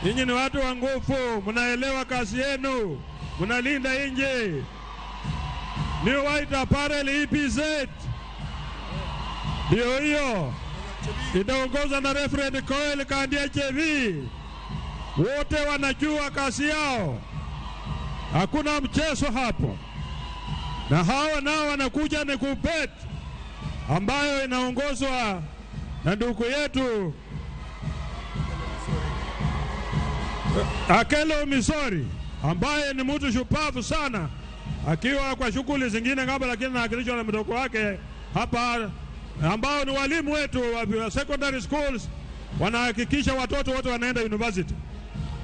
Ninyi ni watu wa nguvu, mnaelewa kazi yenu, mnalinda nje. New White Apparel EPZ ndio hiyo itaongozwa na Reverend Koel Kandia HV. Wote wanajua kazi yao, hakuna mchezo hapo. Na hawa nao wanakuja ni Kuppet ambayo inaongozwa na ndugu yetu Akelo Misori ambaye ni mtu shupavu sana, akiwa kwa shughuli zingine ngamba, lakini anawakilishwa na mdogo wake hapa, ambao ni walimu wetu wa secondary schools, wanahakikisha watoto wote wanaenda university.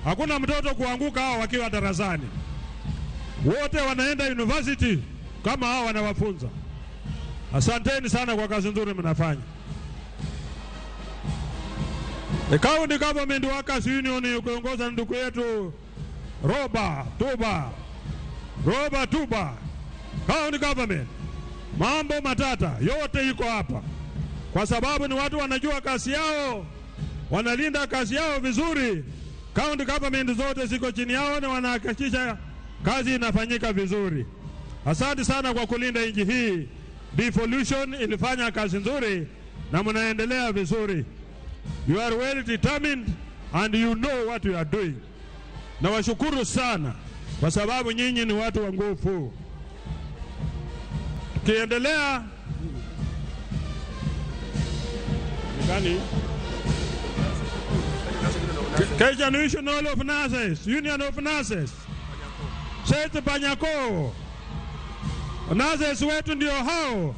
Hakuna mtoto kuanguka hao wakiwa darasani, wote wanaenda university kama hao wanawafunza. Asanteni sana kwa kazi nzuri mnafanya. The County Government Workers Union ukiongoza ndugu yetu Roba Tuba, County Government, mambo matata yote iko hapa, kwa sababu ni watu wanajua kazi yao, wanalinda kazi yao vizuri. County government zote ziko chini yao na wanahakikisha kazi inafanyika vizuri. Asante sana kwa kulinda nchi hii. Devolution ilifanya kazi nzuri na mnaendelea vizuri. You are well determined and you know what you are doing. Nawashukuru sana kwa sababu nyinyi ni watu wa nguvu. Tukiendelea Kenya National of Nurses, Union of Nurses, Seth Panyako, nurses wetu ndio hao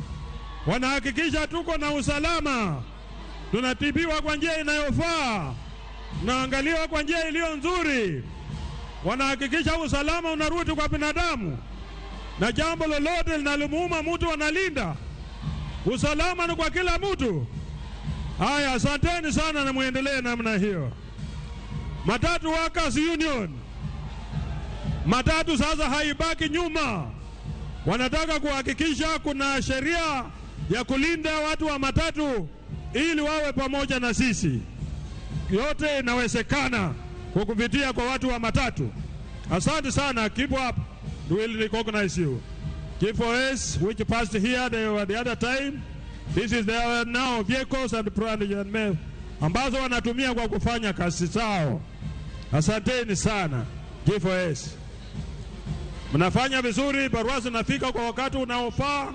wanahakikisha tuko na usalama, tunatibiwa kwa njia inayofaa, tunaangaliwa kwa njia iliyo nzuri, wanahakikisha usalama unarudi kwa binadamu, na jambo lolote linalomuuma mtu wanalinda. Usalama ni kwa kila mtu. Haya, asanteni sana na muendelee namna hiyo. Matatu Workers Union, matatu sasa haibaki nyuma. Wanataka kuhakikisha kuna sheria ya kulinda watu wa matatu ili wawe pamoja na sisi. Yote inawezekana kwa kupitia kwa watu wa matatu. Asante sana, keep up. We will recognize you. G4S, which passed here the other time. This is their now vehicles and ambazo wanatumia kwa kufanya kazi zao. Asanteni sana G4S. Mnafanya vizuri, barua zinafika kwa wakati unaofaa,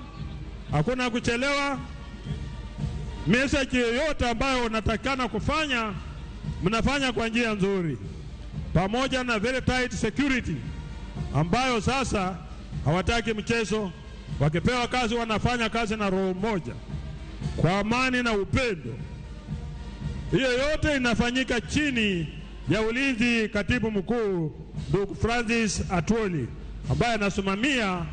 hakuna kuchelewa. Message yoyote ambayo unatakana kufanya, mnafanya kwa njia nzuri, pamoja na very tight security ambayo sasa hawataki mchezo. Wakipewa kazi wanafanya kazi na roho moja, kwa amani na upendo. Hiyo yote inafanyika chini ya ulinzi katibu mkuu ndugu Francis Atwoli, ambaye anasimamia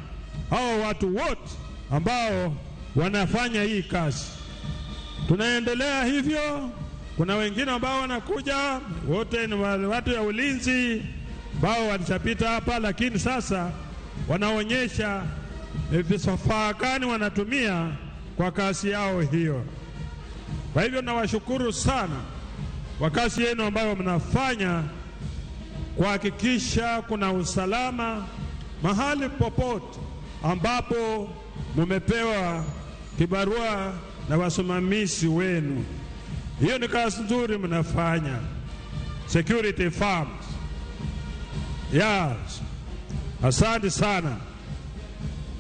hao watu wote ambao wanafanya hii kazi. Tunaendelea hivyo. Kuna wengine ambao wanakuja, wote ni watu ya ulinzi ambao walishapita hapa, lakini sasa wanaonyesha vifaa gani wanatumia kwa kazi yao hiyo. Kwa hivyo nawashukuru sana kwa kazi yenu ambayo mnafanya kuhakikisha kuna usalama mahali popote ambapo mumepewa kibarua na wasimamizi wenu. Hiyo ni kazi nzuri mnafanya. Security firms. Yes. Asante sana.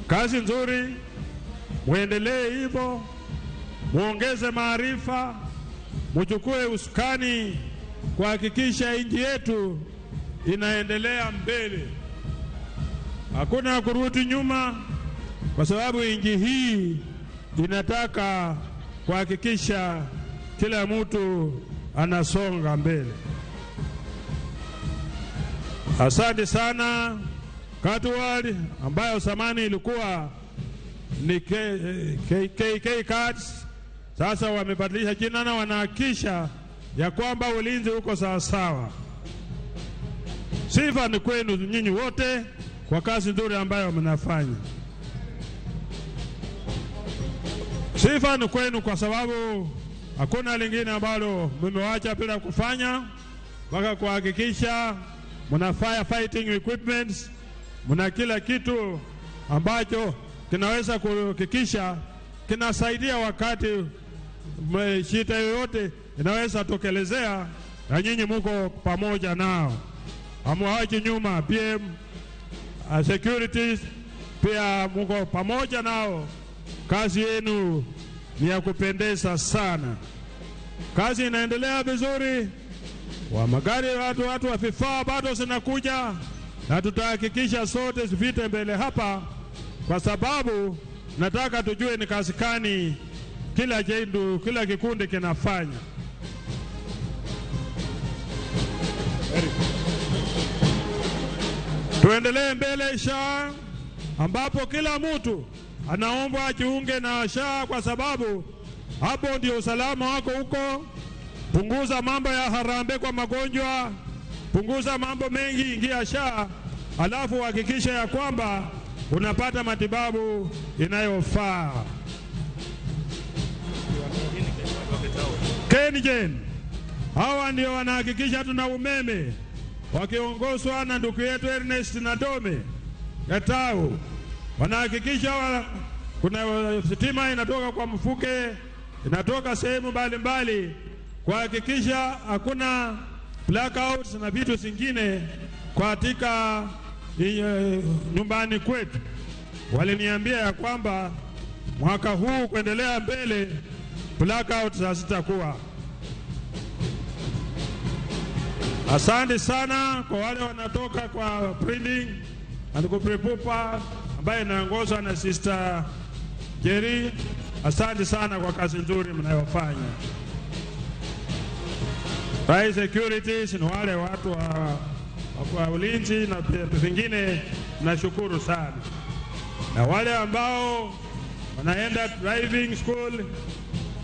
Kazi nzuri, muendelee hivyo, muongeze maarifa, muchukue usukani kuhakikisha nchi yetu inaendelea mbele. Hakuna kurudi nyuma, kwa sababu nchi hii inataka kuhakikisha kila mtu anasonga mbele. Asante sana Katwal, ambayo zamani ilikuwa ni KK Cards, sasa wamebadilisha jina na wanahakikisha ya kwamba ulinzi uko sawa sawa. Sifa ni kwenu nyinyi wote kwa kazi nzuri ambayo mnafanya. Sifa ni kwenu kwa sababu hakuna lingine ambalo mmewacha bila kufanya, mpaka kuhakikisha mna fire fighting equipments, mna kila kitu ambacho kinaweza kuhakikisha kinasaidia wakati shida yoyote inaweza tokelezea, na nyinyi muko pamoja nao, hamwachi nyuma. PM securities pia muko pamoja nao. Kazi yenu ni ya kupendeza sana. Kazi inaendelea vizuri, wa magari watu wa vifaa bado zinakuja, na tutahakikisha sote zipite mbele hapa, kwa sababu nataka tujue ni kazi gani kila jendu, kila kikundi kinafanya. Tuendelee mbele SHA, ambapo kila mtu anaombwa ajiunge na SHA kwa sababu hapo ndio usalama wako huko. Punguza mambo ya harambee kwa magonjwa, punguza mambo mengi, ingia SHA, alafu hakikisha ya kwamba unapata matibabu inayofaa. KenGen, hawa ndio wanahakikisha tuna umeme, wakiongozwa na ndugu yetu Ernest Nadome Gatau. Wanahakikisha kuna stima inatoka kwa mfuke, inatoka sehemu mbalimbali, kuhakikisha hakuna blackouts na vitu zingine katika nyumbani kwetu. Waliniambia ya kwamba mwaka huu kuendelea mbele blackouts hazitakuwa. Asante sana kwa wale wanatoka kwa printing and kuprepupa ambaye inaongozwa na Sister Jerry. Asante sana kwa kazi nzuri mnayofanya. Fire securities ni wale watu wa ulinzi na vingine, nashukuru sana. Na wale ambao wanaenda driving school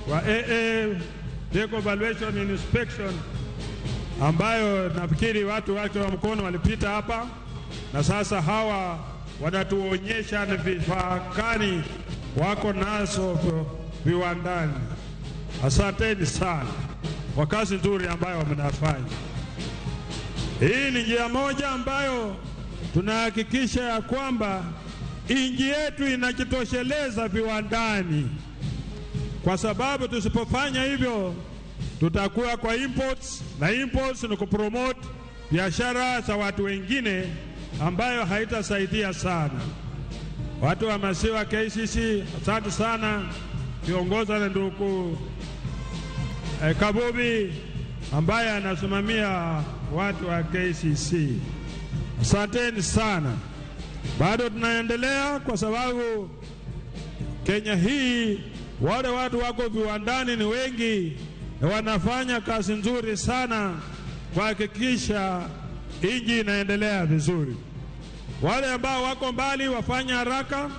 wa AA Vehicle Evaluation Inspection, ambayo nafikiri watu wake wa mkono walipita hapa, na sasa hawa wanatuonyesha ni vifaa gani wako nazo viwandani. Asanteni sana kwa kazi nzuri ambayo mnafanya. Hii ni njia moja ambayo tunahakikisha ya kwamba nchi yetu inajitosheleza viwandani, kwa sababu tusipofanya hivyo tutakuwa kwa imports, na imports ni kupromote biashara za watu wengine ambayo haitasaidia sana. Watu wa maziwa KCC, asante sana, kiongoza na ndugu Kabubi ambaye anasimamia watu wa KCC. Asanteni sana. Bado tunaendelea kwa sababu Kenya hii wale watu wako viwandani ni wengi na wanafanya kazi nzuri sana kuhakikisha nchi inaendelea vizuri. Wale ambao wako mbali wafanye haraka,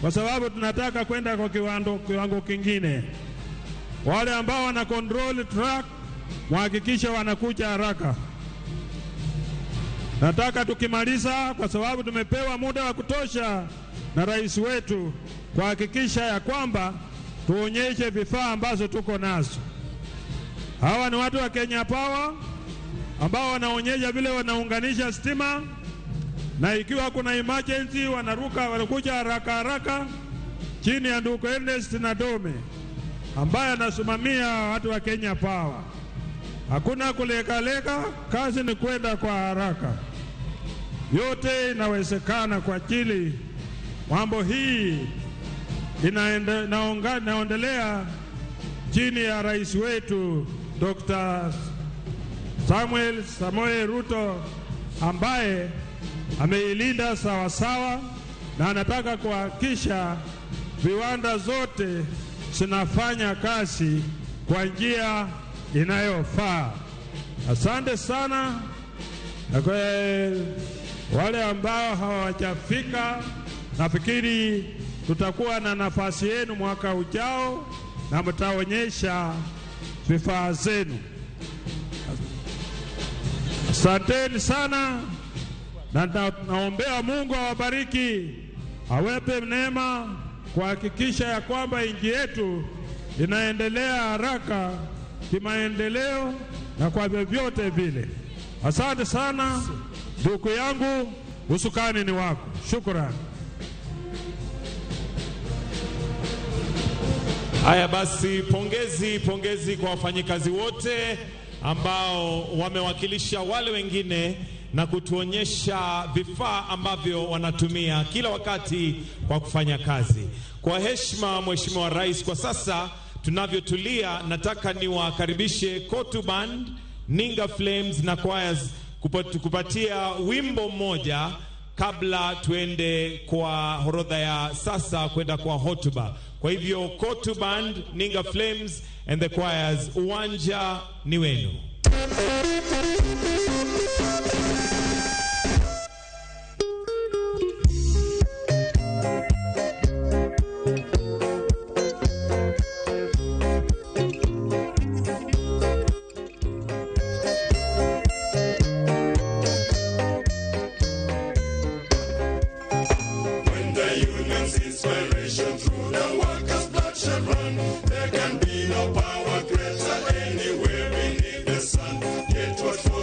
kwa sababu tunataka kwenda kwa kiwango kingine. Wale ambao wana control truck muhakikishe wanakuja haraka. Nataka tukimaliza, kwa sababu tumepewa muda wa kutosha na rais wetu kuhakikisha ya kwamba tuonyeshe vifaa ambazo tuko nazo. Hawa ni watu wa Kenya Power ambao wanaonyesha vile wanaunganisha stima, na ikiwa kuna emergency wanaruka, wanakuja haraka haraka chini ya ndugu Ernest Nadome ambaye anasimamia watu wa Kenya Power. Hakuna kulekaleka, kazi ni kwenda kwa haraka. Yote inawezekana kwa ajili mambo hii inaendelea chini ya rais wetu Dr. Samuel Samoei Ruto ambaye ameilinda sawasawa na anataka kuhakikisha viwanda zote zinafanya kazi kwa njia inayofaa. Asante sana. Na kwa wale ambao hawajafika, nafikiri tutakuwa na nafasi yenu mwaka ujao na mtaonyesha vifaa zenu. Asanteni sana, na naombea Mungu awabariki, awepe neema kuhakikisha ya kwamba nchi yetu inaendelea haraka kimaendeleo na kwa vyovyote vile. Asante sana ndugu yangu, usukani ni wako. Shukrani. Haya basi, pongezi, pongezi kwa wafanyikazi wote ambao wamewakilisha wale wengine na kutuonyesha vifaa ambavyo wanatumia kila wakati kwa kufanya kazi. Kwa heshima, Mheshimiwa Rais, kwa sasa tunavyotulia, nataka niwakaribishe Kotu Band, Ninga Flames na Choirs kupatia wimbo mmoja kabla tuende kwa orodha ya sasa kwenda kwa hotuba. Kwa hivyo Kotu Band, Ninga Flames and the Choirs, uwanja ni wenu. When the union's inspiration through the workers' blood shall run, there can be no power greater anywhere beneath the sun. Yet what for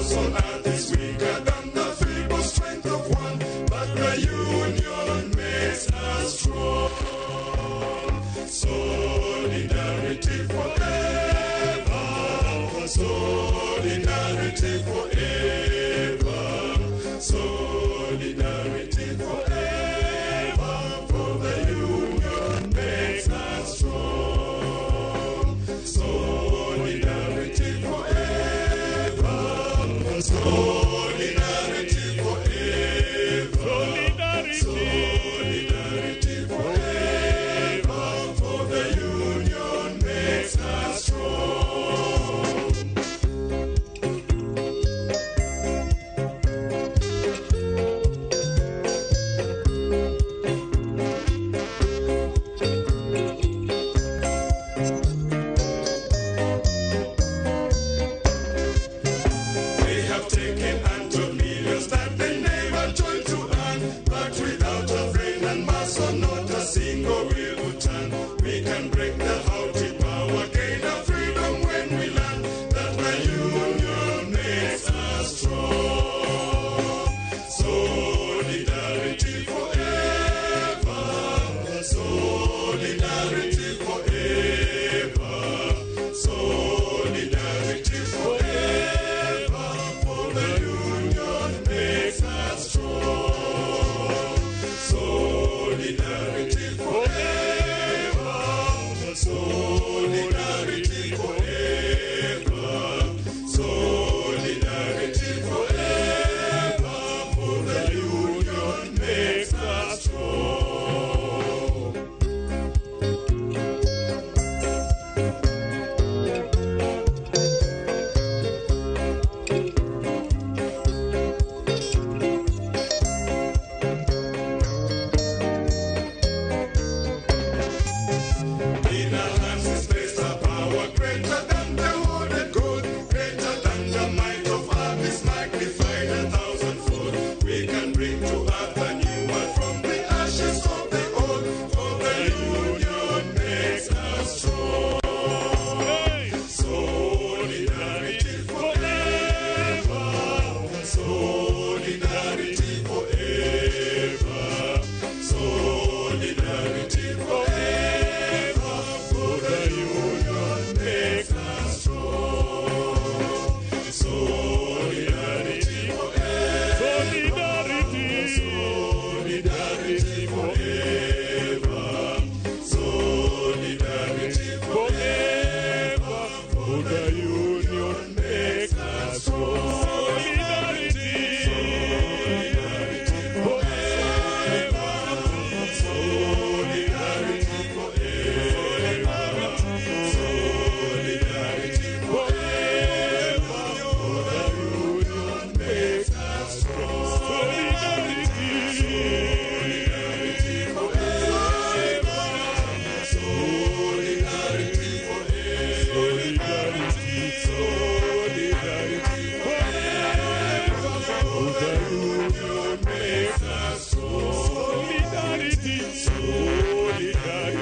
For the union makes us strong. Solidarity, solidarity,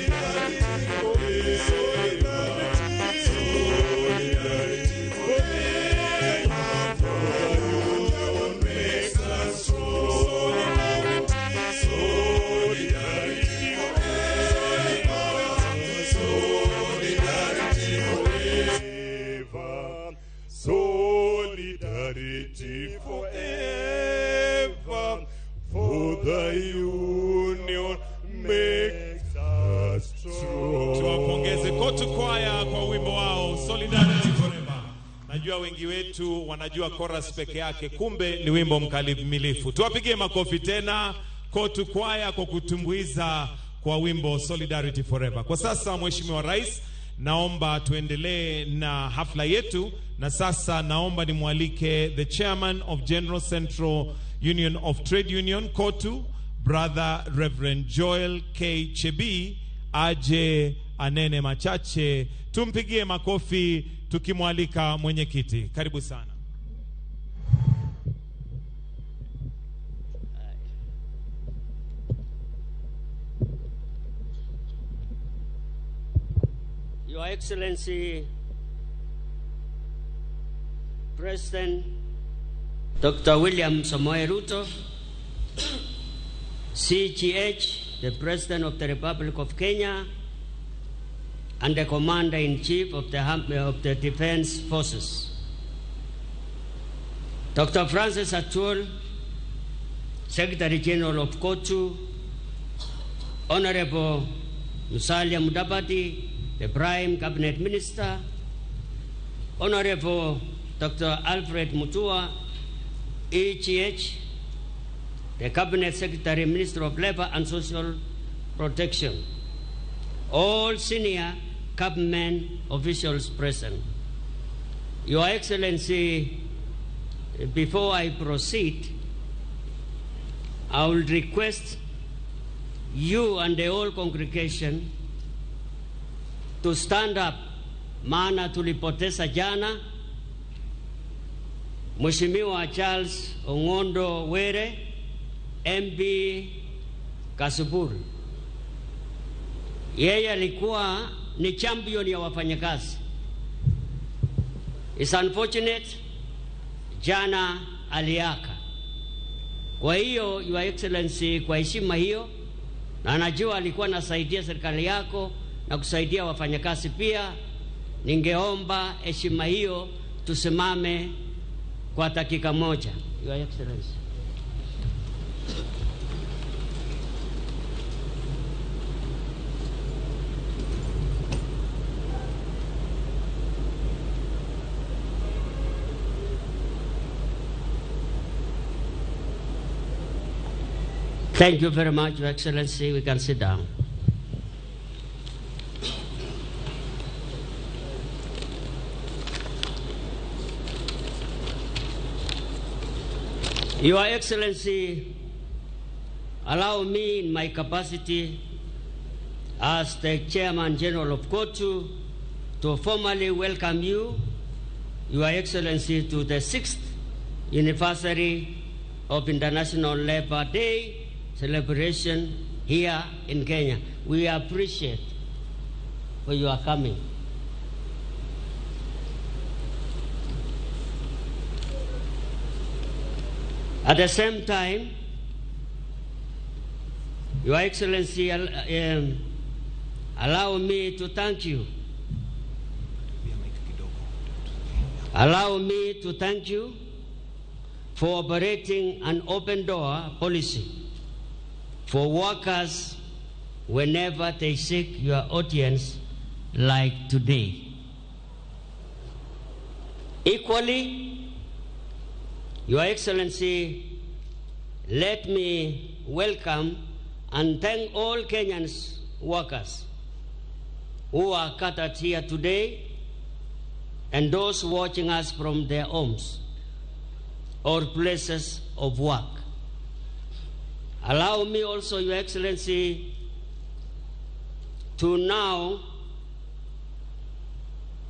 solidarity, solidarity. For the union makes us strong. Solidarity, solidarity forever. Solidarity forever. For the union makes us strong. Tuwapongeze Kotu Kwaya kwa wimbo wao Solidarity Forever. Najua wengi wetu wanajua chorus peke yake, kumbe ni wimbo mkamilifu. Tuwapigie makofi tena Kotu Kwaya kwa kutumbuiza kwa wimbo Solidarity Forever. Kwa sasa, Mheshimiwa Rais, naomba tuendelee na hafla yetu, na sasa naomba nimwalike the chairman of General Central Union of Trade Union KOTU, Brother Reverend Joel K. Chebi aje anene machache. Tumpigie makofi tukimwalika mwenyekiti. Karibu sana. Your Excellency, President Dr. William Samoei Ruto, CGH, the President of the Republic of Kenya, and the Commander-in-Chief of the Defense Forces. Dr. Francis Atwoli, Secretary General of KOTU, Honorable Musalia Mudavadi, the Prime Cabinet Minister, Honorable Dr. Alfred Mutua, EGH, the Cabinet Secretary, Minister of Labor and Social Protection, all senior government officials present. Your Excellency, before I proceed, I will request you and the whole congregation to stand up, maana tulipoteza jana Mheshimiwa Charles Ong'ondo Were, MB Kasipul. Yeye alikuwa ni champion ya wafanyakazi. It's unfortunate, jana aliaka. Kwa hiyo, Your Excellency, kwa heshima hiyo, na najua alikuwa anasaidia serikali yako na kusaidia wafanyakazi pia, ningeomba heshima hiyo tusimame kwa dakika moja. Your Excellency. Thank you very much, Your Excellency. We can sit down. Your Excellency, allow me in my capacity as the Chairman General of KOTU to formally welcome you, Your Excellency, to the 6th anniversary of International Labour Day celebration here in Kenya. We appreciate for your coming. At the same time, Your Excellency, allow me to thank you. Allow me to thank you for operating an open door policy for workers whenever they seek your audience like today. Equally, Your Excellency, let me welcome and thank all Kenyans workers who are gathered here today and those watching us from their homes or places of work. Allow me also, Your Excellency, to now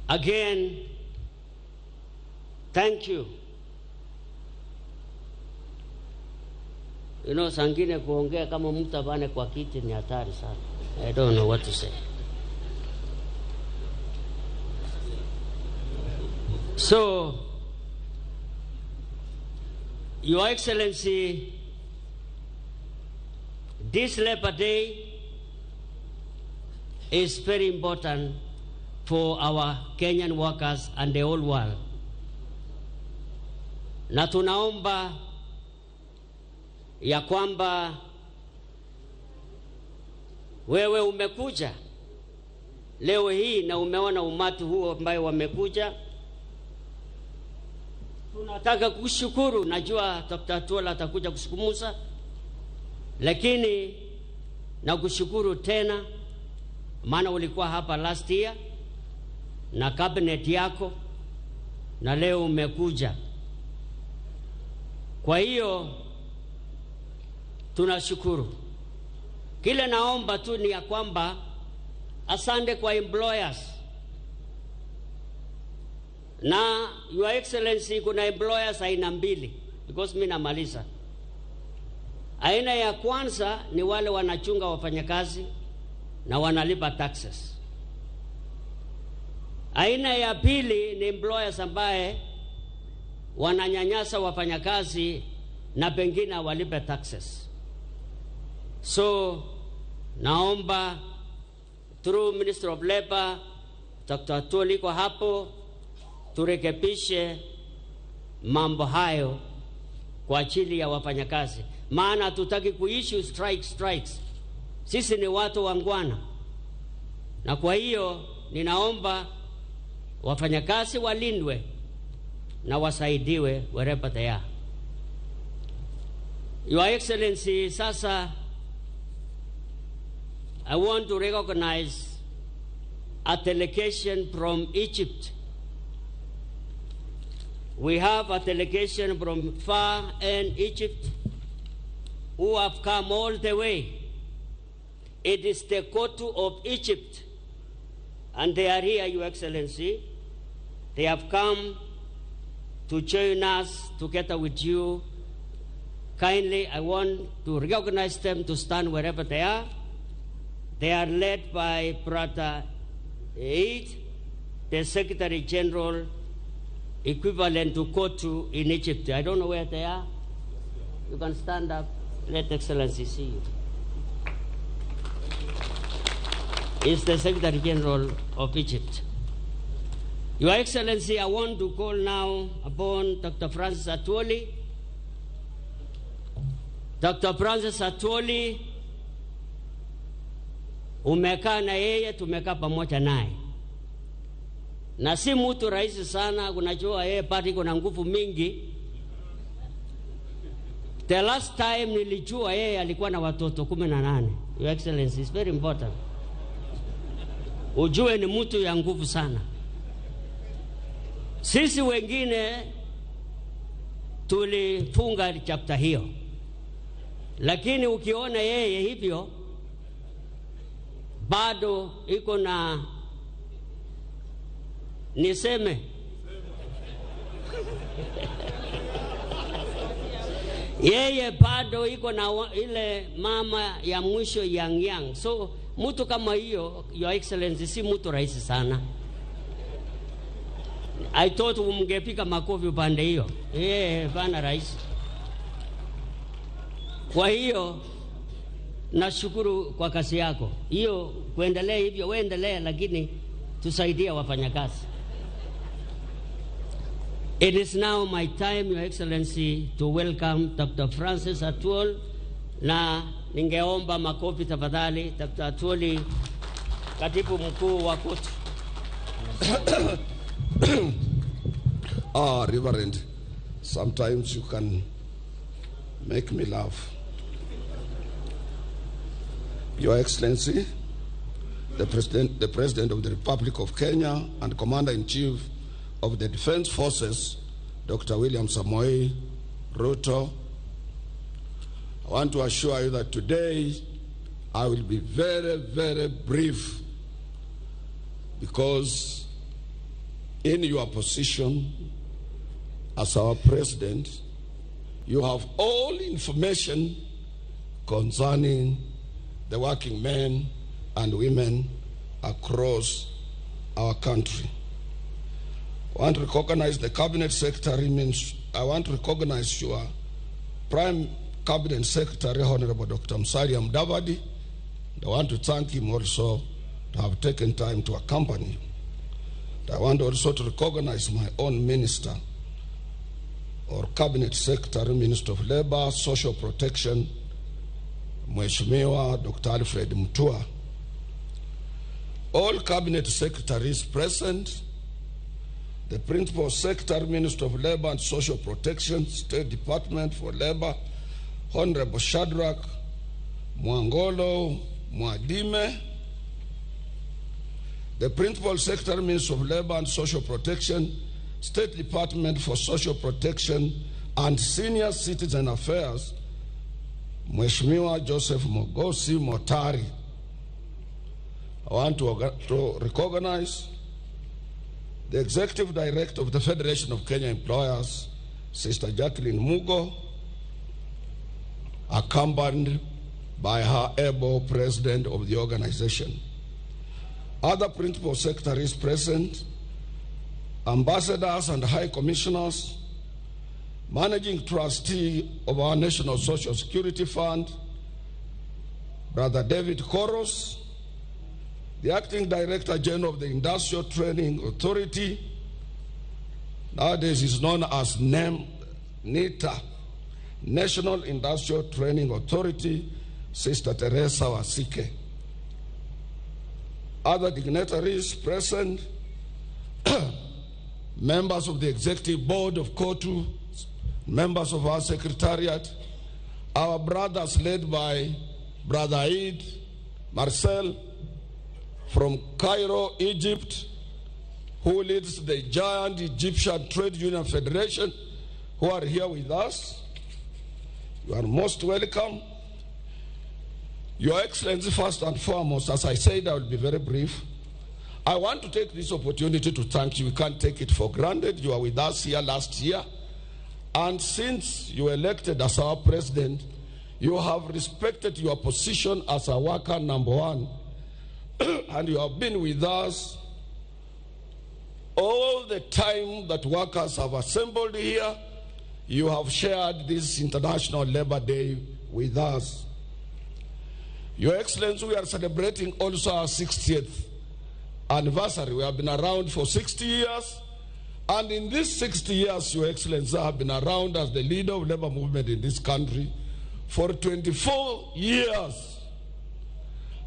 again Thank you. You know, sangine kuongea kama mtu abane kwa kiti ni hatari sana. I don't know what to say. So, Your Excellency, this Labor Day is very important for our Kenyan workers and the whole world. Na tunaomba ya kwamba wewe umekuja leo hii na umeona umati huo ambayo wamekuja. Tunataka kushukuru, najua Dr. Atuola atakuja kusukumuza, lakini nakushukuru tena, maana ulikuwa hapa last year na cabinet yako na leo umekuja. Kwa hiyo tunashukuru. Kile naomba tu ni ya kwamba asante kwa employers. Na Your Excellency, kuna employers aina mbili, because mimi namaliza. Aina ya kwanza ni wale wanachunga wafanyakazi na wanalipa taxes. Aina ya pili ni employers ambaye wananyanyasa wafanyakazi na pengine walipe taxes. So naomba through Minister of Labor Dr. Atwoli iko hapo, turekebishe mambo hayo kwa ajili ya wafanyakazi, maana hatutaki kuishi strikes. Sisi ni watu wangwana, na kwa hiyo ninaomba wafanyakazi walindwe na wasaidiwe wherever they are. Your Excellency, sasa I want to recognize a delegation from Egypt. We have a delegation from far end Egypt who have come all the way. It is the Kotu of Egypt, and they are here, Your Excellency. They have come to join us together with you. Kindly, I want to recognize them to stand wherever they are. They are led by Brother Eid, the Secretary General, equivalent to Kotu in Egypt. I don't know where they are. You can stand up. Let Excellency see you. Is the Secretary General of Egypt. Your Excellency, I want to call now upon Dr. Francis Atwoli. Dr. Francis Atwoli, umekaa na yeye, tumekaa pamoja naye, na si mtu rahisi sana. Unajua yeye party kuna nguvu mingi. The last time nilijua yeye alikuwa na watoto 18. Your Excellency, it's very important ujue ni mtu ya nguvu sana. Sisi wengine tulifunga chapter hiyo, lakini ukiona yeye hivyo bado iko na, niseme yeye bado iko na ile mama ya mwisho yang yang. So mtu kama hiyo, Your Excellency, si mtu rahisi sana. I thought mngepika makofi upande hiyo. Bana rais. Kwa hiyo nashukuru kwa kazi yako hiyo, kuendelea hivyo, uendelee, lakini tusaidie wafanyakazi. It is now my time, Your Excellency, to welcome Dr. Francis Atwoli, na ningeomba makofi tafadhali. Dr. Atwoli, katibu mkuu wa KOTU. Reverend, sometimes you can make me laugh. Your Excellency, the President of the Republic of Kenya and Commander-in-Chief of the Defense Forces, Dr. William Samoei Ruto, I want to assure you that today I will be very, very brief, because in your position, as our president, you have all information concerning the working men and women across our country. I want to recognize the cabinet secretary, means I want to recognize your prime cabinet secretary, Honorable Dr. Musalia Mudavadi. I want to thank him also to have taken time to accompany you. I want also to recognize my own minister or cabinet secretary, Minister of Labor, Social Protection, Mheshimiwa Dr. Alfred Mutua. All cabinet secretaries present, the Principal Secretary, Minister of Labor and Social Protection, State Department for Labor, Honorable Shadrach Mwangolo Mwadime, the Principal Secretary, Minister of Labor and Social Protection, State Department for Social Protection and Senior Citizen Affairs, Mheshimiwa Joseph Mogosi Motari. I want to recognize the Executive Director of the Federation of Kenya Employers, Sister Jacqueline Mugo, accompanied by her able president of the organization. Other principal secretaries present, ambassadors and high commissioners, managing trustee of our National Social Security Fund, Brother David Koros, the acting director general of the Industrial Training Authority, nowadays is known as NEM, NITA, National Industrial Training Authority, Sister Teresa Wasike. Other dignitaries present, members of the Executive Board of COTU, members of our Secretariat, our brothers led by Brother Eid Marcel from Cairo, Egypt, who leads the giant Egyptian Trade Union Federation, who are here with us. You are most welcome. Your Excellency, first and foremost, as I said, I will be very brief. I want to take this opportunity to thank you. We can't take it for granted. You are with us here last year. And since you were elected as our president, you have respected your position as a worker number one. And you have been with us all the time that workers have assembled here. You have shared this International Labor Day with us. Your Excellency, we are celebrating also our 60th anniversary. We have been around for 60 years. And in these 60 years, Your Excellency, I have been around as the leader of labor movement in this country for 24 years.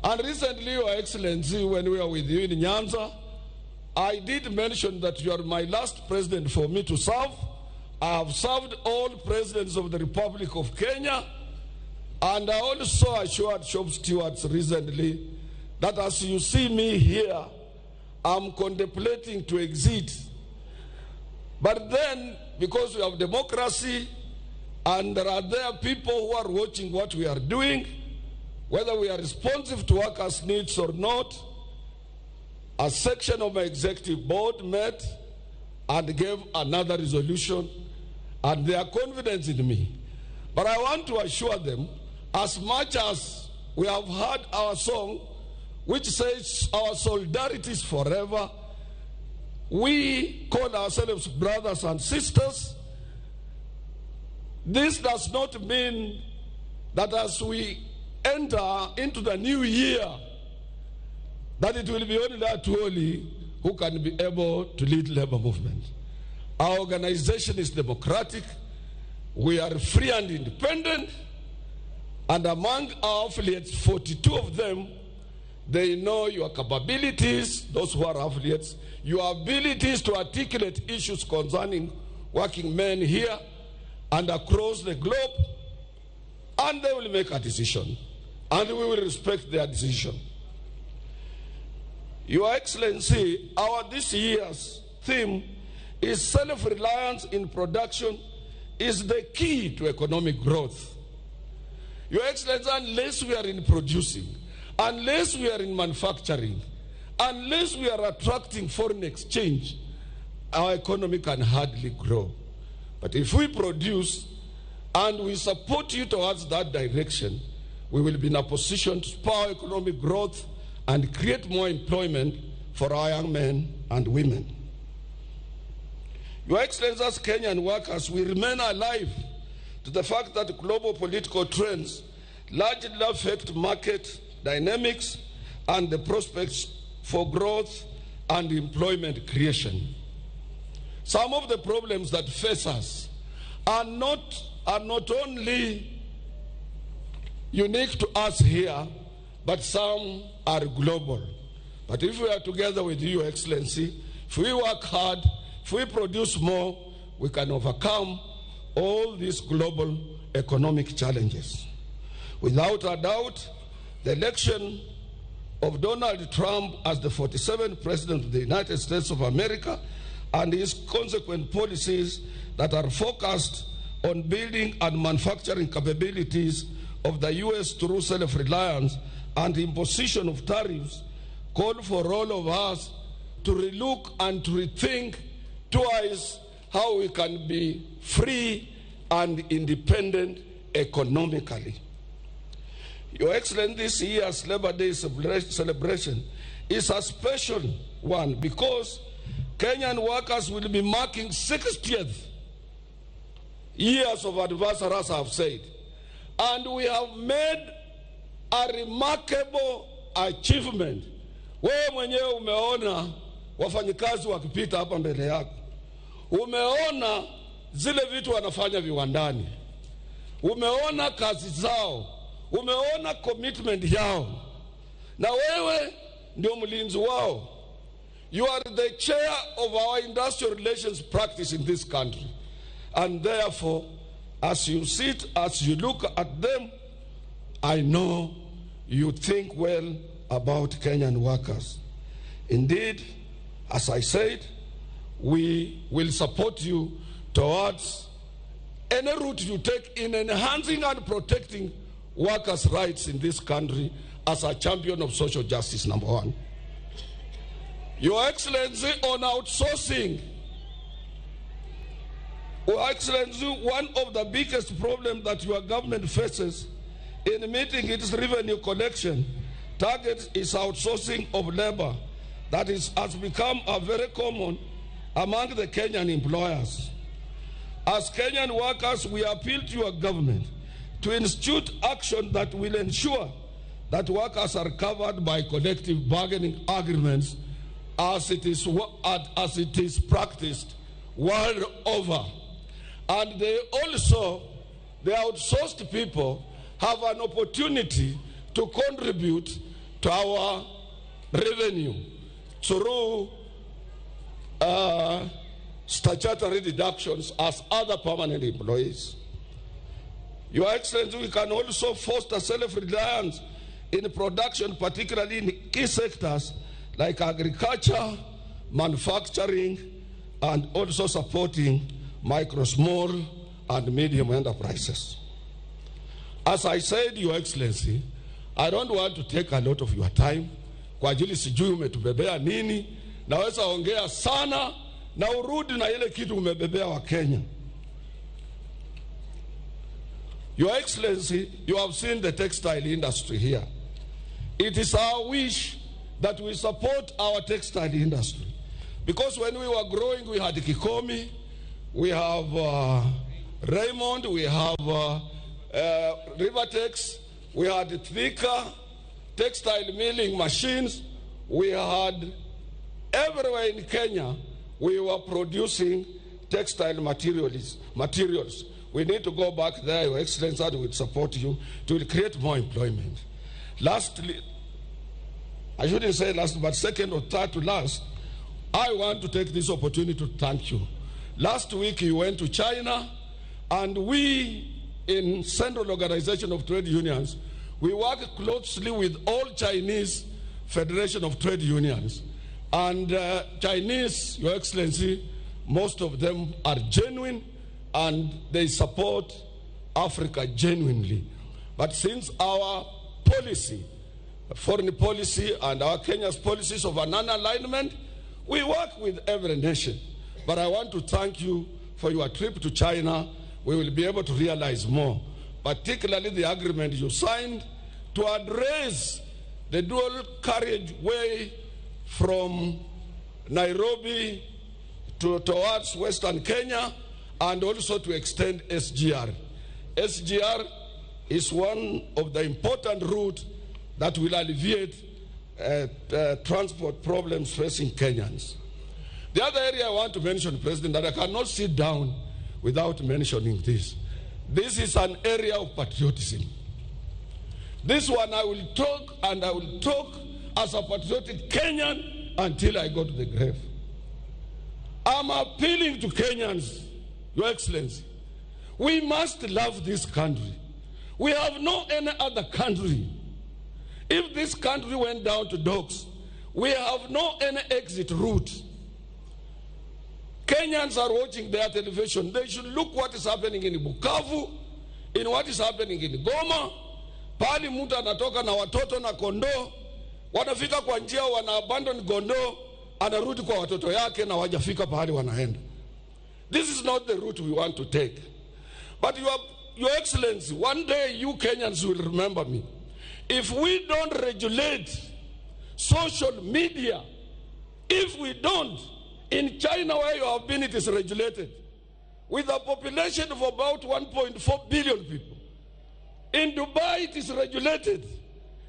And recently, Your Excellency, when we were with you in Nyanza, I did mention that you are my last president for me to serve. I have served all presidents of the Republic of Kenya. And I also assured shop stewards recently that as you see me here, I'm contemplating to exit. But then, because we have democracy, and there are people who are watching what we are doing, whether we are responsive to workers' needs or not, a section of my executive board met and gave another resolution, and they are confident in me. But I want to assure them, as much as we have heard our song, which says our solidarity is forever, we call ourselves brothers and sisters. This does not mean that as we enter into the new year, that it will be only Atwoli who can be able to lead labor movement. Our organization is democratic. We are free and independent. And among our affiliates, 42 of them, they know your capabilities, those who are affiliates, your abilities to articulate issues concerning working men here and across the globe, and they will make a decision, and we will respect their decision. Your Excellency, our this year's theme is self-reliance in production is the key to economic growth. Your Excellency, unless we are in producing, unless we are in manufacturing, unless we are attracting foreign exchange, our economy can hardly grow. But if we produce and we support you towards that direction, we will be in a position to spur economic growth and create more employment for our young men and women. Your Excellencies, as Kenyan workers, we remain alive to the fact that global political trends largely affect market dynamics and the prospects for growth and employment creation. Some of the problems that face us are not only unique to us here, but some are global. But if we are together with you, Your Excellency, if we work hard, if we produce more, we can overcome all these global economic challenges. Without a doubt, the election of Donald Trump as the 47th President of the United States of America and his consequent policies that are focused on building and manufacturing capabilities of the U.S. through self-reliance and imposition of tariffs call for all of us to relook and to rethink twice how we can be free and independent economically. Your Excellency, this year's Labor Day celebration is a special one because Kenyan workers will be marking 60th years of anniversary, as I have said. And we have made a remarkable achievement. Wewe mwenyewe umeona wafanyikazi wakipita hapa mbele yako. Umeona zile vitu wanafanya viwandani. Umeona kazi zao. Umeona commitment yao. Na wewe ndio mlinzi wao. You are the chair of our industrial relations practice in this country. And therefore, as you sit, as you look at them, I know you think well about Kenyan workers. Indeed, as I said, we will support you towards any route you take in enhancing and protecting workers' rights in this country as a champion of social justice, number one. Your Excellency, on outsourcing, Your Excellency, one of the biggest problems that your government faces in meeting its revenue collection target is outsourcing of labor that has become a very common among the Kenyan employers. As Kenyan workers, we appeal to your government to institute action that will ensure that workers are covered by collective bargaining agreements as it is practiced world over. And they also, the outsourced people, have an opportunity to contribute to our revenue through statutory deductions as other permanent employees. Your Excellency, we can also foster self-reliance in production, particularly in key sectors like agriculture, manufacturing, and also supporting micro, small, and medium enterprises. As I said, Your Excellency, I don't want to take a lot of your time. Kwa ajili sijui umetubebea nini, naweza ongea sana na urudi na ile kitu umebebea wa Kenya. Your Excellency, you have seen the textile industry here. It is our wish that we support our textile industry. Because when we were growing, we had Kikomi, we have Raymond, we have Rivertex, we had Thika, textile milling machines. We had everywhere in Kenya, we were producing textile materials. We need to go back there, Your Excellency, and we'll support you to create more employment. Lastly, I shouldn't say last, but second or third to last, I want to take this opportunity to thank you. Last week you went to China, and we in Central Organization of Trade Unions, we work closely with all Chinese Federation of Trade Unions. And Chinese, Your Excellency, most of them are genuine and they support Africa genuinely. But since our policy, foreign policy and our Kenya's policies of a non-alignment, we work with every nation. But I want to thank you for your trip to China, we will be able to realize more, particularly the agreement you signed to address the dual carriageway from Nairobi towards Western Kenya, and also to extend SGR. SGR is one of the important routes that will alleviate transport problems facing Kenyans. The other area I want to mention, President, that I cannot sit down without mentioning this. This is an area of patriotism. This one I will talk, and I will talk as a patriotic Kenyan until I go to the grave. I'm appealing to Kenyans, Your Excellency. We must love this country. We have no any other country. If this country went down to dogs, we have no any exit route. Kenyans are watching their television. They should look what is happening in Bukavu, in what is happening in Goma. Pali mtu anatoka na watoto na kondoo, wanafika kwa njia, wana abandon kondoo, anarudi kwa watoto yake na wajafika pahali wanaenda. This is not the route we want to take. But Your Excellency, one day you Kenyans will remember me. If we don't regulate social media, if we don't, in China where you have been, it is regulated. With a population of about 1.4 billion people. In Dubai, it is regulated.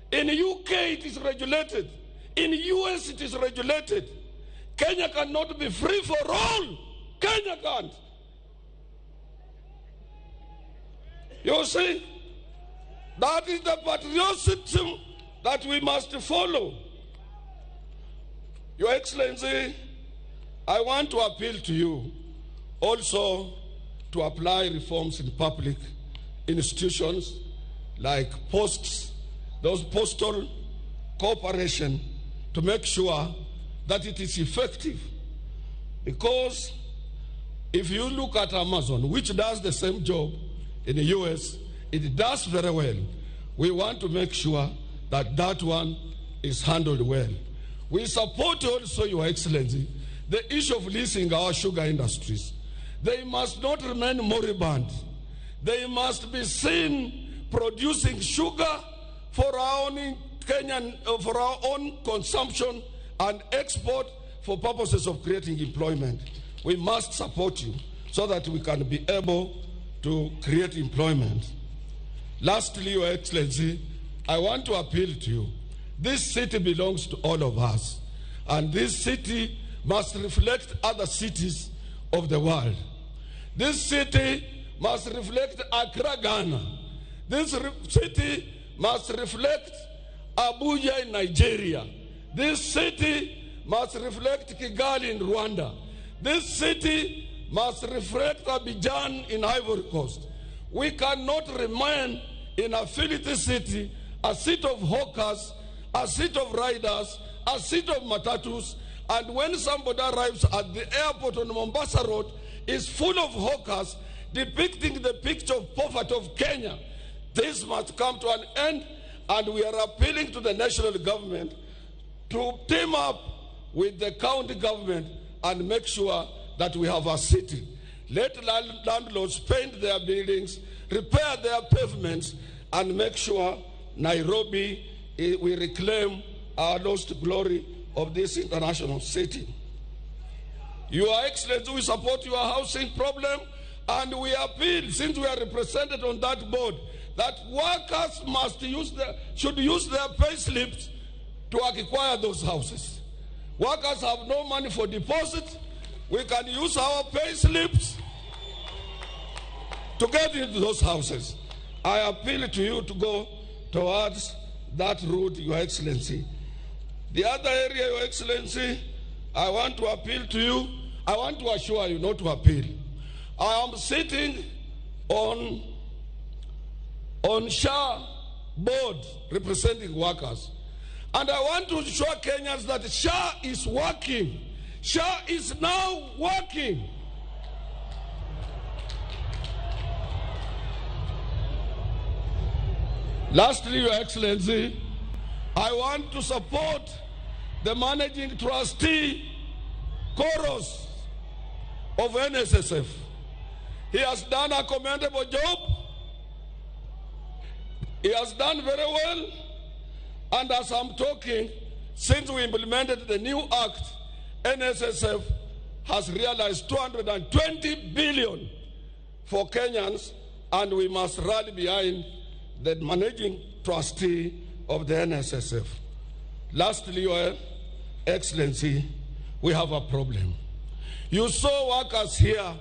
In UK, it is regulated. In US, it is regulated. Kenya cannot be free for all. Kenya can't. You see, that is the patriotism that we must follow. Your Excellency, I want to appeal to you also to apply reforms in public institutions like posts, those postal cooperation, to make sure that it is effective. Because if you look at Amazon, which does the same job in the US, it does very well. We want to make sure that that one is handled well. We support also, Your Excellency, the issue of leasing our sugar industries. They must not remain moribund. They must be seen producing sugar for our own Kenyan, for our own consumption and export for purposes of creating employment. We must support you so that we can be able to create employment. Lastly, Your Excellency, I want to appeal to you. This city belongs to all of us, and this city must reflect other cities of the world. This city must reflect Accra, Ghana. This city must reflect Abuja in Nigeria. This city must reflect Kigali in Rwanda. This city must reflect Abidjan in Ivory Coast. We cannot remain in a filthy city, a city of hawkers, a city of riders, a city of matatus, and when somebody arrives at the airport on Mombasa Road, is full of hawkers depicting the picture of poverty of Kenya. This must come to an end, and we are appealing to the national government to team up with the county government and make sure that we have a city. Let landlords paint their buildings, repair their pavements, and make sure Nairobi, we reclaim our lost glory of this international city. Your Excellency, we support your housing problem, and we appeal, since we are represented on that board, that workers must use should use their pay slips to acquire those houses. Workers have no money for deposit. We can use our pay slips to get into those houses. I appeal to you to go towards that route, Your Excellency. The other area, Your Excellency, I want to appeal to you. I want to assure you not to appeal. I am sitting on SHA board representing workers. And I want to show Kenyans that SHA is working. SHA is now working. Lastly, Your Excellency, I want to support the managing trustee, Koros, of NSSF. He has done a commendable job. He has done very well. And as I'm talking, since we implemented the new act, NSSF has realized 220 billion for Kenyans, and we must rally behind the managing trustee of the NSSF. Lastly, Your Excellency, we have a problem. You saw workers here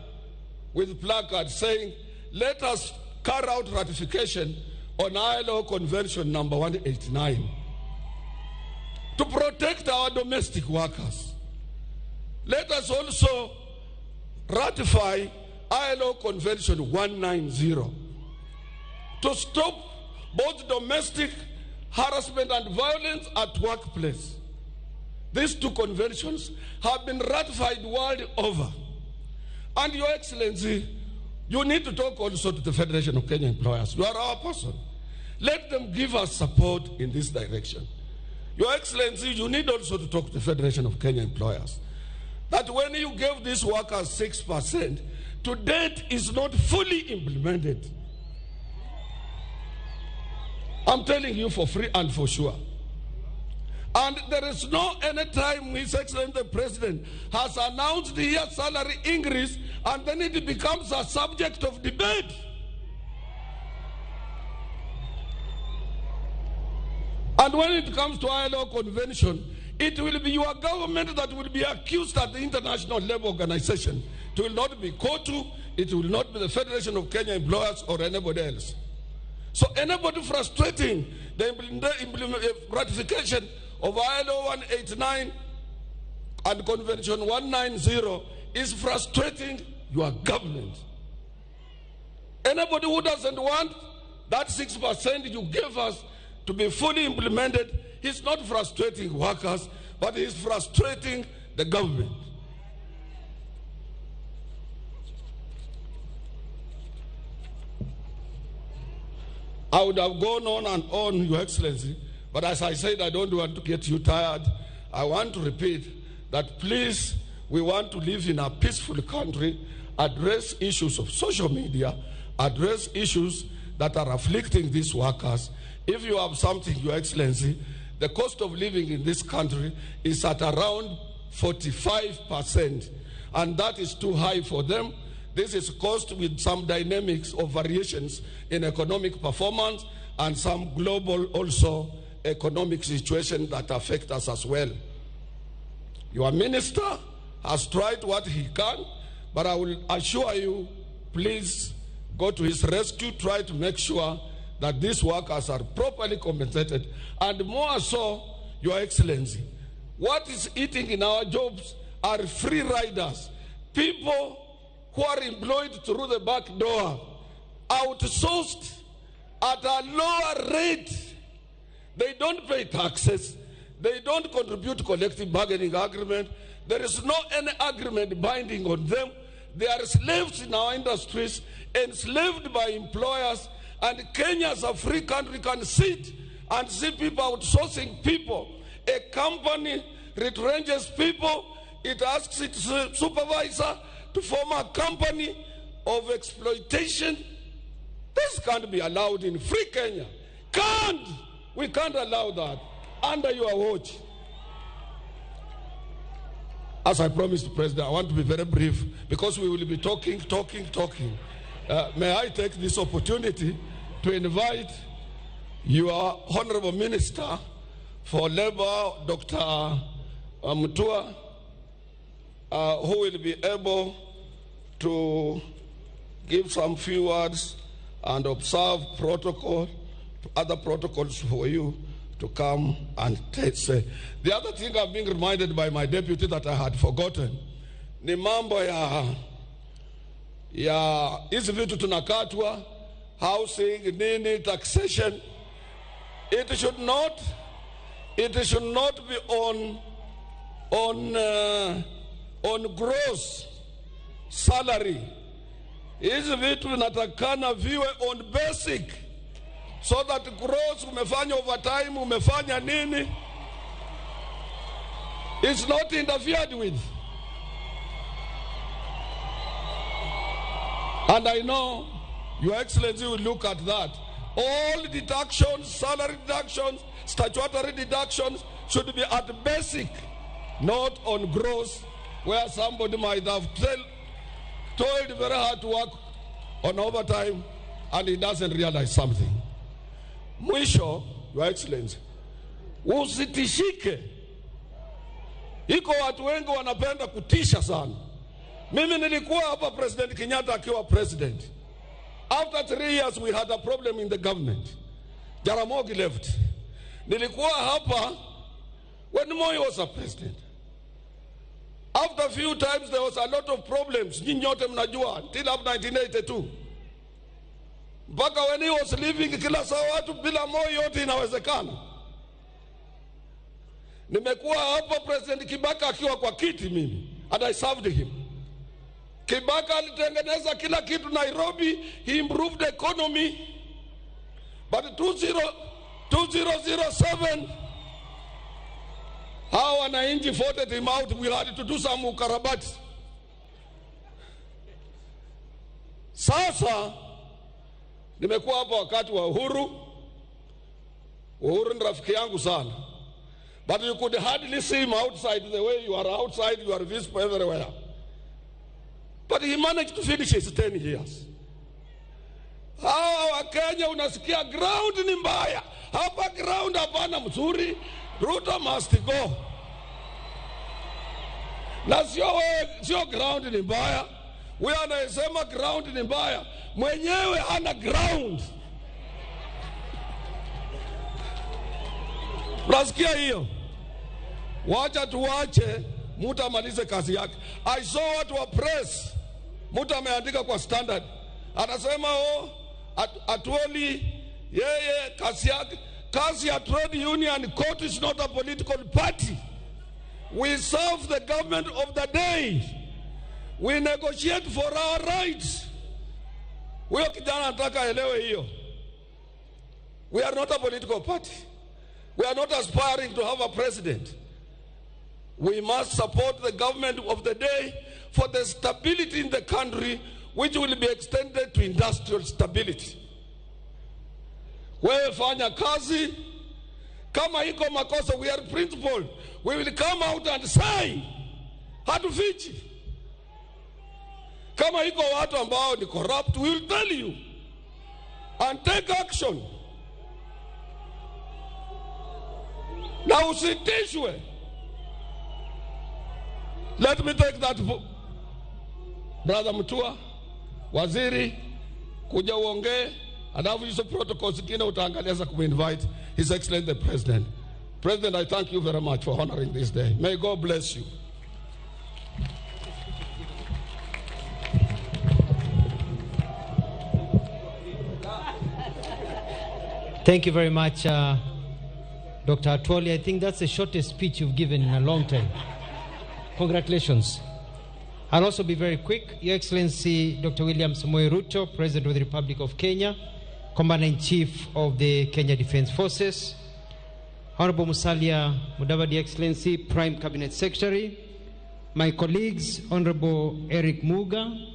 with placards saying, let us carry out ratification on ILO Convention number 189 to protect our domestic workers. Let us also ratify ILO Convention 190 to stop both domestic harassment and violence at workplace. These two conventions have been ratified world over. And Your Excellency, you need to talk also to the Federation of Kenya Employers. You are our person. Let them give us support in this direction. Your Excellency, you need also to talk to the Federation of Kenya Employers. That when you gave these workers 6%, to date is not fully implemented. I'm telling you for free and for sure. And there is no any time His Excellency the President has announced here salary increase and then it becomes a subject of debate. And when it comes to ILO Convention, it will be your government that will be accused at the International Labour Organization. It will not be COTU, it will not be the Federation of Kenya Employers or anybody else. So anybody frustrating the ratification of ILO 189 and Convention 190 is frustrating your government. Anybody who doesn't want that 6% you gave us to be fully implemented, he's not frustrating workers, but he's frustrating the government. I would have gone on and on, Your Excellency, but as I said, I don't want to get you tired. I want to repeat that please, we want to live in a peaceful country, address issues of social media, address issues that are afflicting these workers. If you have something, Your Excellency, the cost of living in this country is at around 45%, and that is too high for them. This is cost with some dynamics of variations in economic performance and some global also economic situation that affect us as well. Your minister has tried what he can, but I will assure you, please go to his rescue, try to make sure that these workers are properly compensated, and more so, Your Excellency, what is eating in our jobs are free riders, people who are employed through the back door, outsourced at a lower rate. They don't pay taxes. They don't contribute collective bargaining agreement. There is no any agreement binding on them. They are slaves in our industries, enslaved by employers, and Kenya as a free country can sit and see people outsourcing people. A company retrenches people. It asks its supervisor to form a company of exploitation. This can't be allowed in free Kenya. Can't! We can't allow that under your watch. As I promised the President, I want to be very brief because we will be talking, talking, talking. May I take this opportunity to invite your Honorable Minister for Labor, Dr. Mutua, who will be able to give some few words and observe protocol, other protocols for you to come and say. The other thing I'm being reminded by my deputy that I had forgotten, ni mambo ya hizi vitu tunakatwa, housing, nini, taxation. It should not be on gross salary. Hizi vitu vinatakana viwe on basic, so that gross umefanya overtime, umefanya nini, it's not interfered with. And I know Your Excellency will look at that. All deductions, salary deductions, statutory deductions should be at basic, not on gross, where somebody might have toiled very hard to work on overtime and he doesn't realize something. Mwisho, Your Excellency, usitishike. Iko watu wengi wanapenda kutisha sana. Mimi nilikuwa hapa President Kenyatta akiwa president. After 3 years we had a problem in the government. Jaramogi left. Nilikuwa hapa when Moi was a president. After a few times there was a lot of problems. Nyinyi nyote mnajua until up 1982. Mpaka when he was leaving, kila saa watu bila Moi yote inawezekana. Nimekuwa hapa President Kibaki akiwa kwa kiti mimi, and I served him. Kibaki alitengeneza kila kitu Nairobi, he improved the economy. But 20, 2007 hawa wananchi voted him out, we had to do some ukarabati. Sasa nimekuwa hapa wakati wa Uhuru. Uhuru ni rafiki yangu sana. But you could hardly see him outside the way you are outside, you are visible everywhere. But he managed to finish his 10 years. Hawa Wakenya unasikia ground ni mbaya. Hapa ground hapana mzuri. Ruto must go. Na sio wewe, sio ground ni mbaya. Huyo anayesema ground ni mbaya, mwenyewe hana ground. Unasikia hiyo? Wacha tuwache mtu amalize kazi yake. I saw watu wa press, mtu ameandika kwa Standard, anasema, oh, Atwoli yeye kazi yake, kazi ya trade union, COTU is not a political party. We serve the government of the day. We negotiate for our rights. Huyo kijana anataka aelewe hiyo. We are not a political party. We are not aspiring to have a president. We must support the government of the day for the stability in the country, which will be extended to industrial stability. Wewe fanya kazi, kama iko makosa, we are principled. We will come out and say, hatufichi. Kama iko watu ambao ni corrupt, we will tell you and take action. Na usitishwe. Let me take that, Brother Mutua, waziri, kuja uongee, alafu hizo protocols zingine utaangalia za kuinvite His Excellency the President. President, I thank you very much for honoring this day. May God bless you. Thank you very much, Dr. Atwoli. I think that's the shortest speech you've given in a long time. Congratulations. I'll also be very quick. Your Excellency, Dr. William Samoei Ruto, President of the Republic of Kenya, Commander-in-Chief of the Kenya Defense Forces, Honorable Musalia Mudavadi, Excellency, Prime Cabinet Secretary, my colleagues, Honorable Eric Muga,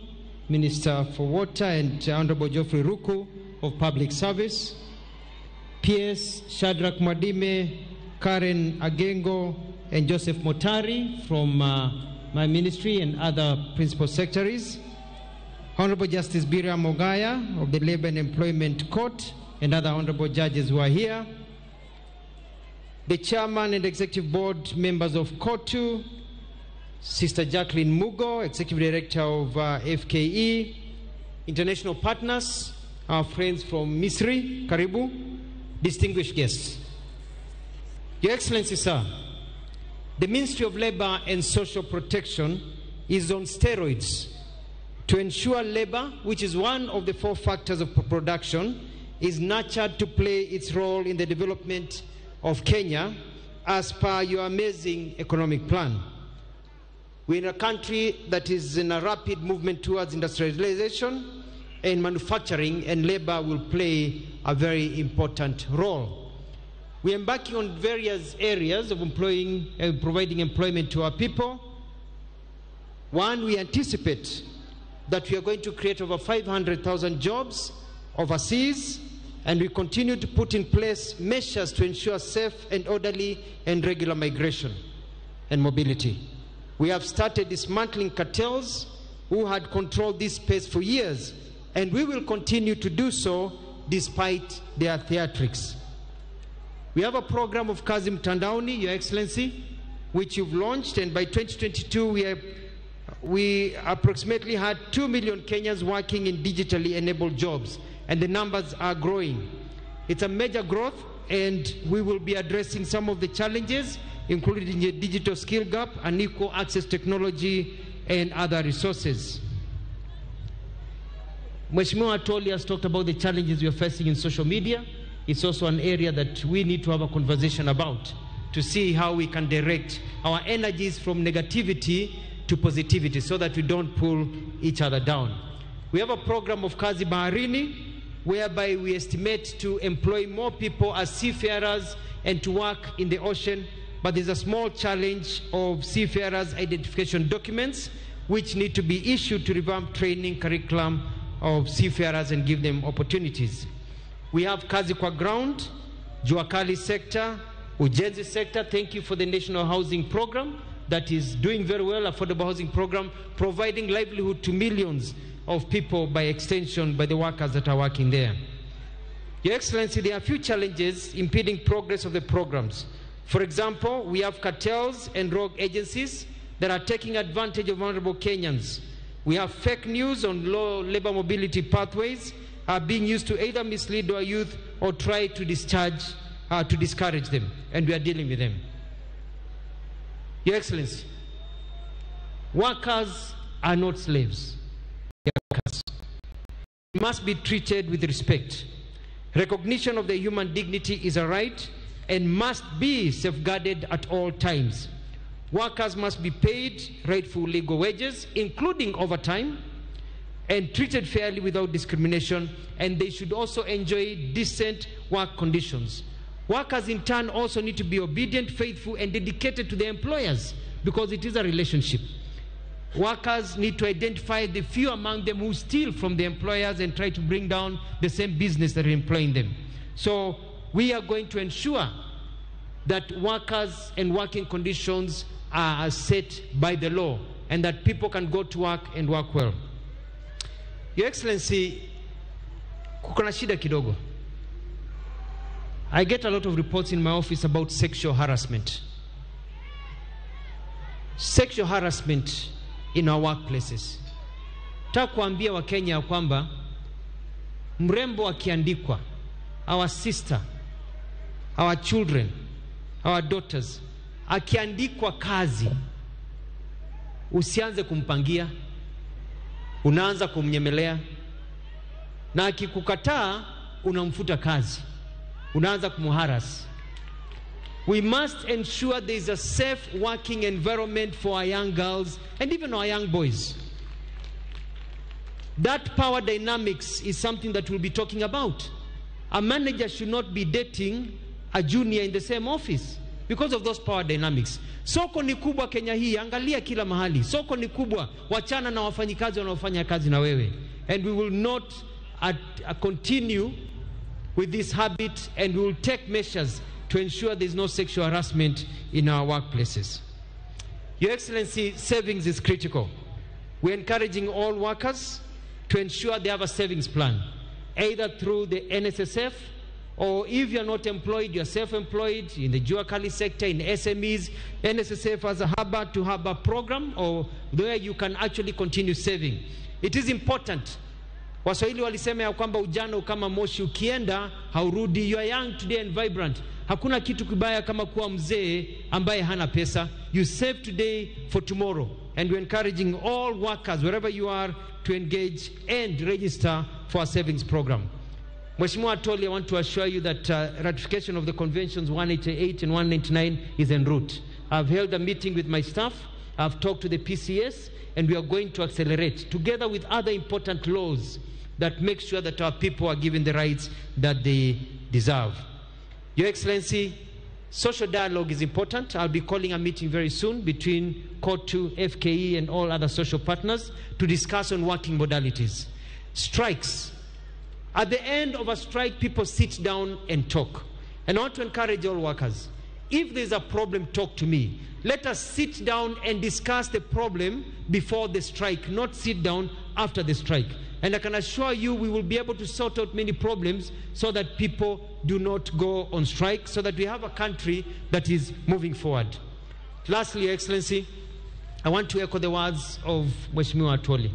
Minister for Water, and Honorable Geoffrey Ruku of Public Service, PS Shadrach Mwadime, Karen Agengo, and Joseph Motari from my ministry and other principal secretaries, Honorable Justice Biram Ogaya of the Labor and Employment Court, and other honorable judges who are here, the chairman and executive board members of COTU, Sister Jacqueline Mugo, Executive Director of FKE, international partners, our friends from Misri, karibu, distinguished guests. Your Excellency, sir, the Ministry of Labor and Social Protection is on steroids to ensure labor, which is one of the four factors of production, is nurtured to play its role in the development of Kenya as per your amazing economic plan. We're in a country that is in a rapid movement towards industrialization and manufacturing, and labor will play a very important role. We are embarking on various areas of employing and providing employment to our people. One, we anticipate that we are going to create over 500,000 jobs overseas, and we continue to put in place measures to ensure safe and orderly and regular migration and mobility. We have started dismantling cartels who had controlled this space for years, and we will continue to do so despite their theatrics. We have a program of Kazi Mtandaoni, Your Excellency, which you've launched, and by 2022 we approximately had 2 million Kenyans working in digitally enabled jobs, and the numbers are growing. It's a major growth, and we will be addressing some of the challenges, including the digital skill gap, unequal access technology, and other resources. Mheshimiwa Atwoli has talked about the challenges we are facing in social media. It's also an area that we need to have a conversation about, to see how we can direct our energies from negativity to positivity so that we don't pull each other down. We have a program of Kazi Baharini, whereby we estimate to employ more people as seafarers and to work in the ocean, but there's a small challenge of seafarers' identification documents, which need to be issued to revamp training curriculum of seafarers and give them opportunities. We have Kazi Kwa Ground, Juakali sector, Ujenzi sector. Thank you for the National Housing Program that is doing very well, affordable housing program, providing livelihood to millions of people by extension, by the workers that are working there. Your Excellency, there are a few challenges impeding progress of the programs. For example, we have cartels and rogue agencies that are taking advantage of vulnerable Kenyans. We have fake news on low labor mobility pathways are being used to either mislead our youth or try to discourage them, and we are dealing with them. Your Excellency, workers are not slaves. They are workers. They must be treated with respect. Recognition of their human dignity is a right and must be safeguarded at all times. Workers must be paid rightful legal wages, including overtime, and treated fairly without discrimination, and they should also enjoy decent work conditions. Workers in turn also need to be obedient, faithful, and dedicated to their employers, because it is a relationship. Workers need to identify the few among them who steal from the employers and try to bring down the same business that are employing them. So we are going to ensure that workers and working conditions are set by the law, and that people can go to work and work well. Your Excellency, kuko na shida kidogo. I get a lot of reports in my office about sexual harassment. Sexual harassment in our workplaces. Nataka kuambia Wakenya kwamba mrembo akiandikwa, our sister, our children, our daughters, akiandikwa kazi, usianze kumpangia, unaanza kumnyemelea, na akikukataa unamfuta kazi, unaanza kumharass. We must ensure there is a safe working environment for our young girls and even our young boys. That power dynamics is something that we'll be talking about. A manager should not be dating a junior in the same office because of those power dynamics. Soko ni kubwa Kenya hii, angalia kila mahali. Soko ni kubwa, wachana na wafanyikazi wanaofanya kazi na wewe. And we will not continue with this habit, and we will take measures to ensure there is no sexual harassment in our workplaces. Your Excellency, savings is critical. We're encouraging all workers to ensure they have a savings plan, either through the NSSF, or if you're not employed, you're self-employed in the Jua Kali sector, in SMEs, NSSF has a harbor-to-harbor program, or where you can actually continue saving. It is important. Waswahili walisema ya kwamba ujana kama moshi, ukienda haurudi. You are young today and vibrant. Hakuna kitu kibaya kama kuwa mzee ambaye hana pesa. You save today for tomorrow. And we're encouraging all workers, wherever you are, to engage and register for a savings program. Mheshimiwa Atwoli, I want to assure you that ratification of the conventions 188 and 199 is en route. I've held a meeting with my staff. I've talked to the PCS, and we are going to accelerate, together with other important laws that make sure that our people are given the rights that they deserve. Your Excellency, Social dialogue is important. I'll be calling a meeting very soon between COTU, FKE, and all other social partners to discuss on working modalities. Strikes. At the end of a strike, people sit down and talk. And I want to encourage all workers. If there's a problem, talk to me. Let us sit down and discuss the problem before the strike, not sit down after the strike. And I can assure you we will be able to sort out many problems so that people do not go on strike, so that we have a country that is moving forward. Lastly, Your Excellency, I want to echo the words of Mheshimiwa Atwoli.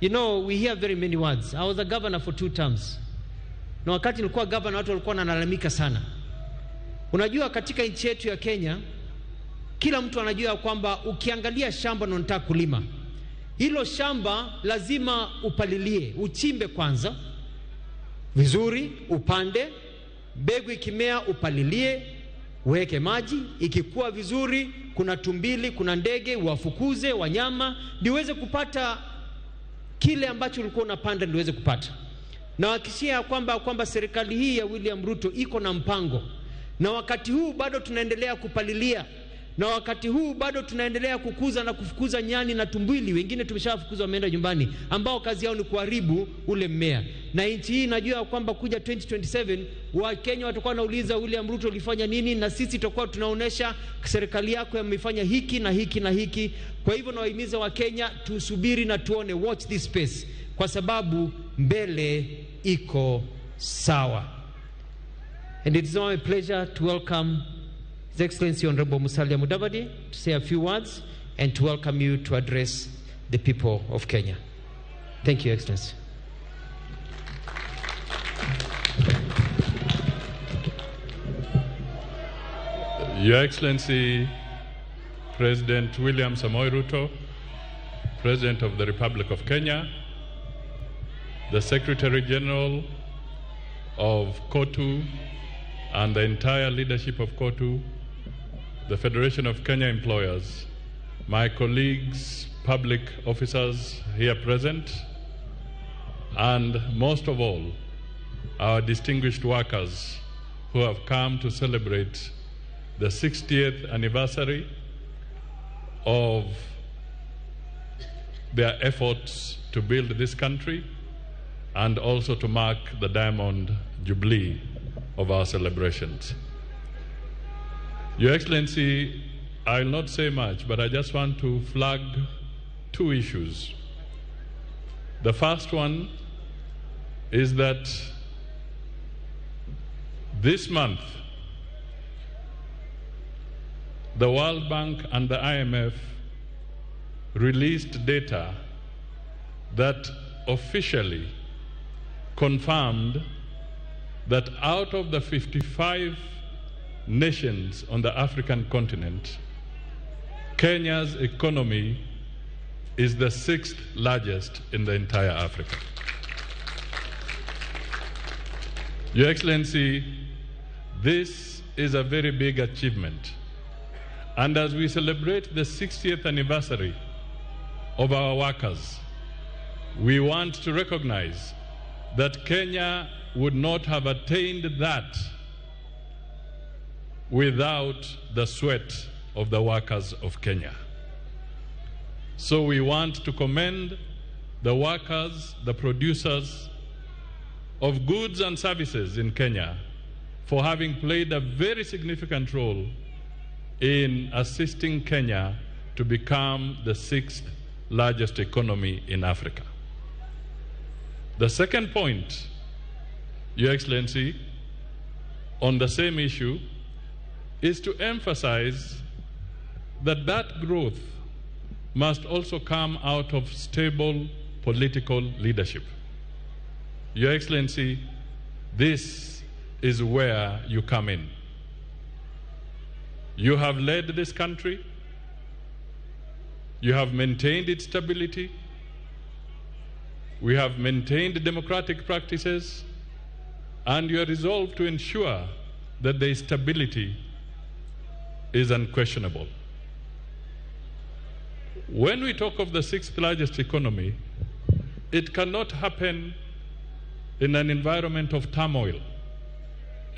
You know, we hear very many words. I was a governor for 2 terms. Na wakati nilikuwa governor, watu walikuwa wanalalamika sana. Unajua katika nchi yetu ya Kenya, kila mtu anajua kwamba ukiangalia shamba na unataka kulima, hilo shamba lazima upalilie, uchimbe kwanza vizuri, upande, mbegu ikimea upalilie, uweke maji, ikikua vizuri, kuna tumbili, kuna ndege, wafukuze wanyama, ndio uweze kupata kile ambacho ulikuwa unapanda, ndio uweze kupata. Na hakikishia kwamba serikali hii ya William Ruto iko na mpango. Na wakati huu bado tunaendelea kupalilia. Na wakati huu bado tunaendelea kukuza na kufukuza nyani na tumbili. Wengine tumeshawafukuza wameenda nyumbani, ambao kazi yao ni kuharibu ule mmea. Na nchi hii najua kwamba kuja 2027 Wakenya watakuwa wanauliza William Ruto ulifanya nini, na sisi tutakuwa tunaonesha serikali yako imefanya hiki na hiki na hiki. Kwa hivyo nawahimiza Wakenya tusubiri na tuone, watch this space, kwa sababu mbele iko sawa. And it is now my pleasure to welcome His Excellency Honorable Musalia Mudavadi to say a few words and to welcome you to address the people of Kenya. Thank you, Excellency. Your Excellency, President William Samoei Ruto, President of the Republic of Kenya, the Secretary General of COTU, and the entire leadership of COTU, the Federation of Kenya Employers, my colleagues, public officers here present, and most of all, our distinguished workers who have come to celebrate the 60th anniversary of their efforts to build this country and also to mark the Diamond Jubilee of our celebrations. Your Excellency, I will not say much, but I just want to flag 2 issues. The first one is that this month, the World Bank and the IMF released data that officially confirmed that out of the 55 nations on the African continent, Kenya's economy is the 6th largest in the entire Africa. Your Excellency, this is a very big achievement. And as we celebrate the 60th anniversary of our workers, we want to recognize that Kenya would not have attained that without the sweat of the workers of Kenya. So we want to commend the workers, the producers of goods and services in Kenya for having played a very significant role in assisting Kenya to become the 6th largest economy in Africa. The second point, Your Excellency, on the same issue, is to emphasize that that growth must also come out of stable political leadership. Your Excellency, this is where you come in. You have led this country. You have maintained its stability. We have maintained democratic practices, and your resolve to ensure that the stability is unquestionable. When we talk of the 6th largest economy, it cannot happen in an environment of turmoil.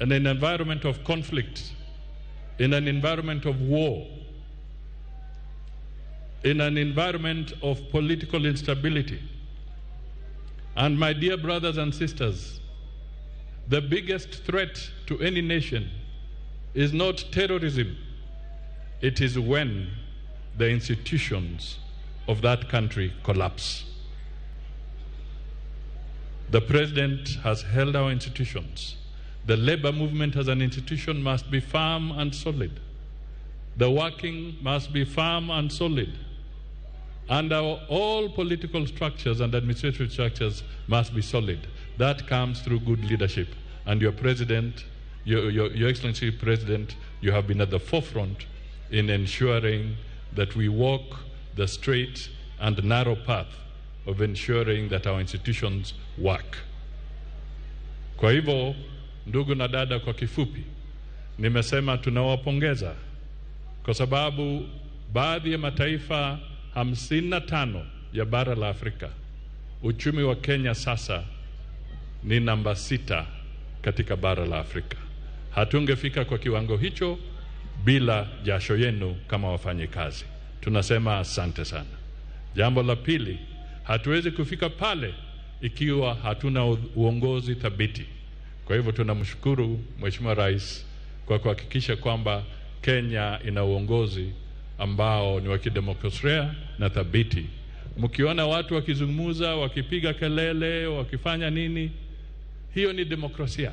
in an environment of conflict, in an environment of war, in an environment of political instability. And my dear brothers and sisters, the biggest threat to any nation is not terrorism. It is when the institutions of that country collapse. The president has held our institutions. The labor movement as an institution must be firm and solid. The working must be firm and solid. And our all political structures and administrative structures must be solid. That comes through good leadership. And your president, your Excellency President, you have been at the forefront in ensuring that we walk the straight and narrow path of ensuring that our institutions work. Kwa hivyo, ndugu na dada, kwa kifupi, nimesema tunawapongeza kwa sababu baadhi ya mataifa 55 ya bara la Afrika, uchumi wa Kenya sasa ni namba 6 katika bara la Afrika. Hatungefika kwa kiwango hicho bila jasho yenu kama wafanyikazi. Tunasema asante sana. Jambo la pili, hatuwezi kufika pale ikiwa hatuna uongozi thabiti. Kwa hivyo tunamshukuru Mheshimiwa Rais kwa kuhakikisha kwamba Kenya ina uongozi ambao ni wa kidemokrasia na thabiti. Mkiona watu wakizungumza, wakipiga kelele, wakifanya nini, hiyo ni demokrasia.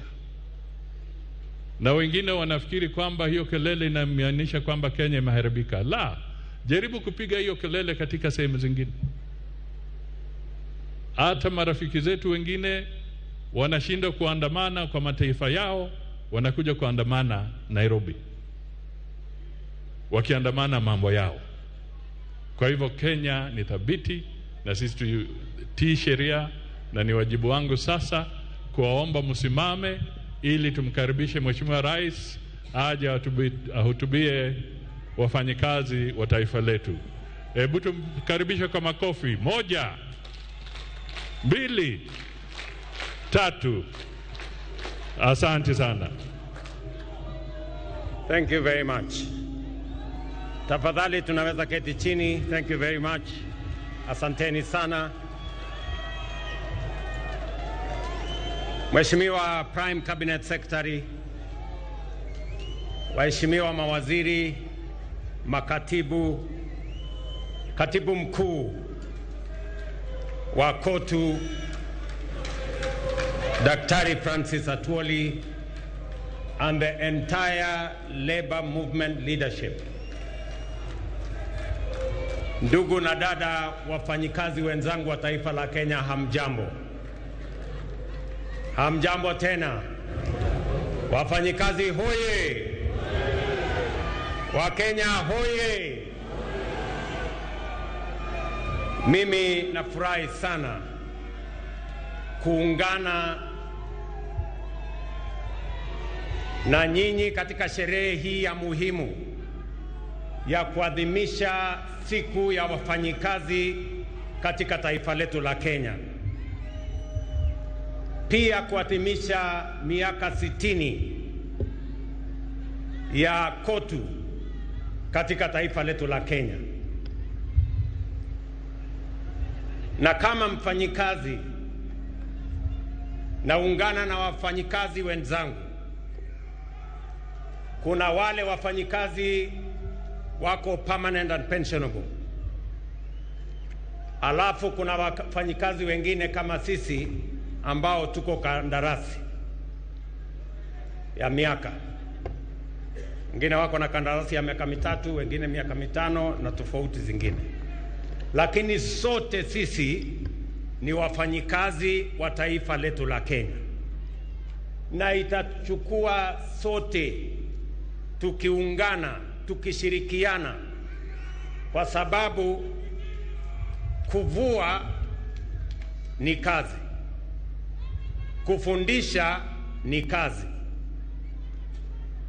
Na wengine wanafikiri kwamba hiyo kelele inamaanisha kwamba Kenya imeharibika. La, jaribu kupiga hiyo kelele katika sehemu zingine. Hata marafiki zetu wengine wanashindwa kuandamana kwa mataifa yao, wanakuja kuandamana Nairobi, wakiandamana mambo yao. Kwa hivyo Kenya ni thabiti na sisi tutii sheria, na ni wajibu wangu sasa kuwaomba msimame ili tumkaribishe Mheshimiwa Rais aje ahutubie wafanyikazi wa taifa letu. Hebu tumkaribishe kwa makofi. 1, 2, 3. Asante sana. Thank you very much. Tafadhali tunaweza keti chini. Thank you very much. Asanteni sana. Mheshimiwa Prime Cabinet Secretary, waheshimiwa mawaziri, makatibu, katibu mkuu wa KOTU Daktari Francis Atwoli, and the entire labor movement leadership. Ndugu na dada wafanyikazi wenzangu wa taifa la Kenya, hamjambo. Hamjambo tena. Wafanyikazi hoye! Wakenya hoye! Mimi nafurahi sana kuungana na nyinyi katika sherehe hii ya muhimu ya kuadhimisha siku ya wafanyikazi katika taifa letu la Kenya. Pia kuadhimisha miaka 60 ya KOTU katika taifa letu la Kenya. Na kama mfanyikazi naungana na wafanyikazi wenzangu. Kuna wale wafanyikazi wako permanent and pensionable. Alafu kuna wafanyikazi wengine kama sisi ambao tuko kandarasi ya miaka. Wengine wako na kandarasi ya miaka 3, wengine miaka 5 na tofauti zingine. Lakini sote sisi ni wafanyikazi wa taifa letu la Kenya. Na itachukua sote tukiungana, tukishirikiana, kwa sababu kuvua ni kazi, kufundisha ni kazi,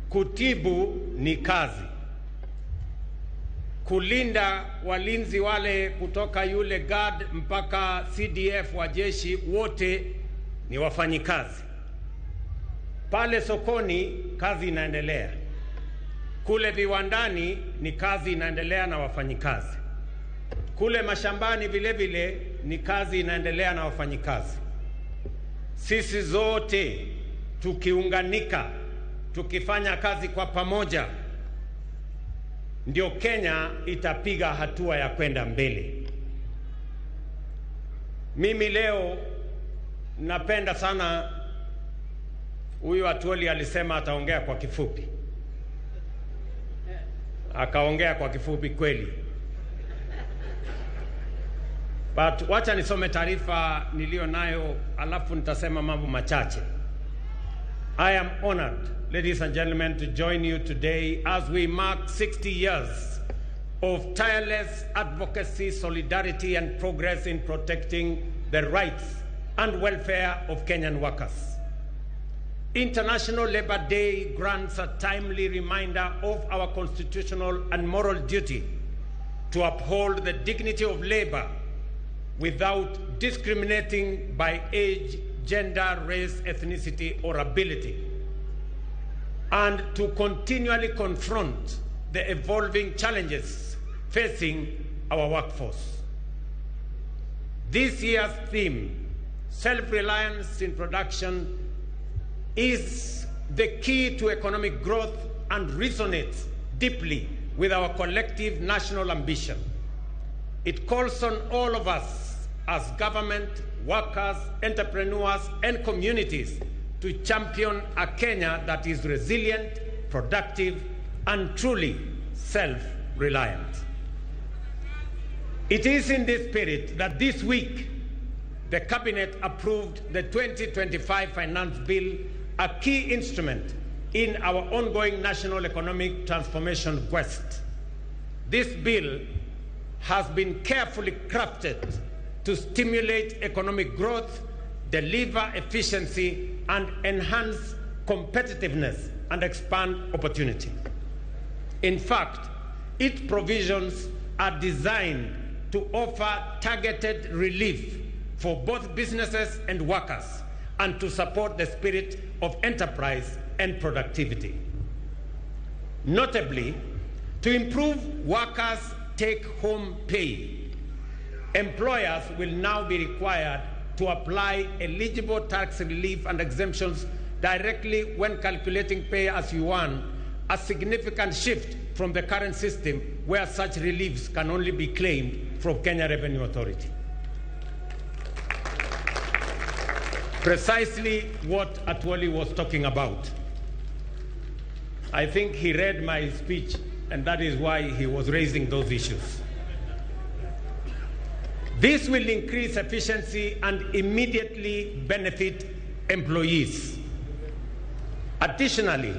kutibu ni kazi, kulinda walinzi wale kutoka yule guard mpaka CDF wa jeshi, wote ni wafanyikazi. Pale sokoni kazi inaendelea, kule viwandani ni kazi inaendelea na wafanyikazi, kule mashambani vile vile ni kazi inaendelea na wafanyikazi. Sisi zote tukiunganika, tukifanya kazi kwa pamoja, ndio Kenya itapiga hatua ya kwenda mbele. Mimi leo napenda sana huyu Atwoli alisema ataongea kwa kifupi, akaongea kwa kifupi kweli. But wacha nisome taarifa niliyo nayo, alafu nitasema mambo machache. I am honored, ladies and gentlemen, to join you today as we mark 60 years of tireless advocacy, solidarity, and progress in protecting the rights and welfare of Kenyan workers. International Labour Day grants a timely reminder of our constitutional and moral duty to uphold the dignity of labor without discriminating by age, gender, race, ethnicity, or ability, and to continually confront the evolving challenges facing our workforce. This year's theme, self-reliance in production, is the key to economic growth and resonates deeply with our collective national ambition. It calls on all of us as government, workers, entrepreneurs, and communities to champion a Kenya that is resilient, productive, and truly self-reliant. It is in this spirit that this week the Cabinet approved the 2025 Finance Bill, a key instrument in our ongoing national economic transformation quest. This bill has been carefully crafted to stimulate economic growth, deliver efficiency, and enhance competitiveness and expand opportunity. In fact, its provisions are designed to offer targeted relief for both businesses and workers and to support the spirit of enterprise and productivity. Notably, to improve workers' take-home pay, employers will now be required to apply eligible tax relief and exemptions directly when calculating pay as you earn, a significant shift from the current system where such reliefs can only be claimed from Kenya Revenue Authority. Precisely what Atwoli was talking about. I think he read my speech, and that is why he was raising those issues. This will increase efficiency and immediately benefit employees. Additionally,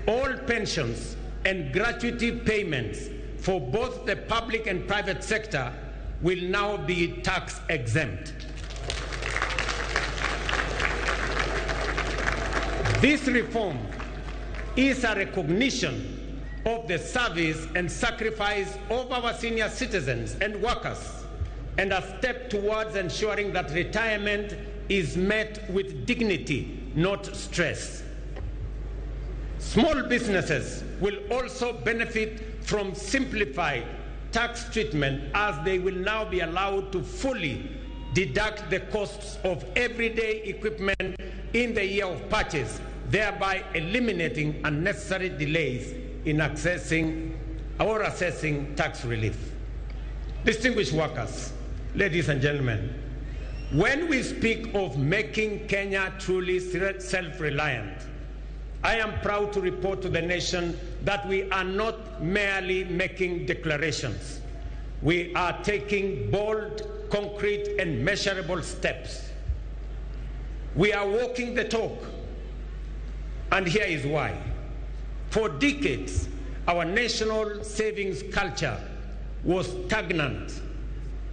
all pensions and gratuity payments for both the public and private sector will now be tax exempt. This reform is a recognition of the service and sacrifice of our senior citizens and workers, and a step towards ensuring that retirement is met with dignity, not stress. Small businesses will also benefit from simplified tax treatment, as they will now be allowed to fully deduct the costs of everyday equipment in the year of purchase, thereby eliminating unnecessary delays in accessing or assessing tax relief. Distinguished workers, ladies and gentlemen, when we speak of making Kenya truly self-reliant, I am proud to report to the nation that we are not merely making declarations. We are taking bold, concrete, and measurable steps. We are walking the talk, and here is why. For decades, our national savings culture was stagnant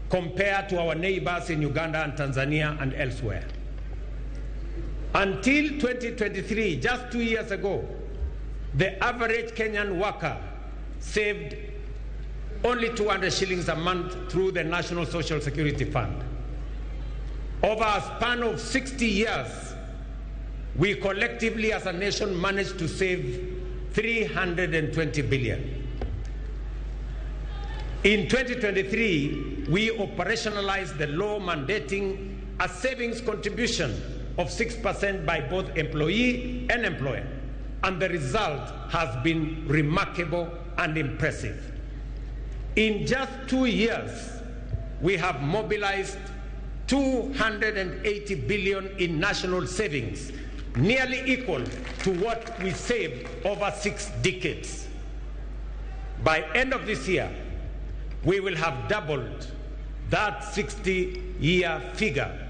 compared to our neighbors in Uganda and Tanzania and elsewhere. Until 2023, just 2 years ago, the average Kenyan worker saved only 200 shillings a month through the National Social Security Fund. Over a span of 60 years, We collectively as a nation managed to save 320 billion. In 2023, we operationalized the law mandating a savings contribution of 6% by both employee and employer, and the result has been remarkable and impressive. In just 2 years, we have mobilized 280 billion in national savings, nearly equal to what we saved over 6 decades. By end of this year, we will have doubled that 60-year figure.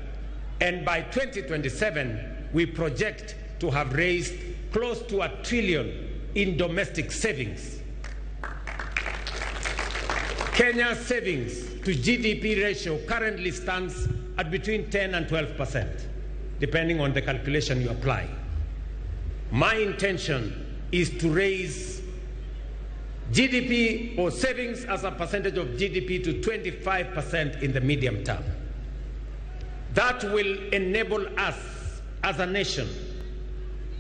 And by 2027, we project to have raised close to $1 trillion in domestic savings. Kenya's savings to GDP ratio currently stands at between 10 and 12%, depending on the calculation you apply. My intention is to raise GDP or savings as a percentage of GDP to 25% in the medium term. That will enable us as a nation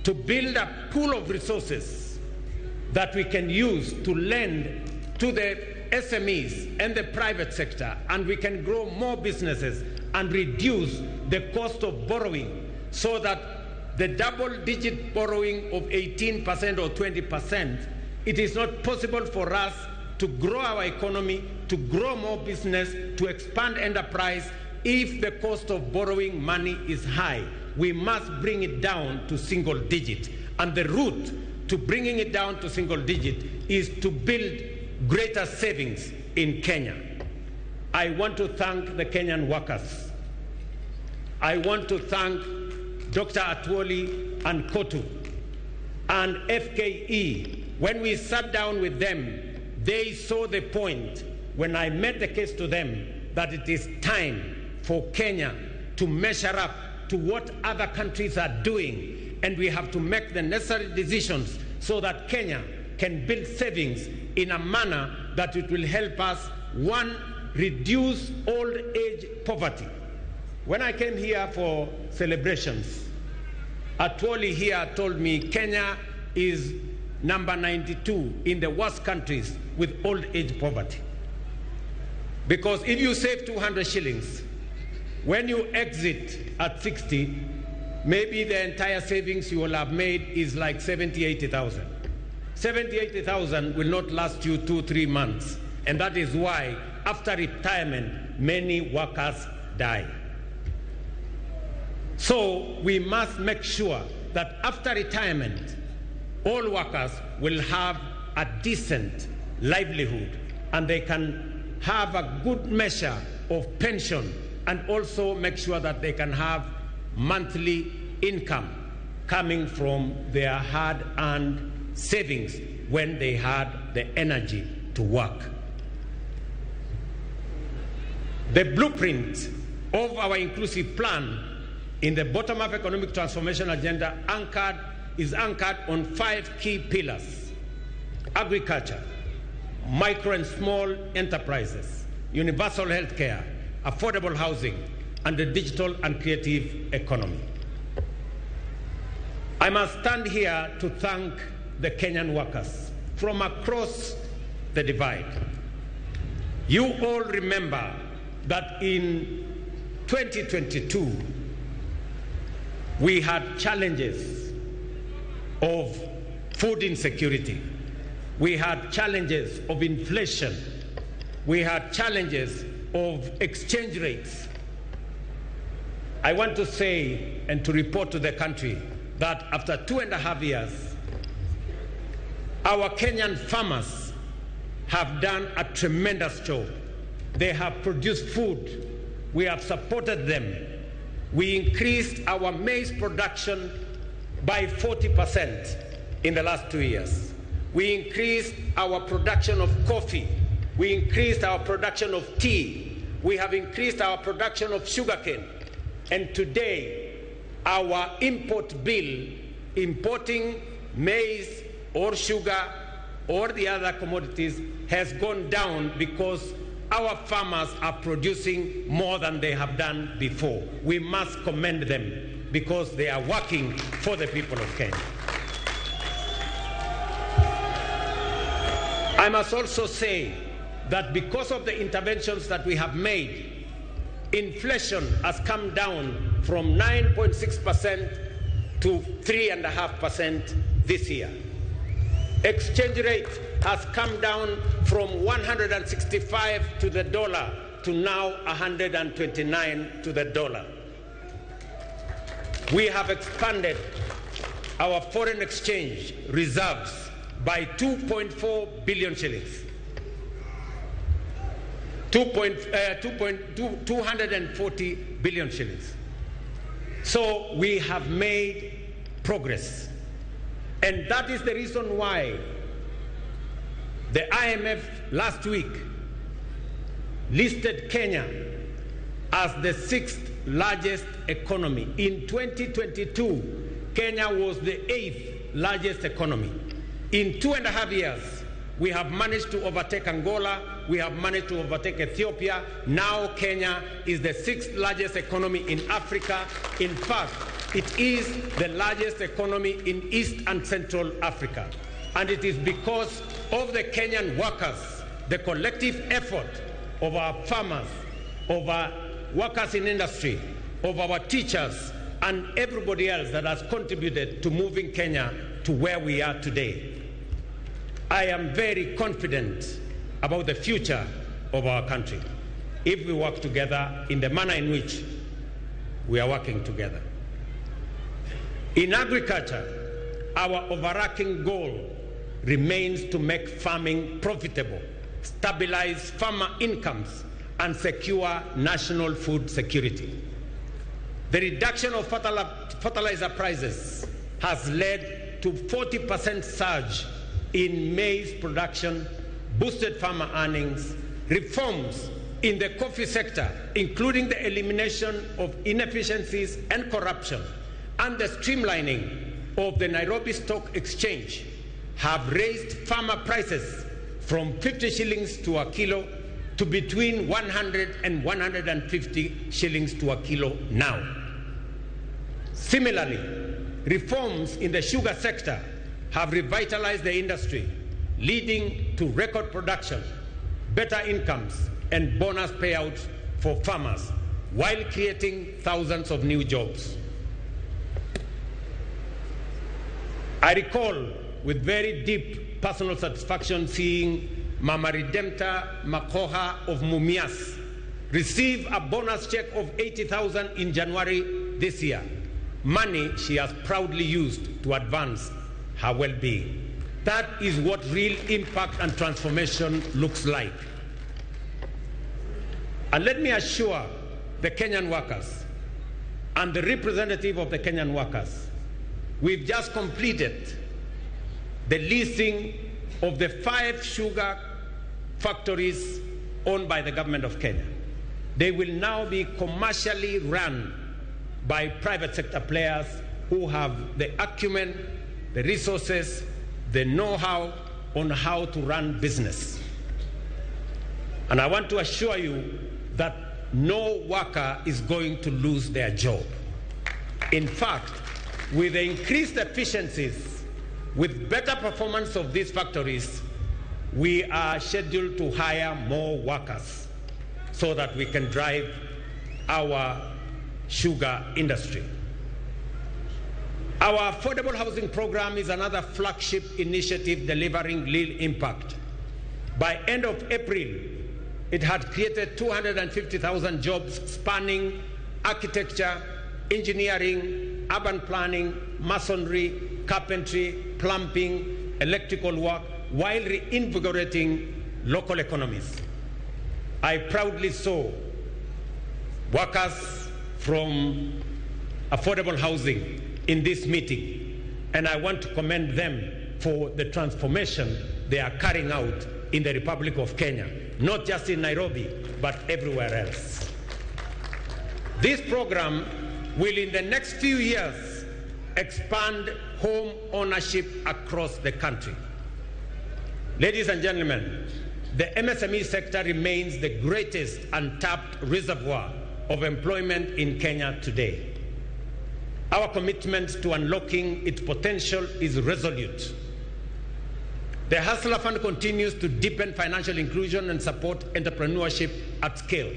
to build a pool of resources that we can use to lend to the SMEs and the private sector, and we can grow more businesses and reduce the cost of borrowing so that the double-digit borrowing of 18% or 20%, it is not possible for us to grow our economy, to grow more business, to expand enterprise if the cost of borrowing money is high. We must bring it down to single digit. And the route to bringing it down to single digit is to build greater savings in Kenya. I want to thank the Kenyan workers. I want to thank Dr. Atwoli and KOTU and FKE. When we sat down with them, they saw the point when I made the case to them that it is time for Kenya to measure up to what other countries are doing, and we have to make the necessary decisions so that Kenya can build savings in a manner that it will help us, one, reduce old age poverty. When I came here for celebrations, Atwoli here told me Kenya is number 92 in the worst countries with old age poverty. Because if you save 200 shillings, when you exit at 60, maybe the entire savings you will have made is like 70, 80,000. 70, 80,000 will not last you 2-3 months. And that is why after retirement, many workers die. So we must make sure that after retirement, all workers will have a decent livelihood and they can have a good measure of pension, and also make sure that they can have monthly income coming from their hard-earned savings when they had the energy to work. The blueprint of our inclusive plan in the bottom-up economic transformation agenda is anchored on 5 key pillars: agriculture, micro and small enterprises, universal health care, affordable housing, and the digital and creative economy. I must stand here to thank the Kenyan workers from across the divide. You all remember that in 2022, we had challenges of food insecurity. We had challenges of inflation. We had challenges of exchange rates. I want to say and to report to the country that after 2.5 years, our Kenyan farmers have done a tremendous job. They have produced food. We have supported them. We increased our maize production by 40% in the last 2 years. We increased our production of coffee. We increased our production of tea. We have increased our production of sugarcane. And today, our import bill, importing maize or sugar or the other commodities, has gone down because Our farmers are producing more than they have done before. We must commend them because they are working for the people of Kenya. I must also say that because of the interventions that we have made, inflation has come down from 9.6% to 3.5% this year. Exchange rate has come down from 165 to the dollar to now 129 to the dollar. We have expanded our foreign exchange reserves by 2.4 billion shillings. 240 billion shillings. So we have made progress. And that is the reason why the IMF last week listed Kenya as the 6th largest economy. In 2022, Kenya was the 8th largest economy. In 2.5 years, we have managed to overtake Angola, we have managed to overtake Ethiopia. Now Kenya is the 6th largest economy in Africa. In fact, it is the largest economy in East and Central Africa. And it is because of the Kenyan workers, the collective effort of our farmers, of our workers in industry, of our teachers, and everybody else that has contributed to moving Kenya to where we are today. I am very confident about the future of our country if we work together in the manner in which we are working together. In agriculture, our overarching goal remains to make farming profitable, stabilize farmer incomes, and secure national food security. The reduction of fertilizer prices has led to 40% surge in maize production, boosted farmer earnings, reforms in the coffee sector, including the elimination of inefficiencies and corruption, and the streamlining of the Nairobi Stock Exchange have raised farmer prices from 50 shillings to a kilo to between 100 and 150 shillings to a kilo now. Similarly, reforms in the sugar sector have revitalized the industry, leading to record production, better incomes, and bonus payouts for farmers, while creating thousands of new jobs. I recall with very deep personal satisfaction seeing Mama Redempta Makoha of Mumias receive a bonus check of 80,000 in January this year, money she has proudly used to advance her well-being. That is what real impact and transformation looks like. And let me assure the Kenyan workers and the representative of the Kenyan workers, we've just completed the leasing of the 5 sugar factories owned by the government of Kenya. They will now be commercially run by private sector players who have the acumen, the resources, the know-how on how to run business. And I want to assure you that no worker is going to lose their job. In fact, with the increased efficiencies, with better performance of these factories, we are scheduled to hire more workers so that we can drive our sugar industry. Our affordable housing program is another flagship initiative delivering real impact. By end of April, it had created 250,000 jobs spanning architecture, engineering, urban planning, masonry, carpentry, plumbing, electrical work, while reinvigorating local economies. I proudly saw workers from affordable housing in this meeting, and I want to commend them for the transformation they are carrying out in the Republic of Kenya, not just in Nairobi, but everywhere else. This program will, in the next few years, expand home ownership across the country. Ladies and gentlemen, The MSME sector remains the greatest untapped reservoir of employment in Kenya today. Our commitment to unlocking its potential is resolute. The Hustler Fund continues to deepen financial inclusion and support entrepreneurship at scale.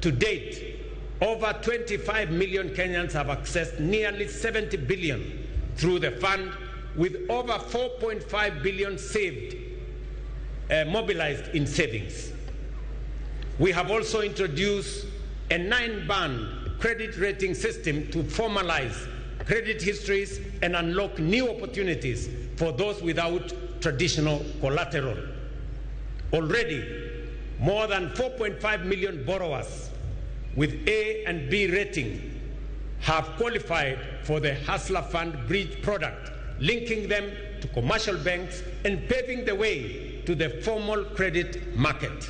To date, over 25 million Kenyans have accessed nearly 70 billion through the fund, with over 4.5 billion saved, mobilized in savings. We have also introduced a 9-band credit rating system to formalize credit histories and unlock new opportunities for those without traditional collateral. Already, more than 4.5 million borrowers with A and B rating have qualified for the Hustler Fund Bridge product, linking them to commercial banks and paving the way to the formal credit market.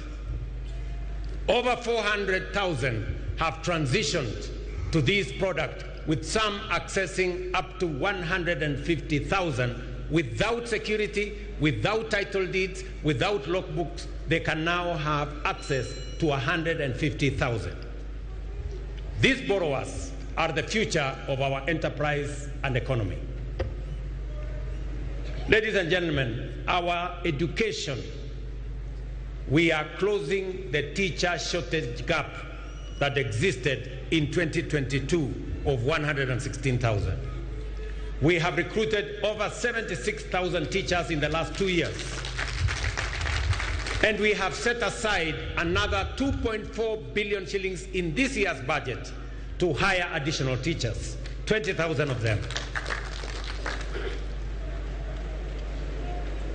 Over 400,000 have transitioned to this product, with some accessing up to 150,000 without security, without title deeds, without logbooks. They can now have access to 150,000. These borrowers are the future of our enterprise and economy. Ladies and gentlemen, our education, we are closing the teacher shortage gap that existed in 2022 of 116,000. We have recruited over 76,000 teachers in the last 2 years. And we have set aside another 2.4 billion shillings in this year's budget to hire additional teachers, 20,000 of them.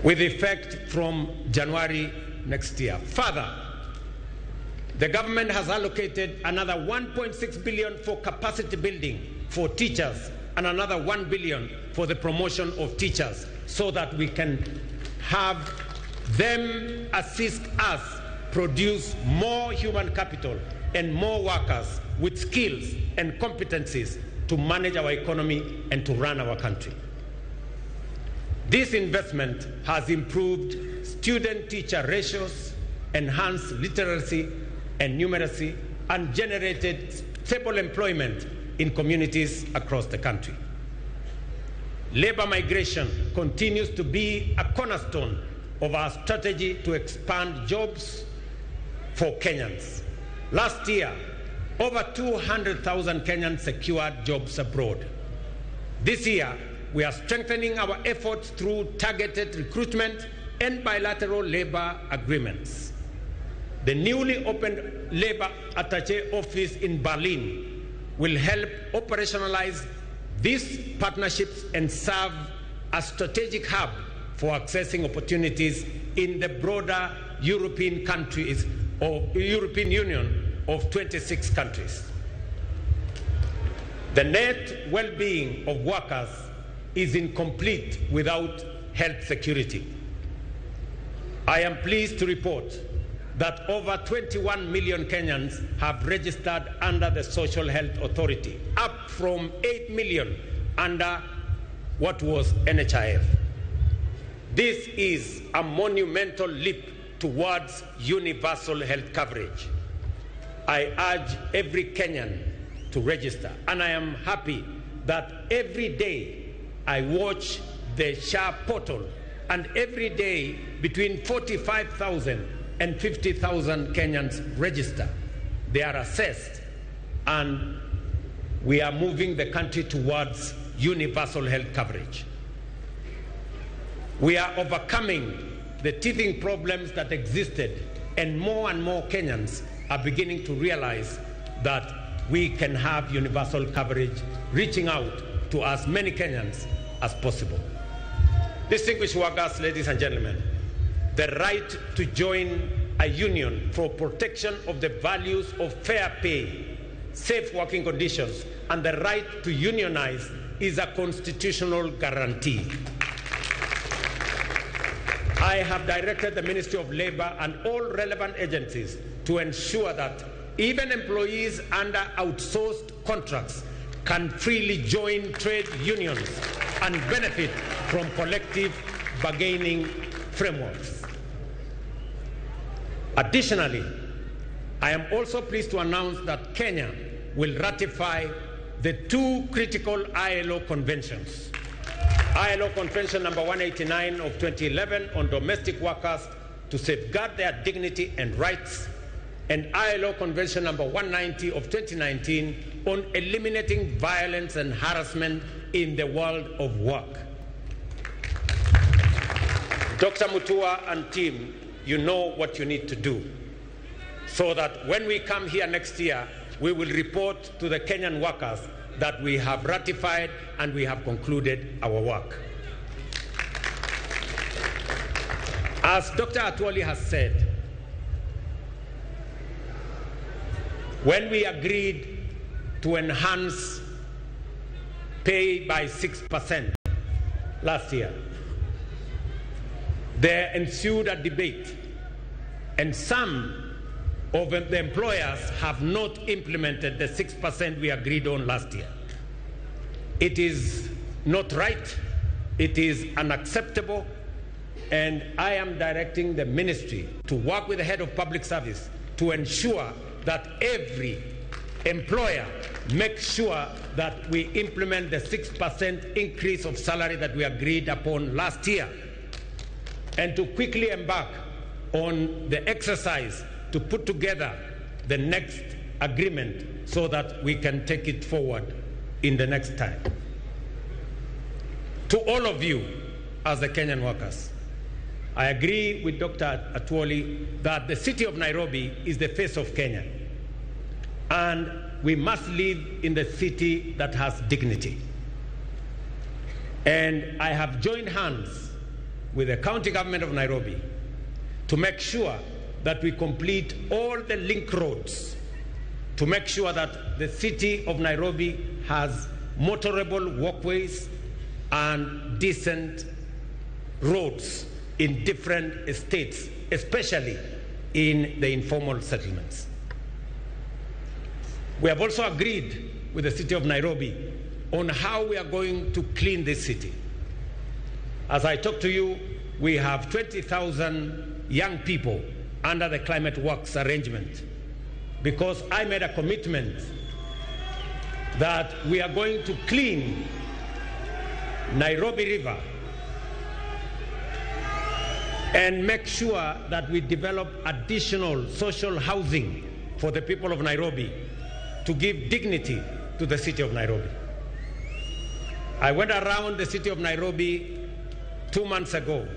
With effect from January next year. Further, the government has allocated another 1.6 billion for capacity building for teachers and another 1 billion for the promotion of teachers, so that we can have them assist us produce more human capital and more workers with skills and competencies to manage our economy and to run our country. This investment has improved student-teacher ratios, enhanced literacy and numeracy, and generated stable employment in communities across the country. Labor migration continues to be a cornerstone of our strategy to expand jobs for Kenyans. Last year, over 200,000 Kenyans secured jobs abroad. This year, we are strengthening our efforts through targeted recruitment and bilateral labor agreements. The newly opened labor attaché office in Berlin will help operationalize these partnerships and serve a strategic hub for accessing opportunities in the broader European countries or European Union of 26 countries. The net well-being of workers is incomplete without health security. I am pleased to report that over 21 million Kenyans have registered under the Social Health Authority, up from 8 million under what was NHIF. This is a monumental leap towards universal health coverage. I urge every Kenyan to register, and I am happy that every day I watch the SHA portal, and every day between 45,000 and 50,000 Kenyans register. They are assessed, and we are moving the country towards universal health coverage. We are overcoming the teething problems that existed, and more Kenyans are beginning to realize that we can have universal coverage, reaching out to as many Kenyans as possible. Distinguished workers, ladies and gentlemen, the right to join a union for protection of the values of fair pay, safe working conditions, and the right to unionize is a constitutional guarantee. I have directed the Ministry of Labor and all relevant agencies to ensure that even employees under outsourced contracts can freely join trade unions and benefit from collective bargaining frameworks. Additionally, I am also pleased to announce that Kenya will ratify the two critical ILO conventions. ILO Convention number 189 of 2011 on domestic workers to safeguard their dignity and rights, and ILO Convention number 190 of 2019 on eliminating violence and harassment in the world of work. Dr. Mutua and team, you know what you need to do so that when we come here next year, we will report to the Kenyan workers that we have ratified and we have concluded our work. As Dr. Atwoli has said, when we agreed to enhance pay by 6% last year, there ensued a debate, and some of the employers have not implemented the 6% we agreed on last year. It is not right, it is unacceptable, and I am directing the ministry to work with the head of public service to ensure that every employer makes sure that we implement the 6% increase of salary that we agreed upon last year, and to quickly embark on the exercise to put together the next agreement so that we can take it forward in the next time. To all of you as the Kenyan workers, I agree with Dr. Atwoli that the city of Nairobi is the face of Kenya, and we must live in the city that has dignity. And I have joined hands with the county government of Nairobi to make sure that we complete all the link roads, to make sure that the city of Nairobi has motorable walkways and decent roads in different estates, especially in the informal settlements. We have also agreed with the city of Nairobi on how we are going to clean this city. As I talk to you, we have 20,000 young people under the Climate Works arrangement, because I made a commitment that we are going to clean Nairobi River and make sure that we develop additional social housing for the people of Nairobi to give dignity to the city of Nairobi. I went around the city of Nairobi 2 months ago,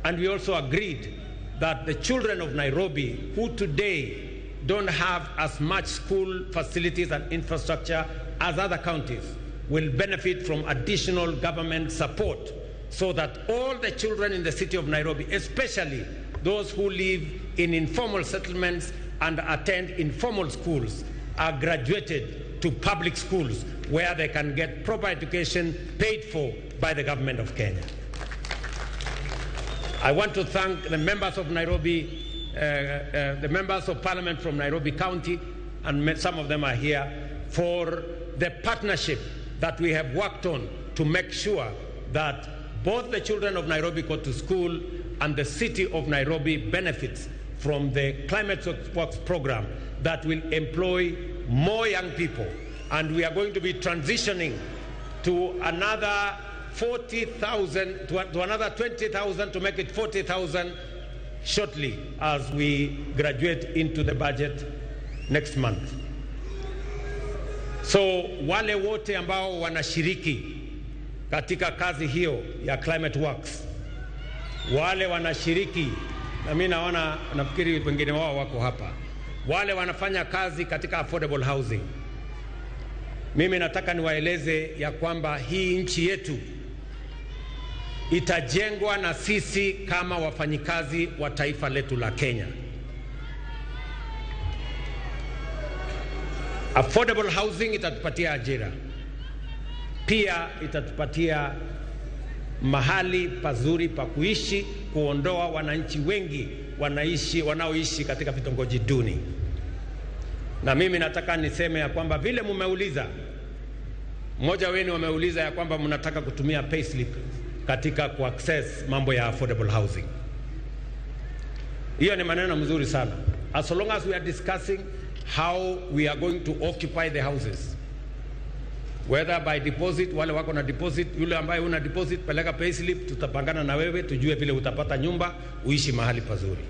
and we also agreed that the children of Nairobi, who today don't have as much school facilities and infrastructure as other counties, will benefit from additional government support so that all the children in the city of Nairobi, especially those who live in informal settlements and attend informal schools, are graduated to public schools where they can get proper education paid for by the government of Kenya. I want to thank the members of Nairobi, the members of parliament from Nairobi County, and some of them are here, for the partnership that we have worked on to make sure that both the children of Nairobi go to school and the city of Nairobi benefits from the Climate Works program that will employ more young people. And we are going to be transitioning to another 40,000, to another 20,000 to make it 40,000 shortly as we graduate into the budget next month. So wale wote ambao wanashiriki katika kazi hiyo ya Climate Works, wale wanashiriki, na mimi naona nafikiri wengine wao wako hapa, wale wanafanya kazi katika affordable housing, mimi nataka niwaeleze ya kwamba hii nchi yetu itajengwa na sisi kama wafanyikazi wa taifa letu la Kenya. Affordable housing itatupatia ajira, pia itatupatia mahali pazuri pa kuishi, kuondoa wananchi wengi wanaoishi katika vitongoji duni. Na mimi nataka niseme ya kwamba vile mumeuliza, mmoja wenu ameuliza ya kwamba mnataka kutumia payslip katika kuaccess mambo ya affordable housing. Hiyo ni maneno mzuri sana. As long as we are discussing how we are going to occupy the houses, whether by deposit, wale wako na deposit, yule ambaye una deposit peleka payslip, tutapangana na wewe tujue vile utapata nyumba uishi mahali pazuri.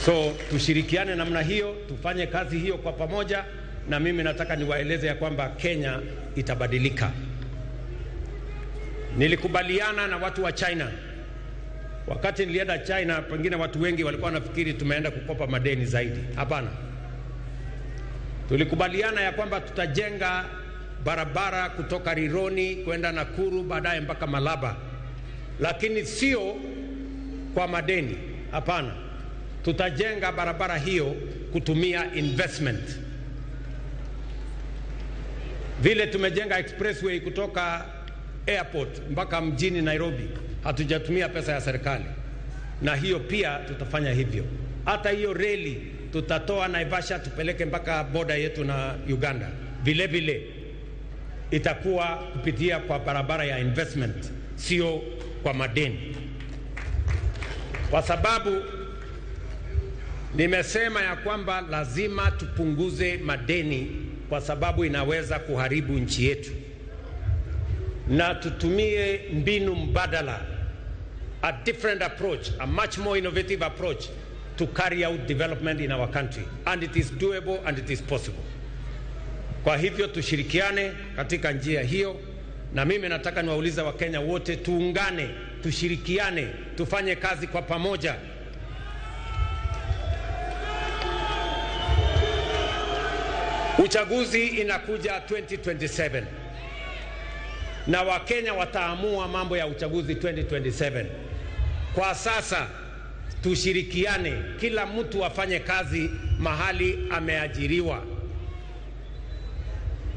So tushirikiane namna hiyo, tufanye kazi hiyo kwa pamoja, na mimi nataka niwaeleze ya kwamba Kenya itabadilika. Nilikubaliana na watu wa China. Wakati nilienda China, pengine watu wengi walikuwa wanafikiri tumeenda kukopa madeni zaidi. Hapana. Tulikubaliana ya kwamba tutajenga barabara kutoka Rironi kwenda Nakuru, baadaye mpaka Malaba, lakini sio kwa madeni. Hapana, tutajenga barabara hiyo kutumia investment. Vile tumejenga expressway kutoka airport mpaka mjini Nairobi, hatujatumia pesa ya serikali, na hiyo pia tutafanya hivyo. Hata hiyo reli tutatoa Naivasha tupeleke mpaka boda yetu na Uganda, vile vile itakuwa kupitia kwa barabara ya investment, sio kwa madeni, kwa sababu nimesema ya kwamba lazima tupunguze madeni, kwa sababu inaweza kuharibu nchi yetu, na tutumie mbinu mbadala, a different approach, a much more innovative approach to carry out development in our country, and it is doable and it is possible. Kwa hivyo tushirikiane katika njia hiyo, na mimi nataka niwaulize Wakenya wote tuungane, tushirikiane, tufanye kazi kwa pamoja. Uchaguzi inakuja 2027 na Wakenya wataamua mambo ya uchaguzi 2027. Kwa sasa tushirikiane, kila mtu afanye kazi mahali ameajiriwa.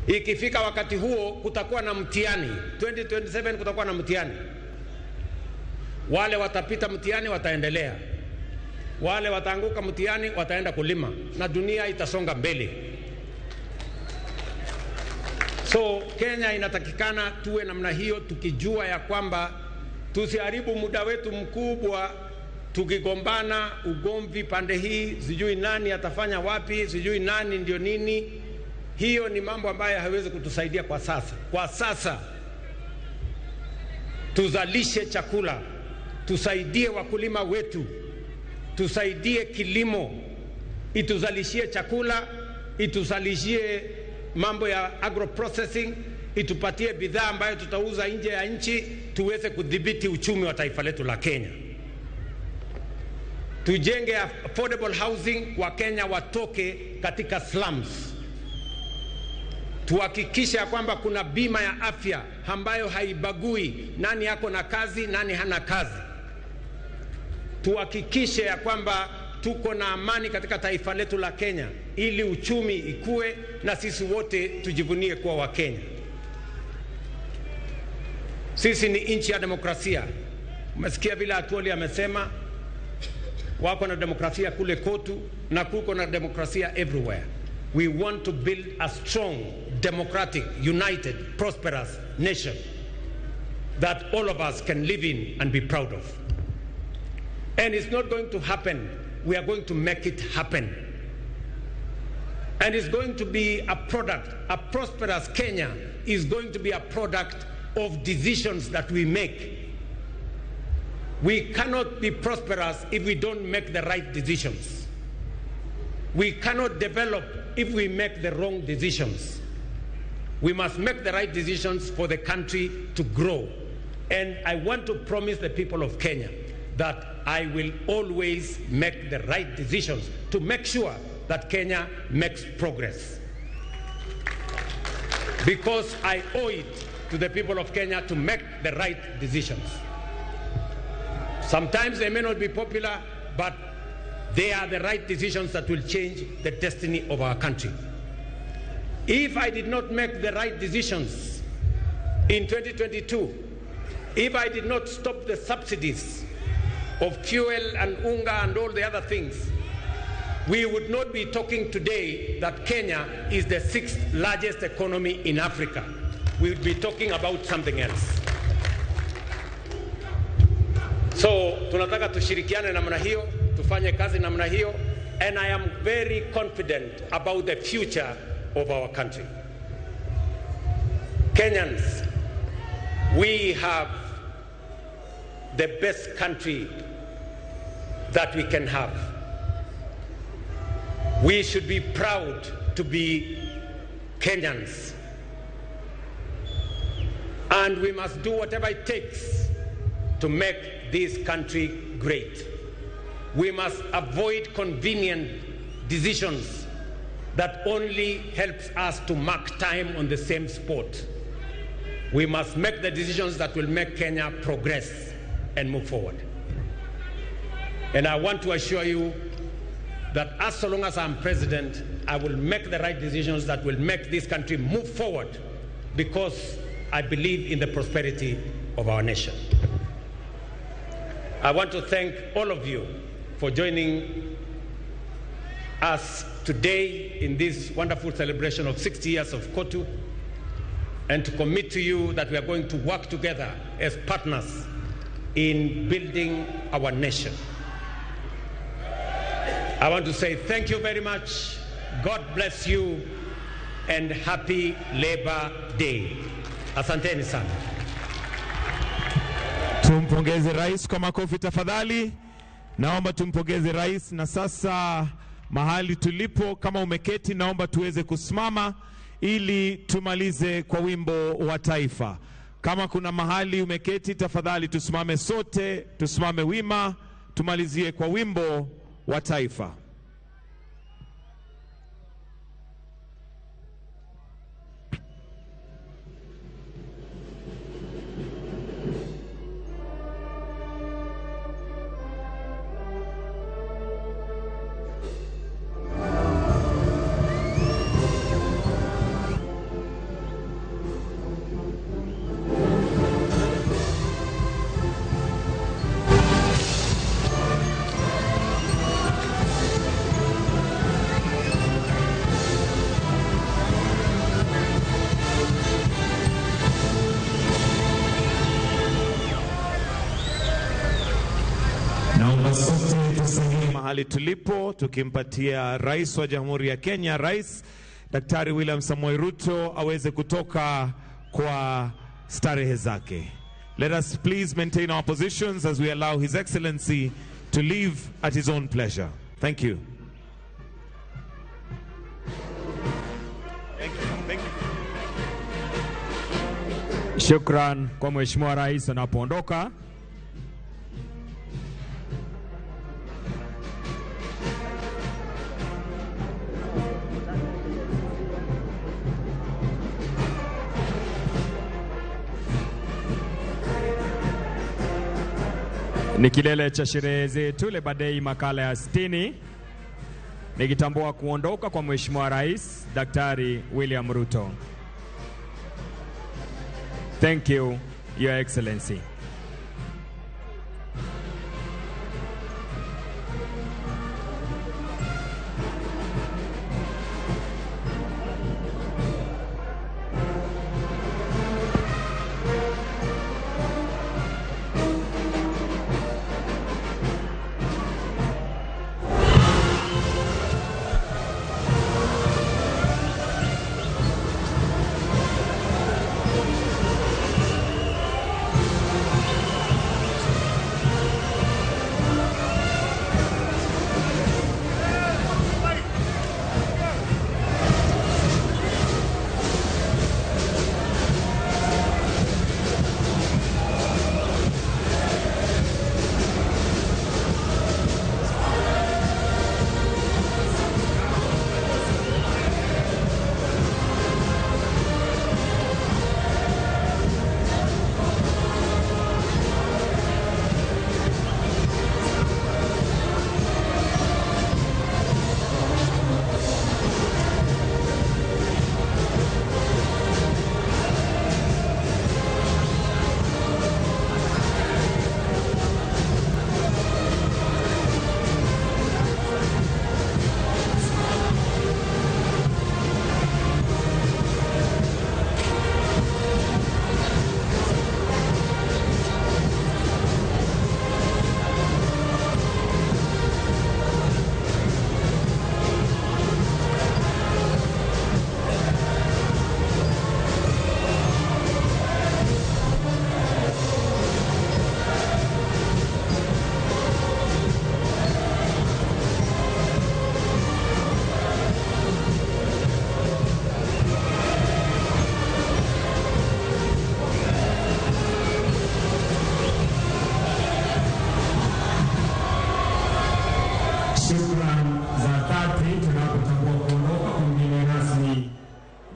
Ikifika wakati huo kutakuwa na mtihani. 2027 kutakuwa na mtihani. Wale watapita mtihani wataendelea, wale wataanguka mtihani wataenda kulima, na dunia itasonga mbele. So Kenya inatakikana tuwe namna hiyo, tukijua ya kwamba tusiharibu muda wetu mkubwa tukigombana ugomvi pande hii, sijui nani atafanya wapi, sijui nani ndio nini. Hiyo ni mambo ambayo haiwezi kutusaidia kwa sasa. Kwa sasa tuzalishe chakula, tusaidie wakulima wetu, tusaidie kilimo, ituzalishie chakula, ituzalishie mambo ya agro processing, itupatie bidhaa ambayo tutauza nje ya nchi, tuweze kudhibiti uchumi wa taifa letu la Kenya. Tujenge affordable housing, Wakenya watoke katika slums. Tuhakikishe ya kwamba kuna bima ya afya ambayo haibagui nani yako na kazi, nani hana kazi. Tuhakikishe ya kwamba tuko na amani katika taifa letu la Kenya, ili uchumi ikue na sisi wote tujivunie kuwa Wakenya. Sisi ni nchi ya demokrasia. Umesikia vile Atwoli amesema, wako na demokrasia kule kotu na kuko na demokrasia everywhere. We want to build a strong, democratic, united, prosperous nation that all of us can live in and be proud of. And it's not going to happen. We are going to make it happen. And it's going to be a product, a prosperous Kenya is going to be a product of decisions that we make. We cannot be prosperous if we don't make the right decisions. We cannot develop if we make the wrong decisions. We must make the right decisions for the country to grow. And I want to promise the people of Kenya that I will always make the right decisions to make sure that Kenya makes progress. Because I owe it to the people of Kenya to make the right decisions. Sometimes they may not be popular, but they are the right decisions that will change the destiny of our country. If I did not make the right decisions in 2022, if I did not stop the subsidies of fuel and unga and all the other things, we would not be talking today that Kenya is the 6th largest economy in Africa. We would be talking about something else. So tunataka tushirikiane namna hiyo, tufanye kazi namna hiyo, and I am very confident about the future of our country. Kenyans, we have the best country that we can have. We should be proud to be Kenyans. And we must do whatever it takes to make this country great. We must avoid convenient decisions that only helps us to mark time on the same spot. We must make the decisions that will make Kenya progress and move forward. And I want to assure you that as so long as I'm president, I will make the right decisions that will make this country move forward, because I believe in the prosperity of our nation. I want to thank all of you for joining us today in this wonderful celebration of 60 years of KOTU, and to commit to you that we are going to work together as partners in building our nation. I want to say thank you very much. God bless you, and happy Labor Day. Asanteni sana. Tumpongeze rais kwa makofi tafadhali. Naomba tumpongeze rais. Na sasa mahali tulipo, kama umeketi, naomba tuweze kusimama ili tumalize kwa wimbo wa taifa. Kama kuna mahali umeketi, tafadhali tusimame sote, tusimame wima, tumalizie kwa wimbo wa taifa. Mahali tulipo tukimpatia Rais wa Jamhuri ya Kenya, Rais Daktari William Samoei Ruto, aweze kutoka kwa starehe zake. Let us please maintain our positions as we allow His Excellency to leave at his own pleasure. Thank you. Thank you. Thank you. Shukran kwa Mheshimiwa Rais anapoondoka. Ni kilele cha sherehe zetu Labour Day makala ya 60, nikitambua kuondoka kwa Mheshimiwa Rais Daktari William Ruto. Thank you, Your Excellency.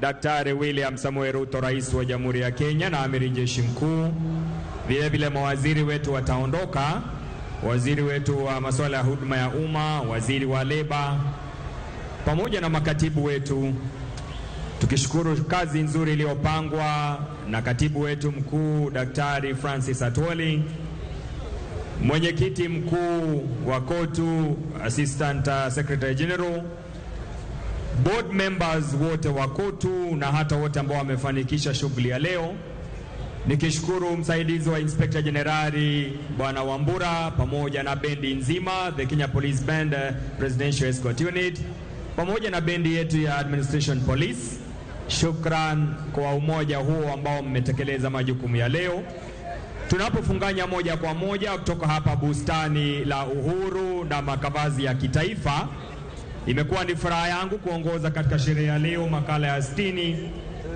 Daktari William Samoei Ruto, Rais wa Jamhuri ya Kenya na Amiri Jeshi Mkuu. Vile vile mawaziri wetu wataondoka, waziri wetu wa masuala ya huduma ya umma, waziri wa leba, pamoja na makatibu wetu, tukishukuru kazi nzuri iliyopangwa na katibu wetu mkuu Daktari Francis Atwoli, mwenyekiti mkuu wa KOTU, Assistant Secretary General, board members wote wa KOTU na hata wote ambao wamefanikisha shughuli ya leo, nikishukuru msaidizi wa Inspector Jenerali Bwana Wambura pamoja na bendi nzima, the Kenya Police Band Presidential Escort Unit, pamoja na bendi yetu ya Administration Police. Shukran kwa umoja huo ambao mmetekeleza majukumu ya leo. Tunapofunganya moja kwa moja kutoka hapa bustani la Uhuru na makavazi ya kitaifa, imekuwa ni furaha yangu kuongoza katika sherehe ya leo, makala ya 60,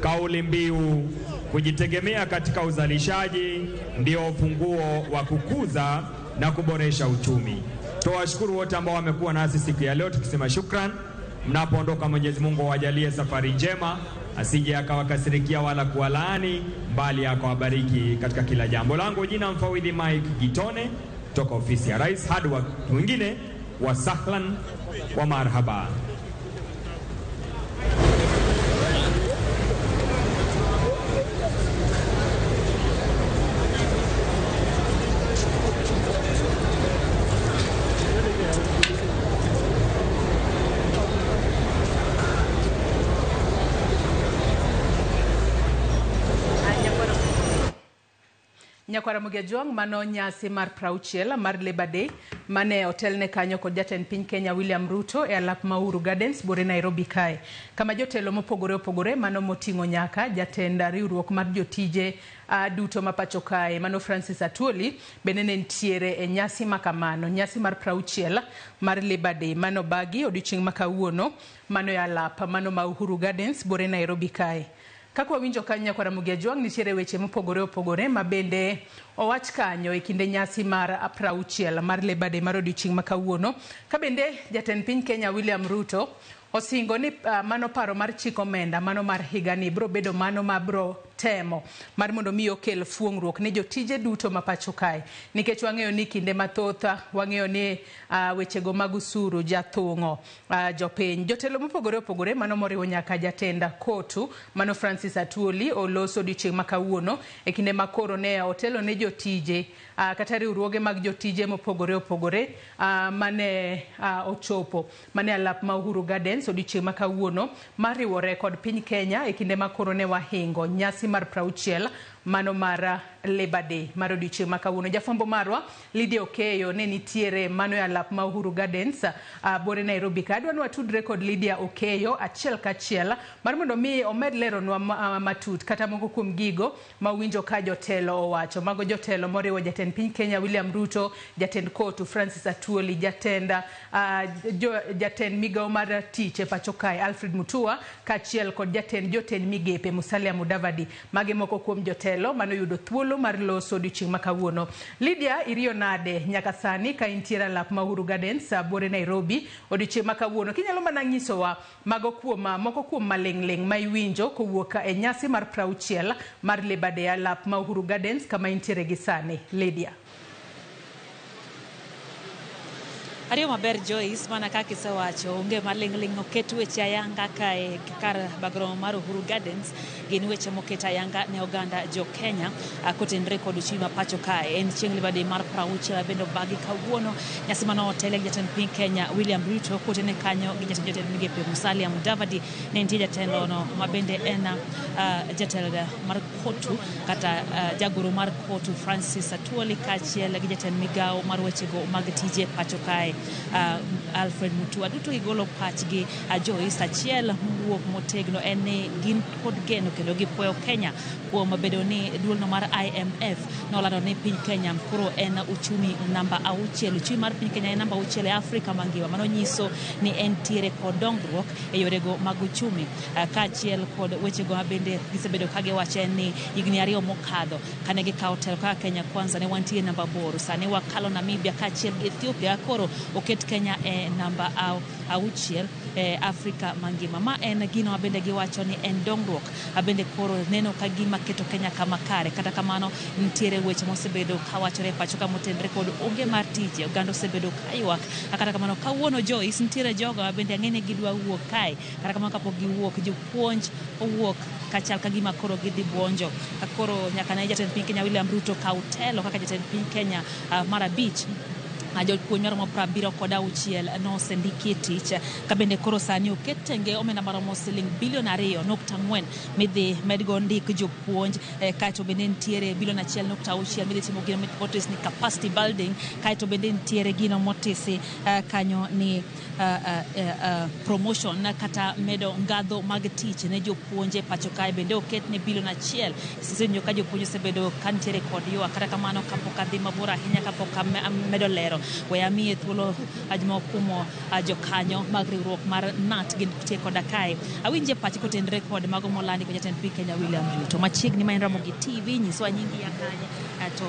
kauli mbiu kujitegemea katika uzalishaji ndio ufunguo wa kukuza na kuboresha uchumi. Tuwashukuru wote ambao wamekuwa nasi siku ya leo, tukisema shukran. Mnapoondoka, Mwenyezi Mungu awajalie safari njema, asije akawakasirikia wala kuwalaani, bali akawabariki katika kila jambo. Langu jina mfawidhi Mike Gitone kutoka ofisi ya Rais. Hadi wakati mwingine, wa sahlan wa marhaba. Nyakwara Mugejuang mano nyasi mar 60 mar Labor Day mane otelne kanyo kod jatend piny Kenya William Ruto e alap ma Uhuru Gardens bore Nairobi kae, kama jotelo mopogore opogore mano moting'o nyaka jatend riwruok mar jotije duto ma pacho kae mano Francis Atwoli bende ne nitiere e nyasi makamano, nyasi mar 60 mar Labor Day mano bagi odiochieng' ma kawuono mano e alap mano ma Uhuru Gardens bore Nairobi kae. Kaka wawinjo kanyo Nyakwara Mugejuang nitiere weche mopogore opogore ma bende owach kanyo e kinde nyasi mar 60 mar Labor Day mar odiochieng' ma kawuono, ka bende jatend piny Kenya William Ruto osingo ni mano paro mar chik omenda mano mar higani biro bedo mano ma biro temo mar mondo mi okel fuong'ruok ne jotije duto ma pacho kae, nikech wang'eyo ni kinde mathoth wang'eyo ni wechego mag usuru jathung'o jopiny. Jotelo mopogore opogore mano moriwo nyaka jatend KOTU mano Francis Atwoli oloso odiochieng' ma kawuono e kinde ma koro ne otelo ne jotije kata riwruoge mag jotije mopogore opogore mane ochopo mane alap ma Uhuru Gardens odiochieng' ma kawuono mariwore kod piny Kenya e kinde ma koro ne wahingo nyasi mar 60 mano mar Labor Day mar odiochieng' ma kawuono. Jafwambo marwa Lydia Okeyo ne nitiere mano e alap ma Uhuru Gardens bore Nairobi ka. Adwa ni watudre kod Lydia Okeyo achiel kachiel mar mondo mi omed leronwa matut kata moko kuom gigo ma winjo ka jotelo owacho. Mago jotelo moriwo jatend piny Kenya William Ruto, jatend KOTU Francis Atwoli, jatend migawo mar tich e pacho kae Alfred Mutua, kaachiel kod jatend jotend migepe Musalia Mudavadi. Magi moko kuom jotelo manoyudo thuolo mar loso odiochieng' ma kawuono. Lydia, iriyo nade nyaka sani ka intiere alap ma Uhuru Gardens bore Nairobi odiochieng' ma kawuono? Kinyalo mana nyisowa mago kuom moko kuom maling'ling' ma iwinjo kowuok e nyasi mar 60 mar Labor Day alap ma Uhuru Gardens kama intiere gi sani, Lydia. Ariyo maber Joyce, mana kaka isewacho, onge maling'ling' oket weche ayanga kae kar bagromo mar Uhuru Gardens. Gin weche moket ayanga ne oganda jo Kenya kotenre kod uchumi ma pacho kae. En chieng' Labor Day mar 60 bende obagi kawuono. Nyasi mano otele gi jatend piny Kenya William Ruto kotene kanyo gi jatend jotend migepe Musalia Mudavadi. Ne nitie jatelono ma bende en jatelo mar KOTU kata jagoro mar KOTU Francis Atwoli kaachiel gi jatend migawo mar wechego mag tije pacho kae Alfred Mutua. Duto gigolo pachgi Joyce. Achiel mowuok motegno en ni gin kod geno kendo gipuoyo Kenya kuom bedo ni duolno mar IMF nolando ni piny Kenya koro en uchumi namba 6. Uchumi mar piny Kenya en namba 6 e Afrika mangima. Mano nyiso ni entiere kod dongruok e yorego mag uchumi kaachiel kod wechego bende gisebedo ka giwacho en ni higni 2 mokadho kane gikawo telo kaka Kenya Kwanza ne wantie namba 8, sani wakalo Namibia kaachiel gi Ethiopia. Koro oket Kenya e namba 6 e Afrika mangima. Ma en gino ma bende giwacho ni en dongruok bende koro neno ka gima keto Kenya kama kare. Kata kamano nitiere weche mosebedo kawachore e pacho ka motenre kod onge mar tije, oganda osebedo kaywak. Kata kamano kawuono Joyce, nitiere jogo ma bende ang'e ni gidwa wuok kae, kata kamano kapok giwuok jopuonj owuok kachal ka gima koro gidhi buonjo. Ka koro nyaka ne jatend piny Kenya William Ruto kaw telo kaka jatend piny Kenya mar 5, jopuonj maromo 76 nosendiki e tich, ka bende koro sani oket tenge omenda maromo siling bilion 2.4 midhi medgo ndik jopuonj, kaeto bende nitiere bilion 1.6 midhi timo gino motis ni capacity building, kaeto bende nitiere gino motisi kanyo ni promotion kata medo ngadho mag tich ne jopuonje pacho kae bende oket ne bilion 1. Sisewinjo ka jopuonj osebedo ka nitiere kod ywak. Kata kamano kapok adhi mabor ahinya, kapok amedo lero, we amiye thuolo mokumo jokanyo mag riwruok mar KNUT gintie koda kae. Awinje pachi kotenre kod mago molandi kod jatend piny Kenya William Ruto. Machiegni ma en Ramogi TV, nyiswa nyingi ya kanye, to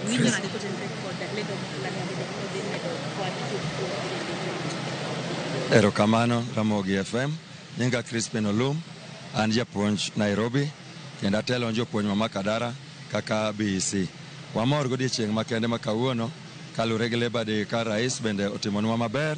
winjo nade kotenre kod lendo molandi odhi medo kwan jopuonj. Erokamano Ramogi FM. Nyinga Crispin Olum, an japuonj Nairobi kendo atelo ne jopuonj ma Makadara kaka BEC. Wamor godiechieng' makende ma kawuono kaluwore gi Labour Day ka rais bende otimonwa maber,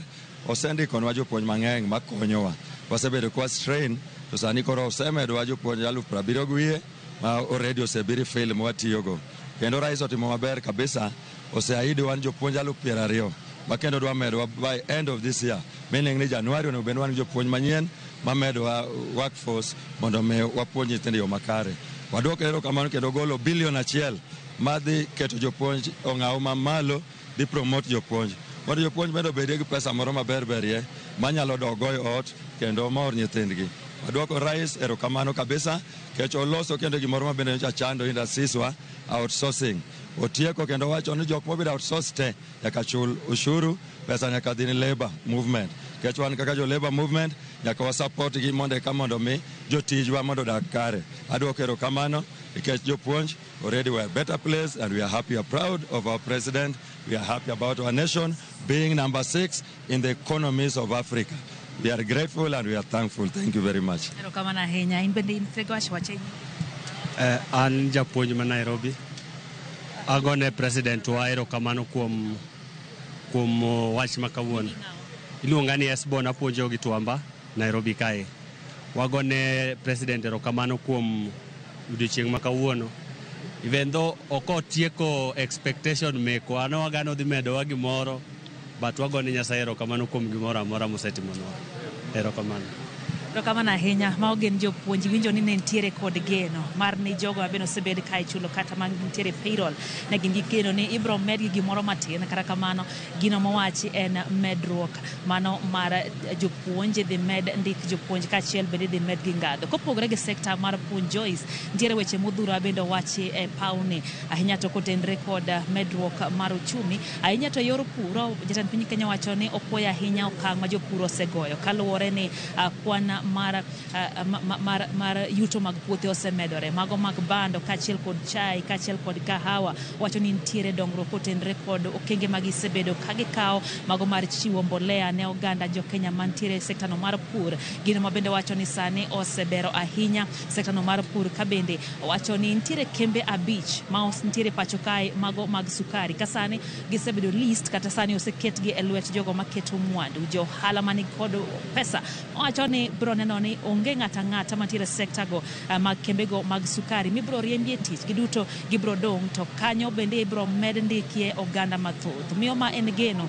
osendikonwa jopuonj mang'eny makonyowa. Wasebedo kwa strain to sani koro osemedowa jopuonj 70,000 gi wiye ma already osebiri fill mwatiyogo. Kendo rais otimo maber kabisa, oseahidi wan jopuonj 20,000 ma kendo dwa medowa by end of this year, meaning ni January onego bed wan gi jopuonj manyien mamedowa workforce mondo mi wapuonj nyithindo e yo makare. Waduoko erokamano kendo golo bilion 1 madhi keto jopuonj ong'aw mamalo, dhi promote jopuonj mondo jopuonj bende obedie gi pesa moro maber berie manyalo dok go e ot kendo mor nyithindgi. Waduoko rais erokamano kabisa kech oloso kendo gimoro ma bende nyocha chando industries wa, outsourcing. Otieko kendo wacho ni jok mobedo outsource te nyaka chul ushuru, pesa nyaka dhi ni labor movement. Kech wan kaka jo labor movement nyaka wa support gi mondo eka mondo mi jotijwa mondo odag kare. Aduoko erokamano nikech jopuonj already we are better place and we are happy and proud of our president. We are happy about our nation being number 6 in the economies of Africa. We are grateful and we are thankful. Thank you very much. Erokamano ahinya. In bende in wacho wache. An japuonj ma Nairobi. Agone president wa erokamano kuom wach ma kawuono. Iluonga ni Esbon, apuonjo gi Twamba Nairobi kae. Wagone president erokamano kuom odiochieng' ma kawuono. Even though ok otieko expectation mekwa, an wagano dhi medowa gimoro, but wagone Nyasaye erokamano kuom gimoro amora mosetimonwa. Erokamano. Erokamano ahinya. Mago gin jopuonj. Winjo ni ne nitiere kod geno mar ni jogo mabende osebed ka ichulo kata ma nitiere payroll ne gin gi geno ni ibro medgi gimoro matin. Kata kamano gino mowachi en medruok mano mar jopuonj, idhi med ndik jopuonj kaachiel bende idhi med gi ngadho. Kopogore gi sekta mar puonj Joyce, nitiere weche modhuro bende owachi e pawni ahinya to kotenre kod medruok mar uchumi ahinya to yor puro. Jatend piny Kenya wacho ni opuoyo ahinya okang' ma jopur osegoyo kaluwore ni kwan mar yuto mag puothe osemedore, mago mag bando kaachiel kod chai kaachiel kod kahawa. Wacho ni nitiere dongruok kotenre kod okenge ma gisebedo ka gikawo mago mar chiwo mbolea ne oganda jo Kenya mantiere e sektano mar pur. Gino ma bende wacho ni sani osebero ahinya sektano mar pur, ka bende wacho ni nitiere kembe 5 ma nitiere pacho kae mago mag sukari ka sani gisebedo list kata sani oseketgi e lwet jogo maketo mwandu, jo ohala mani kod pesa. Wacho ni bro neno ni onge ng'ata ng'ata mantiere sekta go mag kembego mag sukari mibro riembie tich, giduto gibro dong' to kanyo bende ibro med ndikie oganda mathoth. Miyo ma en geno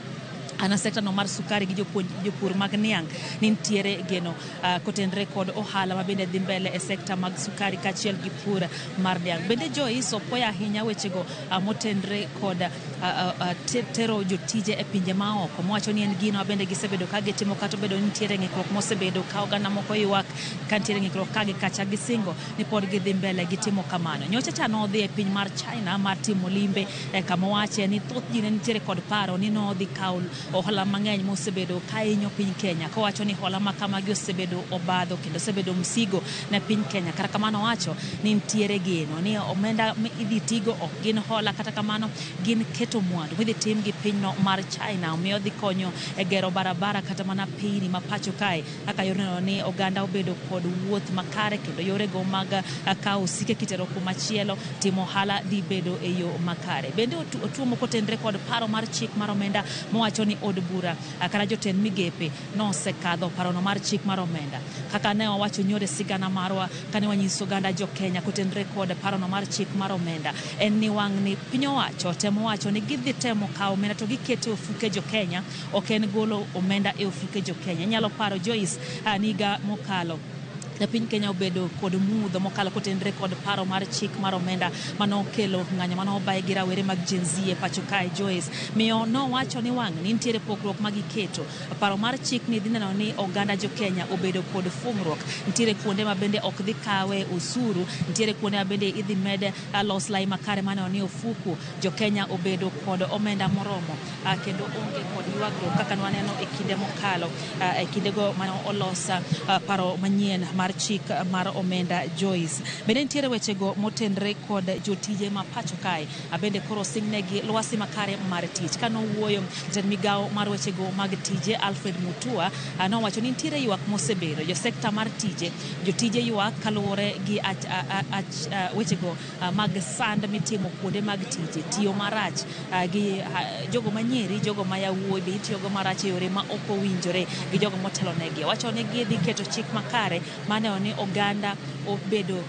ana sekta no mar sukari gi jopur mag niang' ni nitiere geno kotenre kod ohala ma bende dhi mbele e sekta mag sukari kaachiel gi pur mar niang'. Bende Joyce opuoyo ahinya wechego motenre kod tero jotije e pinje maoko, mowacho ni en gino bende gisebedo ka gitimo kata obedo ni nitiere ng'ikruok mosebedo ka oganda moko ywak ka nitiere ng'ikruok ka gi kacha gisingo ni pod gidhi mbele gitimo kamano. Nyocha cha nodhi e piny mar China mar timo limbe kama owache ni thoth ji ne nitiere kod paro ni nodhi kawo Ohala mang'eny mosebedo ka hinyo piny Kenya, kowacho ni hola ma kamagi osebedo obadho kendo osebedo msigo ne piny Kenya. Kata kamano owacho ni nitiere geno ni omenda idhi tigo ok gin hola, kata kamano gin keto mwandu midhi tim gi pinyno mar China, omiyo dhi konyo e gero barabara kata mana pinyni ma pacho kae, kaka yorno ni oganda obedo kod wuoth makare kendo yorego mag kawo osike kitero kumachielo, timo ohala dhi bedo e yo makare. Bende otuomo kotenre kod paro mar chik mar omenda mowacho ni od bura kata jotend migepe nosekadho parono mar chik mar omenda. Kaka ne wawacho nyore sigana marwa kane wanyiso oganda jo Kenya kotenre kod parono mar chik mar omenda, en ni wang' ni piny owacho temo wacho ni gidhi temo kawo omenda to gikete ofuke jo Kenya, ok en golo omenda e ofuke jo Kenya. Inyalo paro Joyce niga mokalo piny Kenya obedo kod mudho mokalo kotenre kod paro mar chik mar omenda manokelo ng'anyo manobaye gi rawere mag Gen Z e pacho kae. Joyce miyo nowacho ni wang' ni nitiere pogruok magiketo paro mar chik ni dhi neno ni oganda jo Kenya obedo kod fungruok. Nitiere kuonde ma bende ok dhi kawe osuru, nitiere kuonde ma bende idhi med los lai makare maneno ni ofuku jo Kenya obedo kod omenda moromo kendo onge kod ywagruok kaka nwaneno e kinde mokalo, e kindego mane olos paro manyien mar chik mar omenda. Joyce, bende nitiere wechego motenre kod jotije ma pacho kae bende koro singnegi lwasi makare mar tich. Kanowuoyo jatend migawo mar wechego mag tije Alfred Mutua nowacho ni nitiere ywak mosebedo jo sekta mar tije, jotije ywak kaluwore gi wechego mag sand mitimo kuonde mag tije, tiyo marach gi jogo manyiri, jogo ma yawuoyi be itiyogo marach e yore ma ok owinjore gi jogo motelonegi. Owacho ni gidhi keto chik makare maneno ni oganda obedo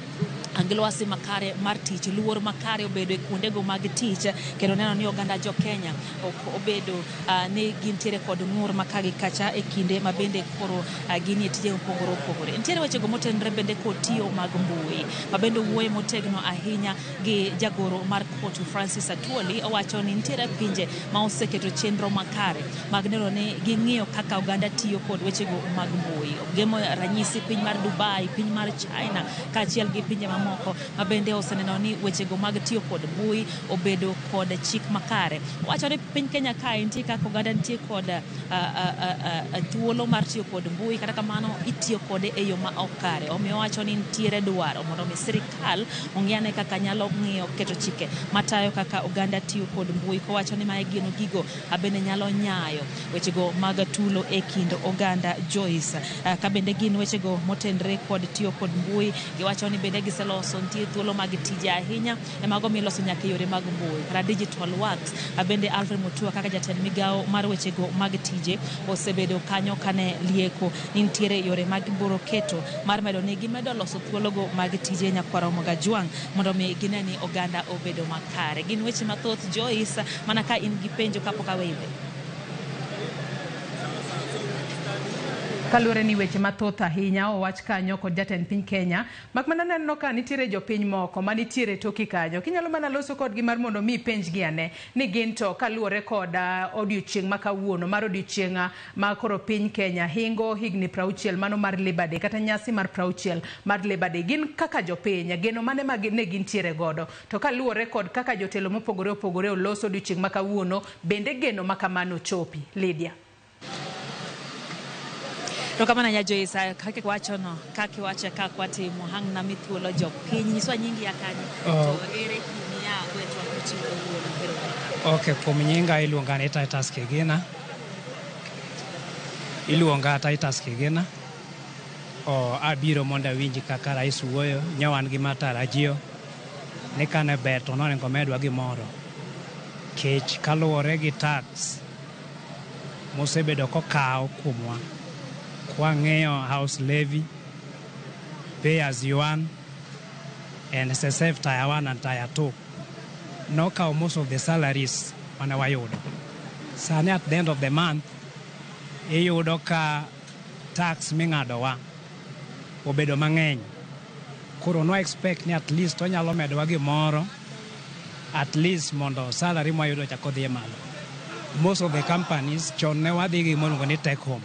gi lwasi makare mar tich, luor makare obedo e kuondego mag tich, kendo neno ni oganda jo Kenya ok obedo ni gintiere kod ng'ur ma ka gi kacha e kinde ma bende koro ginie tije mopogore opogore. Nitiere wechego motenre bende kod tiyo mag mbui ma bende wuoyo motegno ahinya gi jagoro mar KOTU Francis Atwoli. Owacho ni nitiere pinje ma oseketo chenro makare mag neno ni ging'iyo kaka oganda tiyo kod wechego mag mbui. Ogemo ranyisi piny mar Dubai, piny mar China kaachiel gi pinje mamoko ma bende oseneno ni wechego mag tiyo kod mbui obedo kod chik makare. Owacho ni piny Kenya kae nitie kaka oganda nitie kod thuolo mar tiyo kod mbui, kata kamano itiyo kode e yo ma ok kare. Omiyo owacho ni nitiere dwaro mondo mi sirikal ong'i ane kaka nyalo ng'iyo keto chike matayo kaka oganda tiyo kod mbui, kowacho ni mae gino gigo bende nyalo nyayo wechego mag tulo e kind oganda. Joyce, ka bende gin wechego motenre kod tiyo kod mbui, giwacho ni bende giseloso nitie thuolo mag tije ahinya e mago miloso nyaka e yore mag mbui kata digital works. Bende Alfred Mutua kaka jatend migawo mar wechego mag tije osebedo kanyo kane lieko ni nitiere yore mag gibiro keto mar medo ni gimedo loso thuologo mag tije nyakwar Ramogi Ajwang' mondo mi gine ni oganda obedo makare. Gin weche mathoth Joyce, mana ka in gi penjo kapok aweyi. Kaluwore ni weche mathoth ahinya owach kanyo kod jatend piny Kenya, mak mana neno ka nitiere jopiny moko manitiere toki kanyo, kinyalo mana loso kodgi mar mondo mi ipenjgi ane ni gin to kaluwore kod odiochieng' ma kawuono mar odiochieng' ma koro piny Kenya hingo higni 60 mano mar Labour Day kata nyasi mar 60 mar Labour Day, gin kaka jopiny geno mane ma ne gintiere godo, to kaluwore kod kaka jotelo mopogore opogore oloso odiochieng' ma kawuono, bende geno ma kamano chopi? Lydia. Erokamano nya Joyce, kaka iwachono, kaka iwacho kaka watimo hang' na mi thuolo jopiny nyiswa nyingi ya kanye to ere kimiya go e twak michiwo kawuono. Okay, kuom nyinga iluonga ni Titus Kigina. Iluonga Titus Kigina. O abiro mondo awinj kaka rais wuoyo. Nyo wan gi matarajio ni kane ber to nonego medwa gimoro. Kech kaluwore gi tax mosebedo kokaw kuomwa. Kwang'iyo house levy, pay as you earn, NSSF tier 1 and tier 2 nokawo most of the salaries mane wayudo. Sani at the end of the month iyudo ka tax ming'adowa obedo mang'eny. Koro nwa expect ni at least onyalo medowa gimoro at least mondo salary mwayudo chak odhi malo. Most of the companies chon ne wadhi gi gimoro ni take home.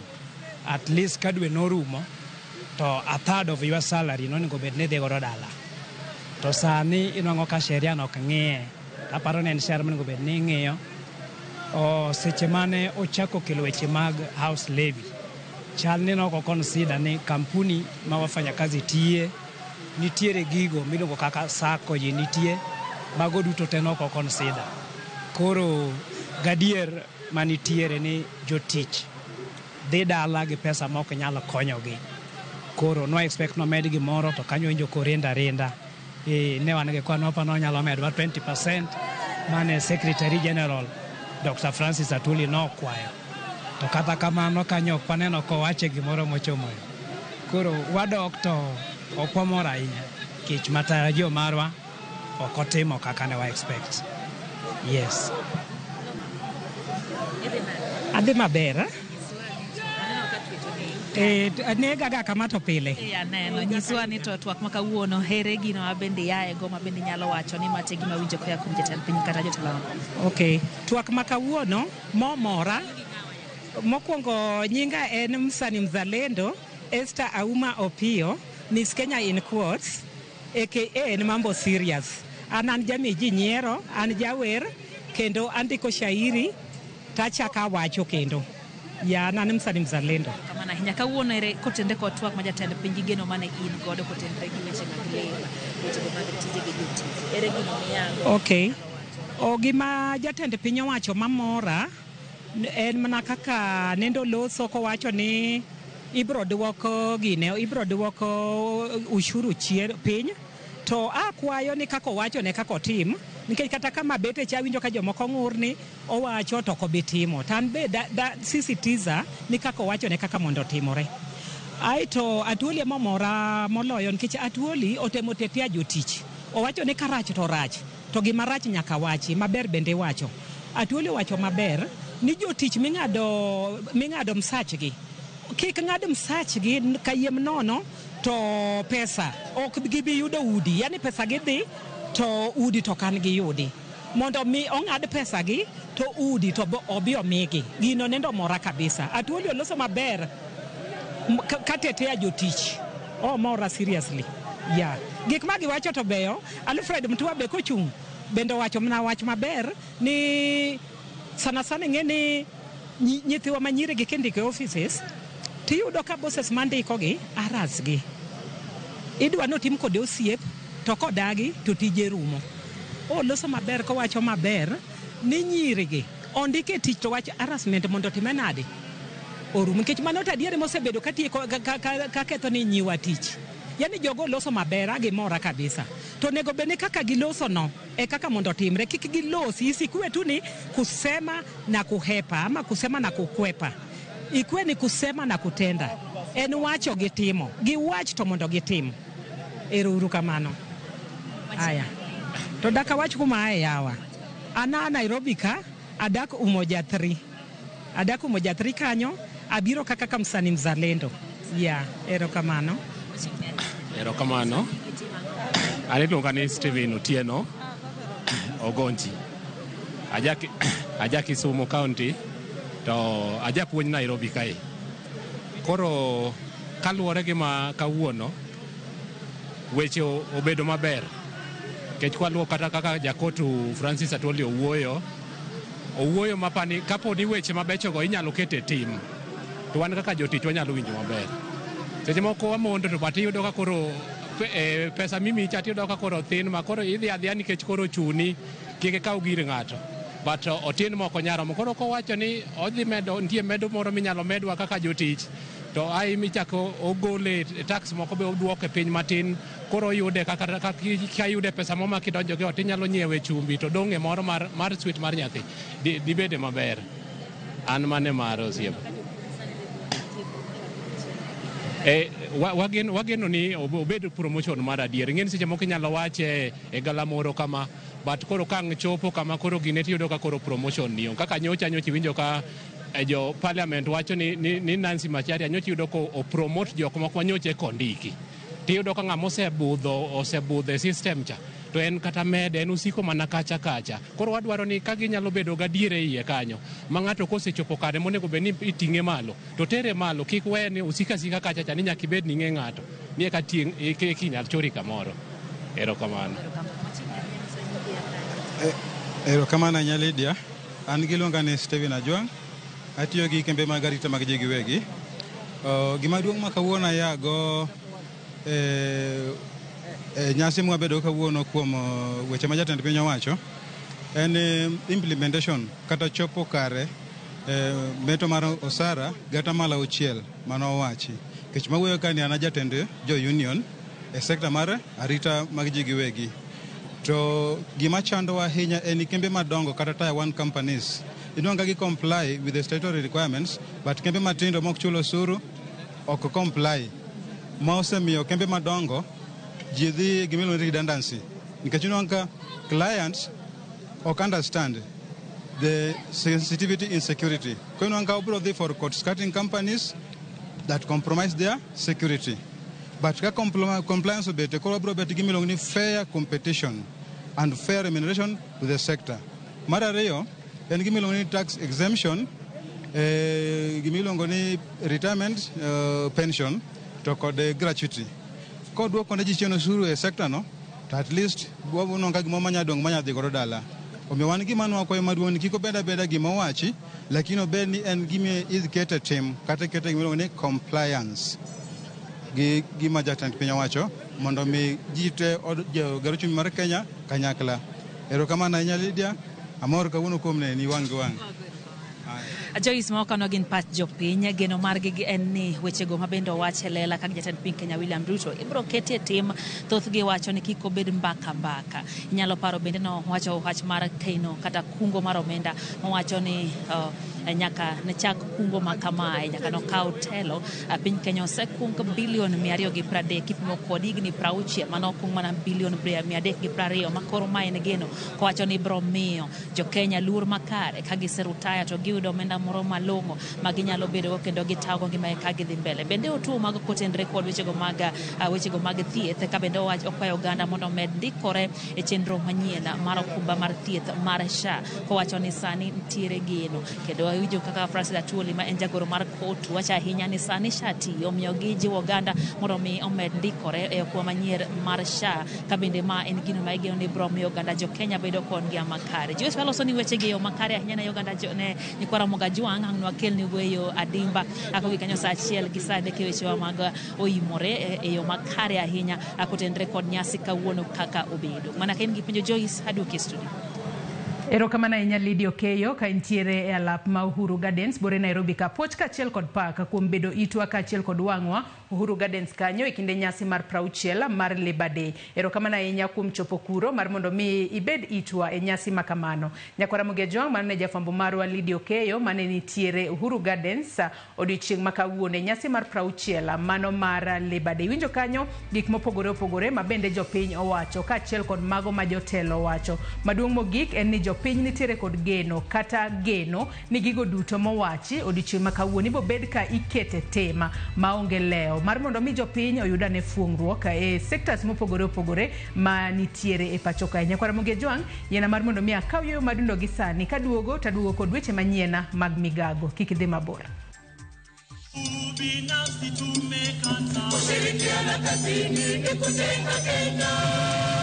At least ka dwe norumo to a third of your salary nonego bed ni dhi godo dala. To sani inwang'o ka sheria no ok ng'iye. Aparo ni en sheria monego bed ni ing'iyo O seche mane ochako kelo weche mag house levy, chal ni nok consider ni kampuni ma wafanyakazi tiye nitiere gigo miluongo kaka sacco ji nitie, mago duto te nok consider. Koro gadier manitiere ni jotich dhi dala gi pesa ma ok nyal konyogi. Koro no expect nomed gimoro to kanyo winjo korinda rinda. E, ne wan gi kwan waparo onyalo medwa 20% mane Secretary General Dr. Francis Atwoli nokwayo. To kata kamano kanyo ok waneno kowache gimoro mochomo yo. Koro wadok to ok wamor ahinya nikech matarajio marwa ok otimo kaka ne wa expect. Yes. Adhi maber. Eh, negaga kama to pile. Aneno, nyiswa ni to twak ma kawuono here gino ma bende iaye go ma bende inyalo wacho ni mate gima winjo koa kuom jatend piny kata jotelo mamoko. Okay. Twak ma kawuono momora. Mokwongo nyinga en Msani Mzalendo Esther Auma Opio, Miss Kenya in quotes, aka en mambo serious. An an jami ji nyiero, an jawer, kendo andiko shairi, tachaka awacho kendo. Ya, an an Msani Mzalendo. Kamano ahinya kawuono ere kotenre kod twak ma jatend piny gi geno mane in godo kotenre gi weche mag labour, weche go mag tije gi jotich. Ere gino miyango? Okay. O gima jatend piny owacho mamora en mana kaka nendo loso kowacho ni ibro duoko gine, ibro duoko ushuru chien piny. To akwayo ni kaka owacho ne kaka otim, nikech kata kama bete cha winjo ka jomoko ng'ur ni owacho to ok obi timo. To an be da, da sisitiza ni kaka owacho ne kaka mondo otimore. Aeto Atwoli ema omora moloyo nikech Atwoli otemo tetea jotich. Owacho ni karach to rach, to gima rach nyaka wachi, maber bende iwacho. Atwoli owacho maber ni jotich ming'ado ming'ado msachgi kik ng'ad msachgi kayiem nono to pesa ok gibi yudo udi, yani pesa gidhi to udi to kan giyudi. Mondo mi ong'ad pesa gi to udi to obi omigi. Gino nendo mora kabisa. Atwoli oloso maber ka tetea jotich. Omora seriously. Yeah. Gik ma giwacho to beyo. Alfred Mutua be kochung' bende owacho mana wach maber ni sana sana ing'e ni nyithiwa ma nyiri gi kindiko e offices tiyudo ka bosses mandiko gi aras gi. Idwa ni otim kode osiep to kodagi to tije rumo. Oloso maber kowacho maber ni nyiri gi ondike e tich to wach harassment mondo otime nade? Orum. Nikech mano to adieri mosebedo katieko ka ketho ni nyiwa tich. Yani jogo oloso maber agimora kabisa. To onego bed ni kaka giloso no e kaka mondo otimre. Kik gilosi isikuwe tu ni kusema na kuhepa ama kusema na kukwepa. Ikuwe ni kusema na kutenda. En wacho gi timo. Giwach to mondo gitim. Ero uru kamano. Aya. To dak awach kuma aye yawa. An a Nairobi ka, adak Umoja 3. Adak Umoja 3 kanyo, abiro kaka ka msanii mzalendo. Yeah, ero kamano. Erokamano. An iluonga ni Steven Otieno Ogonji. Aja Kisumu County to ajapuonj Nairobi kae. Koro kaluwore gi ma kawuono, weche obedo maber. Nikech kwaluwo kata kaka Jakotu Francis Atwoli owuoyo, owuoyo mapani kapo ni weche mabechogo inyalo ket e tim, to wan kaka jotich wanyalo winjo maber. Seche moko wamondo to but iyudo ka koro pesa mimiyi cha tiyudo ka koro thin ma koro idhi adhiya nikech koro chuni kik ikaw gir ng'ato. But otin moko nyaromo. Koro kowacho ni odhi medo, nitie medo moro minyalo medwa kaka jotich, to ai michako ogole tax moko be oduoke piny matin, koro oyude kaka ka yude pesa moro ma kidonjo go ot inyalo nyiewe chumbi to dong' e moro mar, mar sweet mar nyathi dibede maber. An mane mar osiep. Wageno ni obed promotion mar adier. Ing'e ni seche moko inyalo wache e galamoro kama, but koro ka ang' chopo kama koro gine tiyudo ka koro promotion ni onge. Kaka nyocha nyocha iwinjo ka jo parliament wacho ni Nancy Macharia nyocha iyudo ko o promote jok moko ma nyocha eka ondiki. Tiyudo ka ng'ama osebudho e system cha, to en kata mede, en osiko mana kacha kacha. Koro wadwaro ni ka ginyalo bedo gadier e iye kanyo, ma ng'ato kosechopo kare monego bed ni iting'e malo, to tere malo, kik weye ni osik asika kacha cha ni nyaka ibed ni ing'e ng'ato, ni eka tieng' eka inyal chori kamoro. Erokamano. Erokamano ahinya Lydia. An giluonga ni Steven Ajwang', atiyo gi kembe mag arita mag ji giwegi. Gima duong' ma kawuono ayago e nyasi mwabedo kawuono kuom weche ma jatend piny owacho en implementation kata chopo kare meto mar osara gi atamalo 6 manowachi. Nikech mawuoyo ka ni an a jatend jo union e sekta mar arita mag ji giwegi. To gima chandowa ahinya en ni kembe madongo kata tier 1 companies inwang'o ka gi comply with the statutory requirements, but kembe matindo mok chul osuru ok comply. Ma osemiyo kembe madongo ji dhi gimiluongo ni redundancy. Nikech inwang'o ka clients ok understand the sensitivity in security. Koro inwang'o ka obiro dhi for cost cutting companies that compromise their security. But ka compliance obete, koro wabiro bet gi gimiluongo ni fair competition and fair remuneration to the sector. Mar ariyo, en gimiluongo ni tax exemption, gimiluongo ni retirement pension to kod gratuity. Koduoko ne ji chien osuru e sector no, to at least wabiro ka gimoro manya dong' manya dhi godo dala. Omiyo wan gima nwakwayo maduong' ni kik obed abeda gima owachi, lakini obed ni en gima ikete tim kata ikete gimiluongo ni compliance gi gima jatend piny owacho mondo mi ji te oger uchumi mar Kenya kanyakla. Erokamano ahinya Lydia, amor kawuono kuom neni wang' gi wang'. Joyce, moko no gin pach jopiny. Geno margi en ni wechego mabende owach e lela kaka jatend piny Kenya William Ruto ibiro keti e tim. Thothgi wacho ni kik obed mbaka mbaka. Inyalo paro bende no wacho wach mar keno kata kungo mar omenda, mowacho ni nyaka ne chak kungo ma kamae nyaka nokaw telo. Piny Kenya osekung bilion 230 kipimo kod higni 60 mano okung mana bilion 320, makoro mae en geno kowacho ni ibiro miyo jo Kenya luor makare ka giserutaya to giyudo omenda moro malong'o ma ginyalo bedogo kendo gitago ngimagi ka gidhi mbele. Bende otuo mag kotenre kod wechego mag thieth, ka bende okwayo oganda mondo omed ndikore e chenro manyien mar okumba mar thieth mar SHA, kowacho ni sani nitiere geno. Kendo awinjo kaka Francis Atwoli ma en jagoro mar KOTU wacho ahinya ni sani SHA tiyo, omiyo gijiwo oganda mondo mi omed ndikore e okumba manyien mar SHA, ka bende ma en gino ma igeno ni biro miyo oganda jo Kenya bedo kod ngima makare. Joyce waloso ni wechegi e yo makare ahinya ne oganda ne nyikwa Ramogi Ajwang', ang' nwakelni e yo adimba akogik kanyo sa 1 gi sa 3 e wechewa mag oimore e yo makare ahinya kotenre kod nyasi kawuono kaka obedo. Mana ka in gi penjo Joyce, aduoki e studio. Erokamano ahinya Lydia Okeyo ka intiere e alap ma Uhuru Gardens bore Nairobi ka. Puoch kaachiel kod pak kuom bedo itwa kaachiel kod wang'wa Uhuru Gardens kanyo e kinde nyasi mar 60 mar Labour Day. Erokamano ahinya kuom chopo kuro mar mondo mi ibed itwa e nyasi ma kamano. Nyakwara Ramogi Ajwang', mano ne jafwambo marwa Lydia Okeyo mane nitiere Uhuru Gardens odiochieng' ma kawuono e nyasi mar 60 mano mar Labour Day. Iwinjo kanyo gik mopogore opogore ma bende jopiny owacho kaachiel kod mago ma jotelo owacho. Maduong' mogik en ni jopiny nitiere kod geno kata geno ni gigo duto mowachi odiochieng' ma kawuono ibiro bed ka ikete tema maonge lewo mar mondo mi jopiny oyud ane fuong'ruok e sectors mopogore opogore ma nitiere e pacho kae. Nyakwara Ramogi Ajwang', yiena mar mondo mi akaw yueyo madundo gi sani kaduogo taduogo kod weche manyien mag migago. Kik idhi mabor. Binafsi tumekataa. Kushirikiana kazini ni kujenga Kenya.